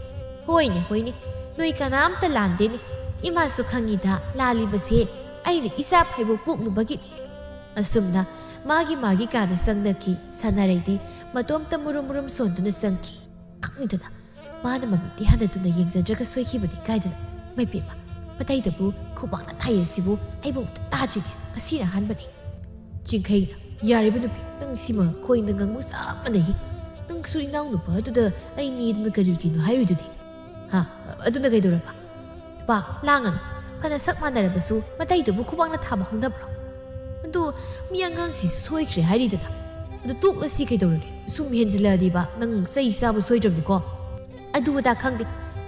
"ꯍꯣꯏꯅꯦ, ꯍꯣꯏꯅꯦ, ꯅꯣꯏ ꯀꯅꯥꯝꯇ ꯂꯥꯟꯗꯦꯅꯦ꯫ ꯏꯃꯥꯁꯨ ꯈꯪꯉꯤꯗ, ꯂꯥꯜꯂꯤꯕꯁꯦ ꯑꯩꯅ ꯏꯆꯥ ꯐꯥꯏꯕꯣꯛ ꯄꯣꯛꯂꯨꯕꯒꯤꯅꯤ꯫" ꯑꯁꯨꯝꯅ ꯃꯥꯒꯤ ꯃꯥꯒꯤ ꯀꯥꯗ ꯆꯪꯅꯈꯤ꯫ ꯁꯅꯥꯔꯩꯗꯤ ꯃꯇꯣꯝꯇ ꯃꯨꯔꯨꯝ ꯃꯨꯔꯨꯝ ꯁꯣꯟꯗꯨꯅ ꯆꯪꯈꯤ꯫ ꯈꯪꯗꯅ ꯃꯥꯅ ꯃꯃꯤꯠꯇꯤ ꯍꯟꯅꯗꯨꯅ ꯌꯦꯡꯖꯗ꯭ꯔꯒ ꯁꯣꯏꯈꯤꯕꯅꯤ ꯀꯥꯏꯗꯅ꯫ ꯃꯩꯄꯦꯝꯃ, ꯃꯇꯩꯗꯕꯨ ꯈꯨꯕꯥꯛꯅ ꯊꯥꯏ ꯑꯁꯤꯕꯨ ꯑꯩꯕꯨ ꯑꯃꯨꯛꯇ ꯇꯥꯗ꯭ꯔꯤꯅꯦ꯫ ꯉꯁꯤꯅ ꯑꯍꯥꯟꯕꯅꯤ꯫ ꯆꯤꯡꯈꯩꯅ, "ꯌꯥꯔꯤꯕ ꯅꯨꯄꯤ, ꯅꯪ ꯁꯤꯃ ꯈꯣꯏꯅ ꯉꯥꯡꯕ ꯆꯞ ꯃꯥꯟꯅꯩ꯫ ꯅꯪꯁꯨ ꯏꯅꯥꯎꯅꯨꯄꯥ ꯑꯗꯨꯗ ꯑꯩ ꯅꯦꯗꯅ ꯀꯔꯤꯒꯤꯅꯣ ꯍꯥꯏꯔꯨꯏꯗꯨꯗꯤ? ꯍꯥ? ꯑꯗꯨꯅ ꯀꯩꯗꯧꯔꯕ? ꯄꯥ, ꯂꯥꯡꯒꯅꯨ꯫ ꯐꯅ ꯁꯛ ꯃꯥꯟꯅꯔꯕꯁꯨ ꯃꯇꯩꯗꯨꯕꯨ ꯈꯨꯕꯥꯛꯅ ꯊꯥꯕ ꯍꯧꯅꯕ꯭ꯔꯣ? ꯑꯗꯨ ꯃꯤ ꯑꯉꯥꯡꯁꯤ ꯁꯣꯏꯈ꯭ꯔꯦ ꯍꯥꯏꯔꯤꯗꯅ꯫ ꯑꯗꯨ ꯇꯣꯛꯂꯁꯤ ꯀꯩꯗꯧꯔꯒꯦ? ꯁꯨꯝ ꯍꯦꯟꯖꯤꯜꯂꯛꯑꯗꯤꯕ ꯅꯪ ꯆꯩ ꯆꯥꯕ ꯁꯣꯏꯗ꯭ꯔꯕꯅꯤꯀꯣ꯫" "ꯑꯗꯨ ꯑꯗꯥ ꯈꯪꯗꯦ꯫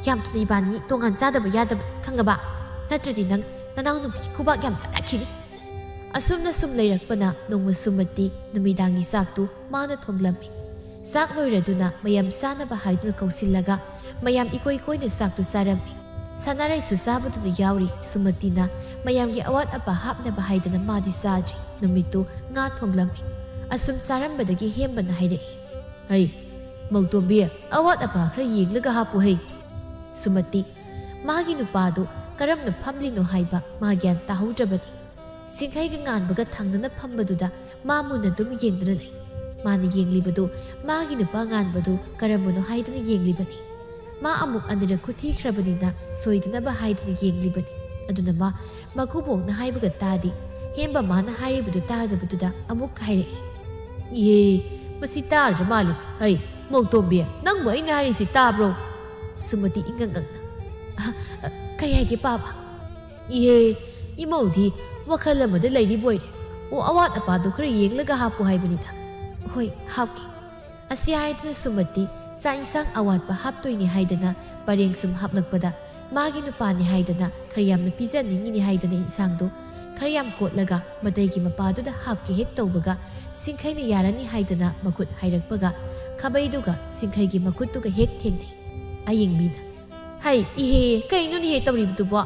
ꯌꯥꯝ ꯊꯨꯅ ꯏꯕꯥꯅꯤ ꯇꯣꯉꯥꯟ ꯆꯥꯗꯕ ꯌꯥꯗꯕꯅꯤ, ꯈꯪꯉꯕ? ꯅꯠꯇ꯭ꯔꯗꯤ ꯅꯪ ꯅꯅꯥꯎꯅꯨꯄꯤꯒꯤ ꯈꯨꯕꯥꯛ ꯌꯥꯝ ꯆꯥꯔꯛꯈꯤꯅꯤ꯫" ꯑꯁꯨꯝꯅ ꯁꯨꯝ ꯂꯩꯔꯛꯄꯅ ꯅꯣꯡꯃ ꯁꯨꯃꯇꯤ ꯅꯨꯃꯤꯗꯥꯡꯒꯤ ꯆꯥꯛꯇꯨ ꯃꯥꯅ ꯊꯣꯡꯂꯝꯃꯤ꯫ ꯆꯥꯛ ꯂꯣꯏꯔꯗꯨꯅ ꯃꯌꯥꯝ ꯆꯥꯅꯕ ꯍꯥꯏꯗꯨꯅ ꯀꯧꯁꯤꯜꯂꯒ ꯃꯌꯥꯝ ꯏꯀꯣꯏ ꯀꯣꯏꯅ ꯆꯥꯛꯇꯨ ꯆꯥꯔꯝꯃꯤ꯫ ꯁꯅꯥꯔꯩꯁꯨ ꯆꯥꯕꯗꯨꯗ ꯌꯥꯎꯔꯤ꯫ ꯁꯨꯃꯇꯤꯅ ꯃꯌꯥꯝꯒꯤ ꯑꯋꯥꯠ ꯑꯄꯥ ꯍꯥꯞꯅꯕ ꯍꯥꯏꯗꯅ ꯃꯥꯗꯤ ꯆꯥꯗ꯭ꯔꯤ꯫ ꯅꯨꯃꯤꯠꯇꯨ ꯉꯥ ꯊꯣꯡꯂꯝꯃꯤ꯫ ꯑꯁꯨꯝ ꯆꯥꯔꯝꯕꯗꯒꯤ ꯍꯦꯝꯕꯅ ꯍꯥꯏꯔꯛꯏ, "ꯍꯩ, ꯃꯧꯇꯣꯝꯕꯤ, ꯑꯋꯥꯠ ꯑꯄꯥ ꯈꯔ ꯌꯦꯡꯂꯒ ꯍꯥꯞꯄꯨ ꯍꯩ꯫" ꯁꯨꯃꯇꯤ, ꯃꯥꯒꯤ ꯅꯨꯄꯥꯗꯨ ꯀꯔꯝꯅ ꯐꯝꯂꯤꯅꯣ ꯍꯥꯏꯕ ꯃꯥ ꯒ꯭ꯌꯥꯟ ꯇꯥꯍꯧꯗ꯭ꯔꯕꯅꯤ꯫ ꯁꯤꯡꯈꯩꯒ ꯉꯥꯟꯕꯒ ꯊꯪꯅꯅ ꯐꯝꯕꯗꯨꯗ ꯃꯥ ꯃꯨꯟꯅ ꯑꯗꯨꯝ ꯌꯦꯡꯗꯨꯅ ꯂꯩ꯫ ꯃꯥꯅ ꯌꯦꯡꯂꯤꯕꯗꯨ ꯃꯥꯒꯤ ꯅꯨꯄꯥ ꯉꯥꯟꯕꯗꯨ ꯀꯔꯝꯕꯅꯣ ꯍꯥꯏꯗꯨꯅ ꯌꯦꯡꯂꯤꯕꯅꯤ꯫ ꯃꯥ ꯑꯃꯨꯛ ꯑꯅꯤꯔꯛ ꯈꯨꯠ ꯊꯤꯈ꯭ꯔꯕꯅꯤꯅ ꯁꯣꯏꯗꯅꯕ ꯍꯥꯏꯗꯨꯅ ꯌꯦꯡꯂꯤꯕꯅꯤ꯫ ꯑꯗꯨꯅ ꯃꯥ ꯃꯀꯨꯕꯣꯛꯅ ꯍꯥꯏꯕꯒ ꯇꯥꯗꯦ꯫ ꯍꯦꯝꯕ ꯃꯥꯅ ꯍꯥꯏꯔꯤꯕꯗꯨ ꯇꯥꯗꯕꯗꯨꯗ ꯑꯃꯨꯛ ꯍꯥꯏꯔꯛꯏ, "ꯏꯍꯦ, ꯃꯁꯤ ꯇꯥꯗ꯭ꯔ ꯃꯥꯜꯂꯦ꯫ ꯍꯩ, ꯃꯧꯇꯣꯝꯕꯤ, ꯅꯪꯕꯨ ꯑꯩꯅ ꯍꯥꯏꯔꯤꯁꯤ ꯇꯥꯕ꯭ꯔꯣ?" ꯁꯨꯃꯇꯤ ꯏꯉꯛ ꯉꯛꯅ, "ꯑ, ꯑ, ꯀꯩ ꯍꯥꯏꯒꯦ ꯄꯥꯕ?" "ꯏꯍꯦ, ꯏꯃꯧꯗꯤ ꯋꯥꯈꯜ ꯑꯃꯗ ꯂꯩꯔꯤꯕꯣꯏꯔꯦ꯫ ꯑꯣ, ꯑꯋꯥꯠ ꯑꯄꯥꯗꯣ ꯈꯔ ꯌꯦꯡꯂꯒ ꯍꯥꯞꯄꯨ ꯍꯥꯏꯕꯅꯤꯗ꯫" "ꯍꯣꯏ, ꯍꯥꯞꯀꯦ꯫" ꯑꯁꯤ ꯍꯥꯏꯗꯨꯅ ꯁꯨꯃꯇꯤ ꯆꯥꯛ ꯏꯟꯁꯥꯡ ꯑꯋꯥꯠꯄ ꯍꯥꯞꯇꯣꯏꯅꯤ ꯍꯥꯏꯗꯅ ꯄꯔꯦꯡ ꯁꯨꯝ ꯍꯥꯞꯂꯛꯄꯗ, ꯃꯥꯒꯤ ꯅꯨꯄꯥꯅꯤ ꯍꯥꯏꯗꯅ ꯈꯔ ꯌꯥꯝꯅ ꯄꯤꯖꯅꯤꯡꯉꯤꯅꯤ ꯍꯥꯏꯗꯅ ꯏꯟꯁꯥꯡꯗꯣ ꯈꯔ ꯌꯥꯝ ꯀꯣꯠꯂꯒ ꯃꯇꯩꯒꯤ ꯃꯄꯥꯗꯨꯗ ꯍꯥꯞꯀꯦ ꯍꯦꯛ ꯇꯧꯕꯒ, ꯁꯤꯡꯈꯩꯅ ꯌꯥꯔꯅꯤ ꯍꯥꯏꯗꯅ ꯃꯈꯨꯠ ꯍꯥꯏꯔꯛꯄꯒ, ꯈꯥꯕꯩꯗꯨꯒ ꯁꯤꯡꯈꯩꯒꯤ ꯃꯈꯨꯠꯇꯨꯒ ꯍꯦꯛ ꯊꯦꯡꯅꯩ꯫ ꯑꯌꯦꯡ ꯃꯤꯅ, "ꯍꯩ, ꯏꯍꯦ, ꯀꯩꯅꯣꯅꯦꯍꯦ ꯇꯧꯔꯤꯕꯗꯨꯕꯣ?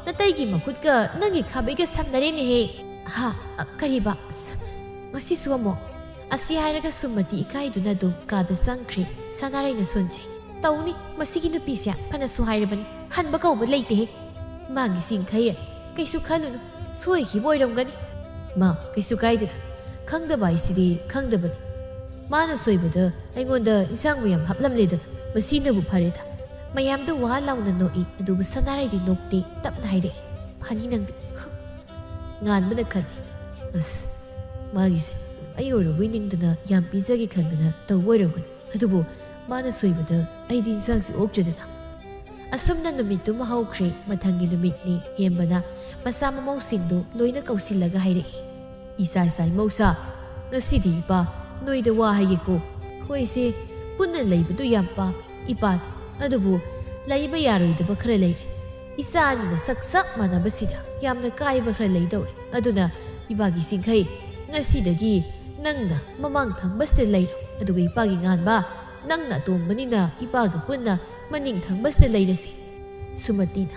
ꯅꯇꯩꯒꯤ ꯃꯈꯨꯠꯀ ꯅꯪꯒꯤ ꯈꯥꯕꯩꯒ ꯁꯝꯅꯔꯦꯅꯦꯍꯦ꯫" "ꯍꯥ? ꯑ, ꯀꯔꯤꯕ? ꯑꯁ, ꯃꯁꯤꯁꯨ ꯑꯃꯨꯛ?" ꯑꯁꯤ ꯍꯥꯏꯔꯒ ꯁꯨꯃꯇꯤ ꯏꯀꯥꯏꯗꯨꯅ ꯑꯗꯨꯝ ꯀꯥꯗ ꯆꯪꯈ꯭ꯔꯦ꯫ ꯁꯅꯥꯔꯩꯅ ꯁꯣꯟꯖꯩ꯫ "ꯇꯧꯅꯤ, ꯃꯁꯤꯒꯤ ꯅꯨꯄꯤꯁꯦ ꯐꯅꯁꯨ ꯍꯥꯏꯔꯕꯅꯤ, ꯍꯟꯕ ꯀꯧꯕ ꯂꯩꯇꯦꯍꯦ꯫ ꯃꯥꯒꯤ ꯁꯤꯡꯈꯩ, ꯀꯩꯁꯨ ꯈꯜꯂꯨꯅꯨ, ꯁꯣꯏꯈꯤꯕ ꯑꯣꯏꯔꯝꯒꯅꯤ꯫" "ꯃꯥ, ꯀꯩꯁꯨ ꯀꯥꯏꯗꯦꯗ, ꯈꯪꯗꯕ ꯍꯥꯏꯁꯤꯗꯤ ꯈꯪꯗꯕꯅꯤ꯫ ꯃꯥꯅ ꯁꯣꯏꯕꯗ ꯑꯩꯉꯣꯟꯗ ꯏꯟꯁꯥꯡ ꯃꯌꯥꯝ ꯍꯥꯞꯂꯝꯂꯦꯗꯅ, ꯃꯁꯤꯅꯕꯨ ꯐꯔꯦꯗ꯫" ꯃꯌꯥꯝꯗꯨ ꯋꯥ ꯂꯥꯎꯅ ꯅꯣꯛꯏ, ꯑꯗꯨꯕꯨ ꯁꯅꯥꯔꯩꯗꯤ ꯅꯣꯛꯇꯦ, ꯇꯞꯅ ꯍꯥꯏꯔꯛꯏ, "ꯐꯅꯤ ꯅꯪꯗꯤ꯫" ꯉꯥꯟꯕꯅ ꯈꯜꯂꯤ, "ꯑꯁ, ꯃꯥꯒꯤꯁꯦ ꯑꯩ ꯑꯣꯏꯔꯕꯣꯏ ꯅꯤꯡꯗꯅ ꯌꯥꯝ ꯄꯤꯖꯒꯦ ꯈꯟꯗꯅ ꯇꯧꯕ ꯑꯣꯏꯔꯝꯒꯅꯤ꯫ ꯑꯗꯨꯕꯨ ꯃꯥꯅ ꯁꯣꯏꯕꯗ ꯑꯩꯗꯤ ꯏꯟꯁꯥꯡꯁꯤ ꯑꯣꯛꯇ꯭ꯔꯦꯗꯅ꯫" ꯑꯁꯨꯝꯅ ꯅꯨꯃꯤꯠꯇꯨꯃ ꯍꯧꯈ꯭ꯔꯦ꯫ ꯃꯊꯪꯒꯤ ꯅꯨꯃꯤꯠꯅꯤ꯫ ꯍꯦꯝꯕꯅ ꯃꯆꯥ ꯃꯃꯧꯁꯤꯡꯗꯨ ꯂꯣꯏꯅ ꯀꯧꯁꯤꯜꯂꯒ ꯍꯥꯏꯔꯛꯏ, "ꯏꯆꯥ ꯏꯆꯥ ꯏꯃꯧꯁꯥ, ꯉꯁꯤꯗꯤ ꯏꯄꯥ ꯅꯣꯏꯗ ꯋꯥ ꯍꯥꯏꯒꯦꯀꯣ꯫ ꯑꯩꯈꯣꯏꯁꯦ ꯄꯨꯟꯅ ꯂꯩꯕꯗꯨ ꯌꯥꯝ ꯄꯥꯝꯃꯤ ꯏꯄꯥꯗꯤ꯫ ꯑꯗꯨꯕꯨ ꯂꯩꯕ ꯌꯥꯔꯣꯏꯗꯕ ꯈꯔ ꯂꯩꯔꯦ꯫ ꯏꯆꯥ ꯑꯅꯤꯅ ꯁꯛ ꯆꯞ ꯃꯥꯟꯅꯕꯁꯤꯗ ꯌꯥꯝꯅ ꯀꯥꯏꯕ ꯈꯔ ꯂꯩꯗꯧꯔꯦ꯫ ꯑꯗꯨꯅ ꯏꯄꯥꯒꯤ ꯁꯤꯡꯈꯩ, ꯉꯁꯤꯗꯒꯤ ꯅꯪꯅ ꯃꯃꯥꯡ ꯊꯪꯕꯁꯤꯗ ꯂꯩꯔꯣ꯫ ꯑꯗꯨꯒ ꯏꯄꯥꯒꯤ ꯉꯥꯟꯕ, ꯅꯪꯅ ꯑꯇꯣꯝꯕꯅꯤꯅ ꯏꯄꯥꯒ ꯄꯨꯟꯅ ꯃꯅꯤꯡ ꯊꯪꯕꯁꯤꯗ ꯂꯩꯔꯁꯤ꯫" ꯁꯨꯃꯇꯤꯅ,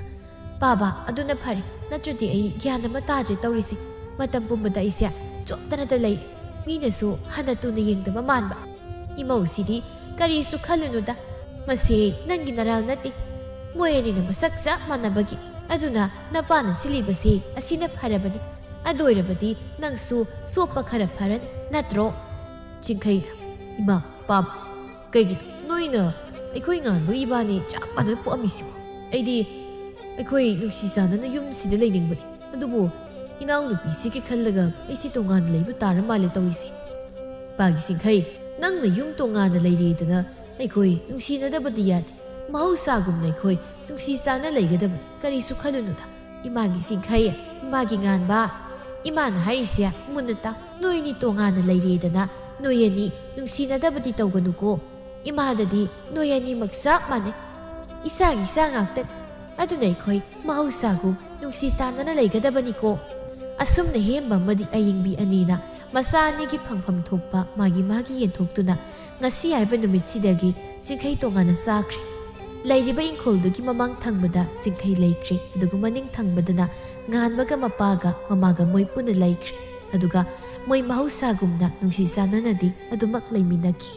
"ꯄꯥꯕ, ꯑꯗꯨꯅ ꯐꯔꯦ꯫ ꯅꯠꯇ꯭ꯔꯗꯤ ꯑꯩ ꯒ꯭ꯌꯥꯟ ꯑꯃ ꯇꯥꯗ꯭ꯔꯦ ꯇꯧꯔꯤꯁꯦ꯫ ꯃꯇꯝ ꯄꯨꯝꯕꯗ ꯑꯩꯁꯦ ꯆꯣꯞꯇꯅꯗ ꯂꯩ꯫ ꯃꯤꯅꯁꯨ ꯍꯟꯅ ꯇꯨꯅ ꯌꯦꯡꯗꯕ ꯃꯥꯟꯕ꯫ ꯏꯃꯧꯁꯤꯗꯤ ꯀꯔꯤꯁꯨ ꯈꯜꯂꯨꯅꯨꯗ꯫ ꯃꯁꯤ ꯅꯪꯒꯤ ꯅꯔꯥꯜ ꯅꯠꯇꯦ꯫ ꯃꯣꯏ ꯑꯅꯤꯅ ꯃꯁꯛ ꯆꯞ ꯃꯥꯟꯅꯕꯒꯤ꯫ ꯑꯗꯨꯅ ꯅꯄꯥꯅ ꯁꯤꯜꯂꯤꯕꯁꯤ ꯑꯁꯤꯅ ꯐꯔꯕꯅꯤ꯫ ꯑꯗꯨ ꯑꯣꯏꯔꯕꯗꯤ ꯅꯪꯁꯨ ꯆꯣꯞꯄ ꯈꯔ ꯐꯔꯅꯤ, ꯅꯠꯇ꯭ꯔꯣ?" ꯁꯤꯡꯈꯩꯅ, "ꯏꯃꯥ, ꯄꯥꯕ, ꯀꯩꯒꯤꯅꯣ ꯅꯣꯏꯅ ꯑꯩꯈꯣꯏ ꯉꯥꯟꯕ ꯏꯕꯥꯅꯤ ꯆꯞ ꯃꯥꯟꯅꯅ ꯄꯣꯛꯑꯝꯃꯤꯁꯤꯕꯣ? ꯑꯩꯗꯤ ꯑꯩꯈꯣꯏ ꯅꯨꯡꯁꯤ ꯆꯥꯟꯅꯅ ꯌꯨꯝꯁꯤꯗ ꯂꯩꯅꯤꯡꯕꯅꯤ, ꯑꯗꯨꯕꯨ ꯏꯅꯥꯎꯅꯨꯄꯤꯁꯤꯒꯤ ꯈꯜꯂꯒ ꯑꯩꯁꯤ ꯇꯣꯉꯥꯟꯅ ꯂꯩꯕ ꯇꯥꯔ ꯃꯥꯜꯂꯦ ꯇꯧꯔꯤꯁꯦ꯫ ꯏꯄꯥꯒꯤ ꯁꯤꯡꯈꯩ, ꯅꯪꯅ ꯌꯨꯝ ꯇꯣꯉꯥꯟꯅ ꯂꯩꯔꯦꯗꯅ ꯑꯩꯈꯣꯏ ꯅꯨꯡꯁꯤꯅꯗꯕꯗꯤ ꯌꯥꯗꯦ꯫ ꯃꯍꯧꯁꯥꯒꯨꯝꯅ ꯑꯩꯈꯣꯏ ꯅꯨꯡꯁꯤ ꯆꯥꯟꯅ ꯂꯩꯒꯗꯕꯅꯤ, ꯀꯔꯤꯁꯨ ꯈꯜꯂꯨꯅꯨꯗ꯫ ꯏꯃꯥꯒꯤ ꯁꯤꯡꯈꯩ, ꯏꯃꯥꯒꯤ ꯉꯥꯟꯕ, ꯏꯃꯥꯅ ꯍꯥꯏꯔꯤꯁꯦ ꯃꯨꯟꯅ ꯇꯥꯎ꯫ ꯅꯣꯏꯅꯤ ꯇꯣꯉꯥꯟꯅ ꯂꯩꯔꯦꯗꯅ ꯅꯣꯏ ꯑꯅꯤ ꯅꯨꯡꯁꯤꯅꯗꯕꯗꯤ ꯇꯧꯒꯅꯨꯀꯣ꯫ ꯏꯃꯥꯗꯗꯤ ꯅꯣꯏ ꯑꯅꯤꯃꯛ ꯆꯞ ꯃꯥꯟꯅꯩ꯫ ꯏꯁꯥꯒꯤ ꯏꯁꯥ ꯉꯥꯛꯇꯅꯤ꯫ ꯑꯗꯨꯅ ꯑꯩꯈꯣꯏ ꯃꯍꯧꯁꯥꯒꯨꯝ ꯅꯨꯡꯁꯤ ꯆꯥꯟꯅꯅ ꯂꯩꯒꯗꯕꯅꯤꯀꯣ꯫ ꯑꯁꯨꯝꯅ ꯍꯦꯝꯕ ꯑꯃꯗꯤ ꯑꯌꯤꯡꯕꯤ ꯑꯅꯤꯅ ꯃꯆꯥ ꯑꯅꯤꯒꯤ ꯐꯪꯐꯝ ꯊꯣꯛꯄ ꯃꯥꯒꯤ ꯃꯥꯒꯤ ꯌꯦꯟꯊꯣꯛꯇꯨꯅ ꯉꯁꯤ ꯍꯥꯏꯕ ꯅꯨꯃꯤꯠꯁꯤꯗꯒꯤ ꯁꯤꯡꯈꯩ ꯇꯣꯉꯥꯟꯅ ꯆꯥꯈ꯭ꯔꯦ꯫ ꯂꯩꯔꯤꯕ ꯏꯪꯈꯣꯜꯗꯨꯒꯤ ꯃꯃꯥꯡ ꯊꯪꯕꯗ ꯁꯤꯡꯈꯩ ꯂꯩꯈ꯭ꯔꯦ, ꯑꯗꯨꯒ ꯃꯅꯤꯡ ꯊꯪꯕꯗꯅ ꯉꯥꯟꯕꯒ ꯃꯄꯥꯒ ꯃꯃꯥꯒ ꯃꯣꯏ ꯄꯨꯟꯅ ꯂꯩꯈ꯭ꯔꯦ꯫ ꯑꯗꯨꯒ ꯃꯣꯏ ꯃꯍꯧꯁꯥꯒꯨꯝꯅ ꯅꯨꯡꯁꯤ ꯆꯥꯟꯅꯅꯗꯤ ꯑꯗꯨꯃꯛ ꯂꯩꯃꯤꯟꯅꯈꯤ꯫